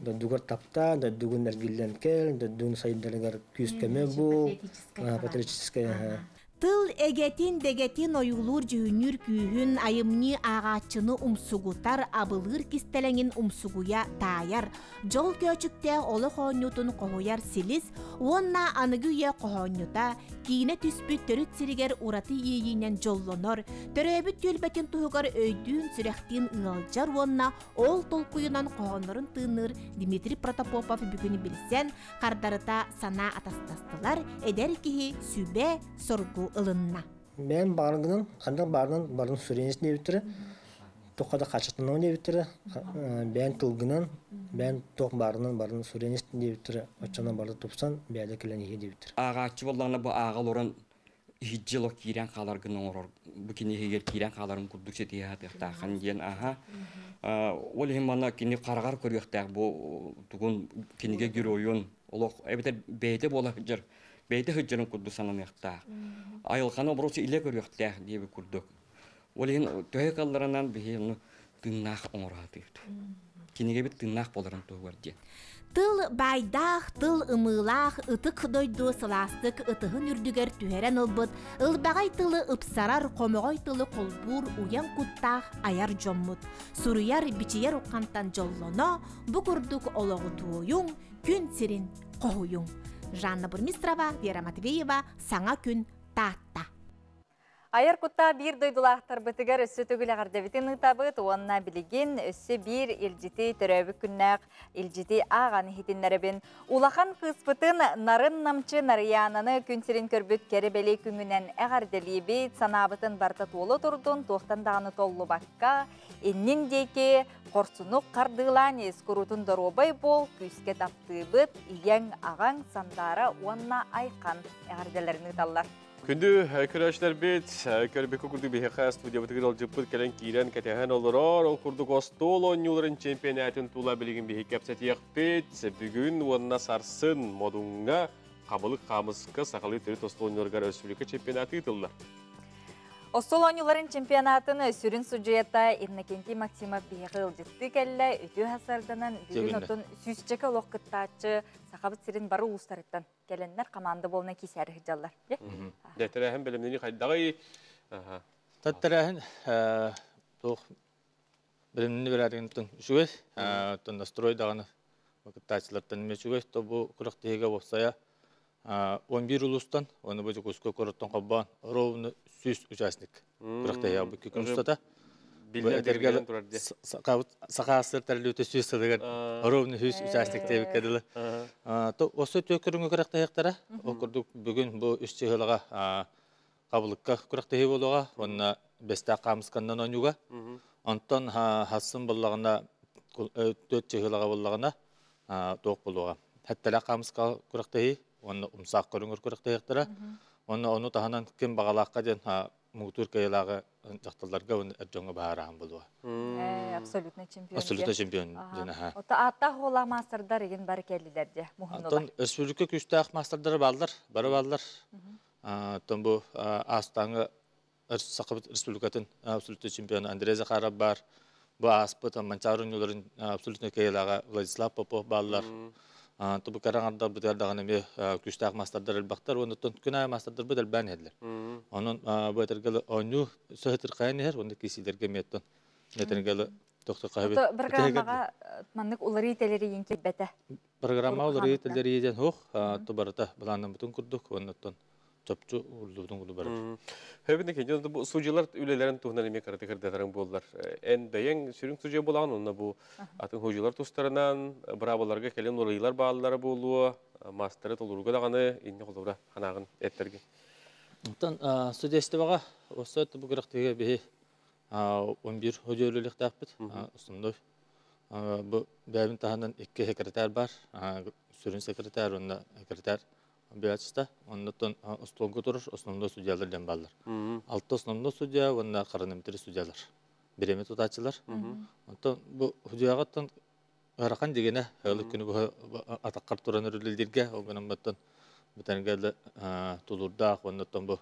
Дойдугар таптаа, дойдугун эргиллэн кэл, дойдугун сайдарыгар күүс-көмө бул, патриотическай. Тыл эгэтин дэгэтин ойуулуур дьүһүннүүр күүһүн, айымньы ааҕааччыны умсугутар, абылыыр кистэлэҥин умсугуйа таайар, дьол көөчүктээх олох оонньуутун хоһуйар силис уонна аныгы үйэ хоһоонньута, киинэ түспүт төрүт сиригэр ураты иэйиинэн дьоллонор, төрөөбүт түөлбэтин туһугар өйдүүн-сүрэхтиин ыалдьар уонна ол толкуйунан хоһооннорун тыынныыр Дмитрий Протопопов бүгүн билсэн, хардарыта санаа атастастылар, эдэр киһи сүбэ, соргу ылынна. Бэйэм бааргынан, ханнык баарынан барын суверенность диэбиттэрэ, туохха да хаачыстанан диэбиттэрэ, бэйэн тылгынан, бэйэн туох баарынан барын суверенность диэбиттэрэ, оччонон бары тупсан, бэйэлэ кэлэн иһиэ диэбиттэрэ. Ааҕааччы буоллаҕына бу ааҕа олорон иһирдьэ олох киирэн хааларгын оҥорор, бу кини иһигэр киирэн хааларын курдук ситиһэ сатыахтааххын диэн аха. Ол иһин манна кини хараҕар көрүөхтээх бу тугун кинигэ геройун олох эбэтэр бэйэтэ буола сылдьар бэйэтэ сылдьарын курдук сананыахтаах. Айылҕаны обороочу илэ көрүөхтээх диэбит курдук. Ол иһин төһө калларанан биһи ону тыыннаах оҥоро сатыыбыт. Кинигэбит тыыннаах буоларын туһугар диэн. Тыл баайдаах, тыл ымыылаах, ытык дойду сылаастык ытыһын үрдүгэр түһэрэн ылбыт, ылбаҕай тылы ыпсарар, хомоҕой тылы холбуур уйан куттаах айар дьоммут. Суруйар, бичийэр уххантан дьоллоно, бу курдук олоҕу туойуҥ, күн сирин хоһуйуҥ. Жанна Бурмистрова, Вера Матвеева, Саҥа күн, Таатта. Айар куттаа биир дойдулаахтарбытыгар өссө төгүл эҕэрдэбитин ыытабыт уонна билигин өссө биир илдьити төрөөбүт күннээх илдьити ааҕан иһитиннэрэбин. Улахан кыыспытын Нарын Намчы Нарыйаананы күн сирин көрбүт кэрэ бэлиэ күҥүнэн эҕэрдэлиибит, санаабытын барыта туола турдун, туохтан даҕаны толлубакка, иннин диэки хорсунук хардыылаан ис, куруутун доруобай буол, күүскэ таптыыбыт, ийэҥ, аҕаҥ, Сандаара уонна Айхан эҕэрдэлэрин ыыталлар. Күндү көрөөччүлэрбит, көрбүккэ курдук биһиэхэ студиябытыгар ыалдьыппыт кэлэн киирэн кэтэһэн олорор. Ол курдук остуол оонньууларын чемпионатын тула билигин биһи кэпсэтиэхпит. Бүгүн уонна сарсын Модуҥҥа хабылык хаамыска сахалыы төрүт остуол оонньууларыгар өрөспүүбүлүкэ чемпионата ыытыллар. Остуол оонньууларын чемпионатын сүрүн судьуйата Иннокентий Максимов биһиэхэ ыалдьыттыы кэллэ. Үтүө сарданан бүгүн отун сүүсчэкэ олох кыттааччы Сахабыт сирин бары улуустарыттан кэлэннэр команда буолна киисээри сылдьаллар. Дьэ, тэрээһин бэлэмнэнии хайдаҕый? Тэрээһин туох бэлэмнэнии бэрээдэгин үчүгэй. Оттон настрой даҕаны кыттааччылартан эмиэ үчүгэй. То бу күрэхтэһиигэ уопсайа 11 улуустан, уонна бу Дьокуускай куораттан холбоон ровно 100 участник күрэхтэһиэҕэ бу күн устата. Саха АССР тэрилүүтэ 100 сылыгар ровно 100 участник диэбиккэ дылы. Осы түө көрүҥү күрэхтэһиэхтэрэ. Ол курдук бүгүн бу үс чыһылаҕа хабылыкка күрэхтэһии буолуоҕа уонна бэстээх хаамысканнан оонньууга. Онтон хассын буллаҕына түөрт чыһылаҕа буллаҕына туох буолуоҕа. Хэттэлээх хаамыска күрэхтэһии уонна умсаах көрүҥүр күрэхтэһиэхтэрэ. Уонна ону таһынан ким баҕалаахха диэн муҥутуур кыайыылааҕы дьахталларга уонна эр дьоҥҥо баһаараһан буолуо. Абсолютный чемпион. Абсолютный чемпион диэн аха. Ото ааттаах уоллаах маастардар игин бары кэллилэр дьэ муһуннулар. Оттон республика күүстээх маастардара бааллар, бары бааллар. Оттон бу аастааҥы Сахабыт Республикатын абсолютный чемпиона Андрей Захаров баар. Бу ааспыт Манчаары оонньууларын абсолютный кыайыылааҕа Владислав Попов бааллар. Тубу караҥардар бытыгар даҕаны эмиэ күүстээх маастардар элбэхтэр уонна күн аайы маастардарбыт элбээн иһэллэр. Онон бу этэргэ оонньуу сыһытырхайан иһэр уонна киисиилэргэ эмиэ оттон этэргэ тохто хаһыбыт. Программаҕа маннык уларыы тэлэрийин кэлбэтэ. Программа уларыы тэлэрийи диэн суох, тубарыта былааннаммытын курдук уонна оттон чопчу уурдубутун курдук барар. Хөбүнэ кенжен бу судьялар үлэлэрин туһунан эмиэ кыратык кырдатарың буоллар. Эн бэйэҥ сүрүн судья буолаҕын, онно бу атын судьялар тустарынан быраабыларга кэлин уларыйыылар бааллара буолуо, маастары толорууга даҕаны инни холобура ханаҕын эттэргин. Оттон судействоҕа осы бу күрэхтэһиигэ биһи 11 судья үлэлиэхтээхпит. Основной бу бэйэбин таһынан икки секретарь бар. Сүрүн секретарь уонна секретарь Обязательство. Оннуттан остуолга турар основной судьялар диэн бааллар. Алта основной судья уонна хронометр судьялар. Бириэмэ тутааччылар. Онтон бу судьяҕаттан ыарахан дигэнэ ылык күнү быһа атаххар туран үрүлүлдиргэ ол гынан баттан бүтэргэ тулуурдаах уоннаттан бу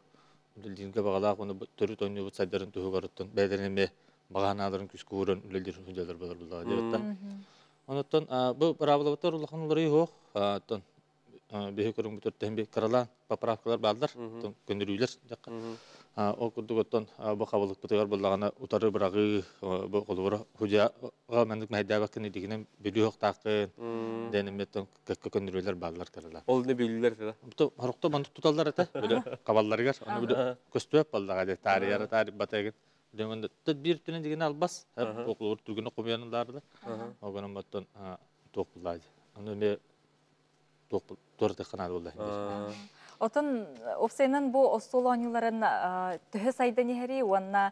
үлэлииргэ баҕалаах уонна төрүт оонньуубут сайдарын туһугаруттан бэйэлэрин эмиэ баҕа санааларын күүскэ ууран үлэлиир судьялар болар буллаҕа диэбиттэр. Онуттан бу быраабылабытар улахан уларыйыы суох. Оттон Биһи көрүҥ бүтөртөһүн би кыралаан поправкалар бааллар, көннөрүүлэр дьакка. Ол курдук оттон бу хабылыкпытыгар буллаҕына утары быраҕыы, бу холобура худьаҕа маннык мэһэйдээбэккин илигинэн бүлүүһүөхтааххын диэн эмиэттэн кэккэ көннөрүүлэр бааллар кыралаан. Ол не бүлүүлэр этэ? Хорохто маннык туталлар этэ, били хабалларыгар, ону били көстүөп баллаҕа дии, таарыйара таарыйбата эгин. Дьоҥон биир түнэн дигин албас, оҕолор түргүнэ хомуйан ылаарылар. Огонон боттон туох буллаа. Ону эмиэ туох туоратыхханаады буолла. Отон опсайынан бу остуол оонньууларын төһө сайдан иһэри уонна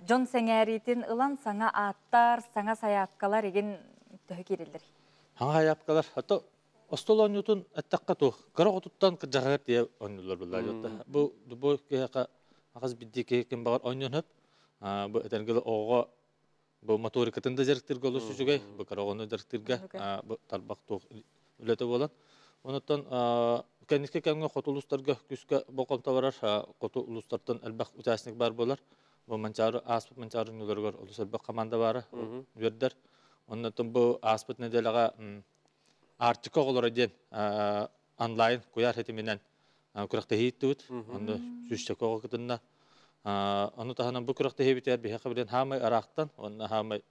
дьон сэҥээриитин ылан саҥа ааттар, саҥа сайаапкалар игин төһө киирэллэр? Саҥа сайаапкалар, ото остуол оонньуутун эттэххэ туох, кыра оҕотуттан кырдьаҕаһыгар тиийэ оонньууллар буолла. Бу бу киһиэхэ хас биирдии киһи ким баҕар оонньуон сөп. Бу этэргэ оҕоҕо бу моторикатын да дьарыктыырга олус үчүгэй, бу кыра оҕону дьарыктыырга бу тарбах туох үлэтэ буолан. Онуттан кэнники кэмҥэ хоту улуустарга күүскэ болҕомто барар, хоту улуустартан элбэх участник баар буолар. Бу Манчаары ааспыт Манчаары оонньууларыгар олус элбэх команда баара, үөрдэр. Оннуттан бу ааспыт нэдиэлэҕэ Арктика оҕолоро диэн онлайн куйаар ситиминэн күрэхтэһии ыыттыбыт. Онно сүүсчэкэ оҕо кытынна. Ону таһынан бу күрэхтэһиибитигэр биһиэхэ билэн хаамай ыраахтан уонна хаамай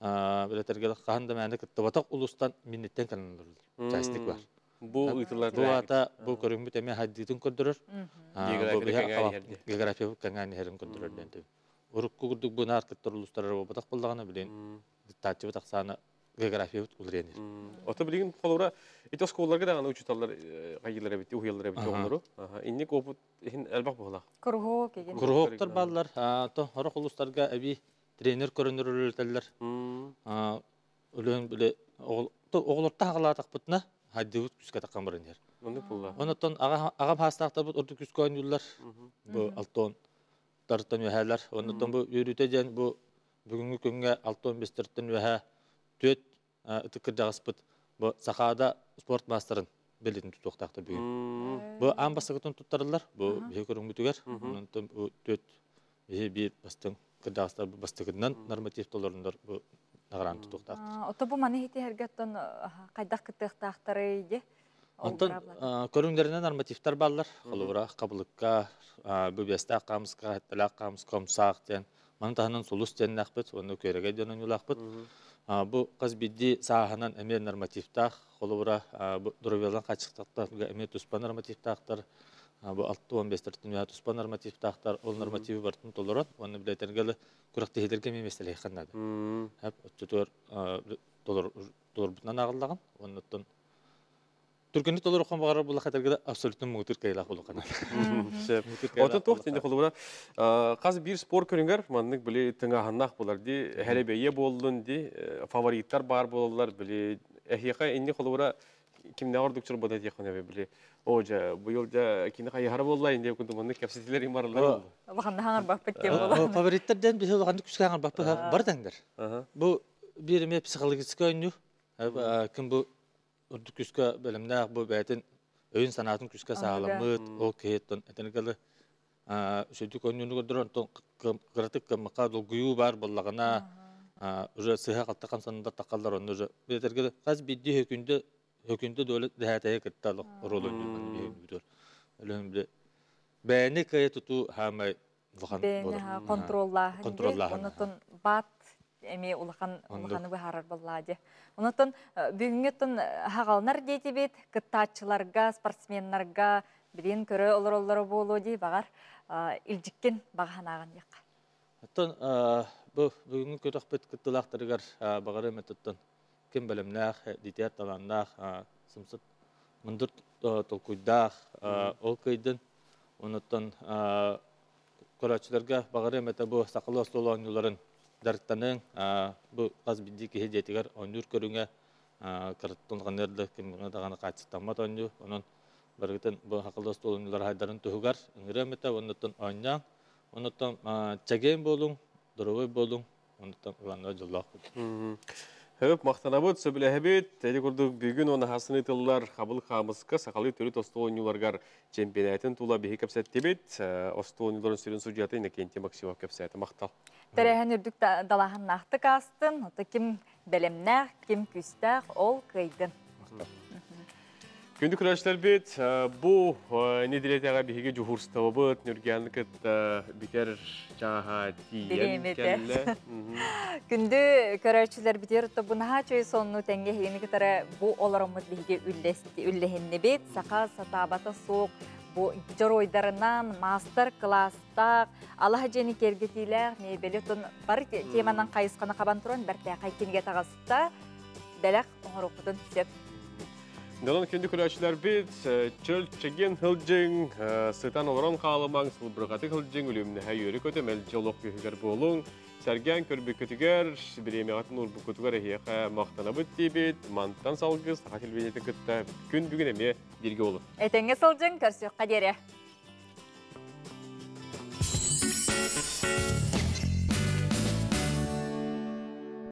билэтэргэ хаһан да мээнэ кыттыбатах улуустан минниттэн кэлэн олороллор. Участник бар. Бу ыытыллар Бу аата бу көрүҥмүт эмиэ хайдыытын көрдөрөр. География кэҥээн иһэрин көрдөрөр диэн. Урукку курдук бу наар кыттар улуустар буолбатах буоллаҕына билин кыттааччыбыт ахсаана географиябыт уларыйан иһэр. Ото билигин холобура ити оскуолаларга даҕаны учууталлар хайыылар эбит, уһуйаллар эбит оҕолору. Инник опыт иһин элбэх буоллах. Куруһуок эгин. Куруһуоктар бааллар. То сорох улуустарга эбии тренер көрөнөр үлэлэтэллэр. Өлөөн биле оҕолортон хаҕалаатахпытына хайдыбыт күскэ таххан баран иһэр. Оннук буолла. Онуттан аҕам хаастаахтарбыт ордук күскэ оонньууллар. Бу алтон тартан үөһээлэр. Оннуттан бу үөрүүтэ диэн бу бүгүҥҥү күҥҥэ 65-тэртэн үөһээ түөрт ытык кырдьаҕаспыт бу Сахаада спорт маастарын бэлиэтин тутуохтаахтар бүгүн. Бу аан бастакытын туттарыллар бу биһи көрүҥмүтүгэр. Онтон бу түөрт биһи биир бастыҥ кырдьаҕастар бастакытынан норматив толоруннар бу наҕарааны тутуохтаахтар. Ото бу маны иһитиһэргэ оттон хайдах кыттыахтаахтарый ди? Онтон көрүҥнэринэн нормативтар бааллар. Холобура, хабылыкка, бу биэстээх хаамыска, сэттэлээх хаамыска, умсаах диэн. Маны таһынан сулус диэннээхпит уонна күөрэгэй диэн оонньуулаахпыт. Бу хас биирдии сааһынан эмиэ нормативтаах. Холобура, бу доруобуйаларын хаачыстыбаттарга эмиэ туспа нормативтаахтар. Бу 65-тэртэн туспа нормативтаахтар. Ол нормативы барытын толорон уонна билэтэргэ күрэхтэһиилэргэ эмиэ миэстэлэһиэххэ наада. Оччотугар толорбутунан ааҕыллаҕын. Оннуттан түргэнник толоруоххун баҕарар буоллахха этэргэ абсолютно муҥутуур кыайыылаах буолуохха Отон туох диэн холобура хас биир спорт көрүҥэр маннык били тыҥааһыннаах буолар ди хэрэбэйэ буоллун ди фавориттар баар буолаллар били эһиэхэ инни холобура кимнээҕэр ордук чорбото этиэххин эбэ били о дьэ быйыл дьэ кини хайыһара буолла инди курдук маннык кэпсэтилэр имарылар Улаханна хаҥарбаппыт диэн буолар. Фавориттар диэн биһи улаханнык күскэ хаҥарбаппыт бары тэҥнэр. Бу биир эмиэ психологическай оонньуу. Ким бу ордук күүскэ бэлэмнээх бу бэйэтин өйүн санаатын күүскэ сааһыламмыт ол киһиттэн этэнигалы үчүгдүк оонньууну көрдөрөр, онтон кыратык кыммакка долгуйуу баар буоллаҕына уже сыһа халта хамсанында тахаллар, онно уже билэтэргэ хас биирдии хөкүндө хөкүндө дуола дэһээтэйэ кытта оруол оонньуур өлөһүн биле бэйэни кыайа тутуу хаамай улахан буолар контроллааһын контроллааһын онотон баат эмиэ улахан улаханы быһаарар буоллаа дии. Онотон бүгүҥҥү хаҕаланар диэтибит кыттааччыларга, спортсменнарга билин көрө олороллоро буолуо дии баҕар илдьиккин баҕа санааҕын диэххэ. Оттон бу бүгүҥҥү күрэхпит кыттыылаахтарыгар баҕарыам этиттэн ким бэлэмнээх, дитиэр талааннаах, сымсыт мындыр толкуйдаах ол кыйдын. Онуттан көрөөччүлэргэ баҕарыам этэ бу сахалыы остуол оонньууларын дьарыктаныҥ. Бу хас биирдии киһи дьиэтигэр оонньуур көрүҥэ кыраттан улаханныар да кимҥэ даҕаны хаачыстаммат оонньуу. Онон барыгытын бу сахалыы остуол оонньуулара хайдарын туһугар ыҥырыам этэ. Оннуттан оонньооҥ. Оннуттан чэгиэн буолуҥ, доруобай буолуҥ. Оннуттан ыланна дьоллоох буолуҥ. Хөп махтанабыт, сөбүлэһэбит. Эти курдук бүгүн уонна хасын ыытыллар хабыл хаамыска сахалыы төрүт остуол оонньууларыгар чемпионатын тула биһи кэпсэттибит. Остуол оонньууларын сүрүн судьуйата Иннокентий Максимов кэпсээтэ. Махтал. Тэрээһин үрдүк далааһыннаахтык аастын. Ото ким бэлэмнээх, ким күүстээх, ол кыайдын. Күндү көрөөччүлэрбит, бу нэдиэлэҕэ биһиги дьуһуурустубабыт Нүргээн кытта бүтэр чааһа тиийэн кэллэ. Күндү көрөөччүлэрбитигэр тобунаһа чөй сонну тэҥҥэ эһигини кытары бу олороммут биһиги үллэһиннибит. Саха сатаабата суох бу дьоруойдарынан маастар-кылаастаах, алаһа дьиэни киэргэтиилээх мебели отун бары теманан хайысханы хабан туран бэртээхэй кинигэ таҕыста. Бэлэх оҥоруохпутун сөп. Онон күндү көрөөччүлэрбит, чөл чэгиэн сылдьыҥ, сытан олорон хаалымаҥ, сылбырҕатык сылдьыҥ, үлүмнэһэ үөрэ көтө, мэлдьи олох күүһүгэр буолуҥ. Сэргээн көрбүккүтүгэр, бириэмэҕитин уурбуккутугар эһиэхэ махтанабыт диибит. Мантан салгыы Саха телевидениетин кытта күн бүгүн эмиэ бииргэ буолун. Этэҥҥэ сылдьыҥ, көрсүөххэ диэри.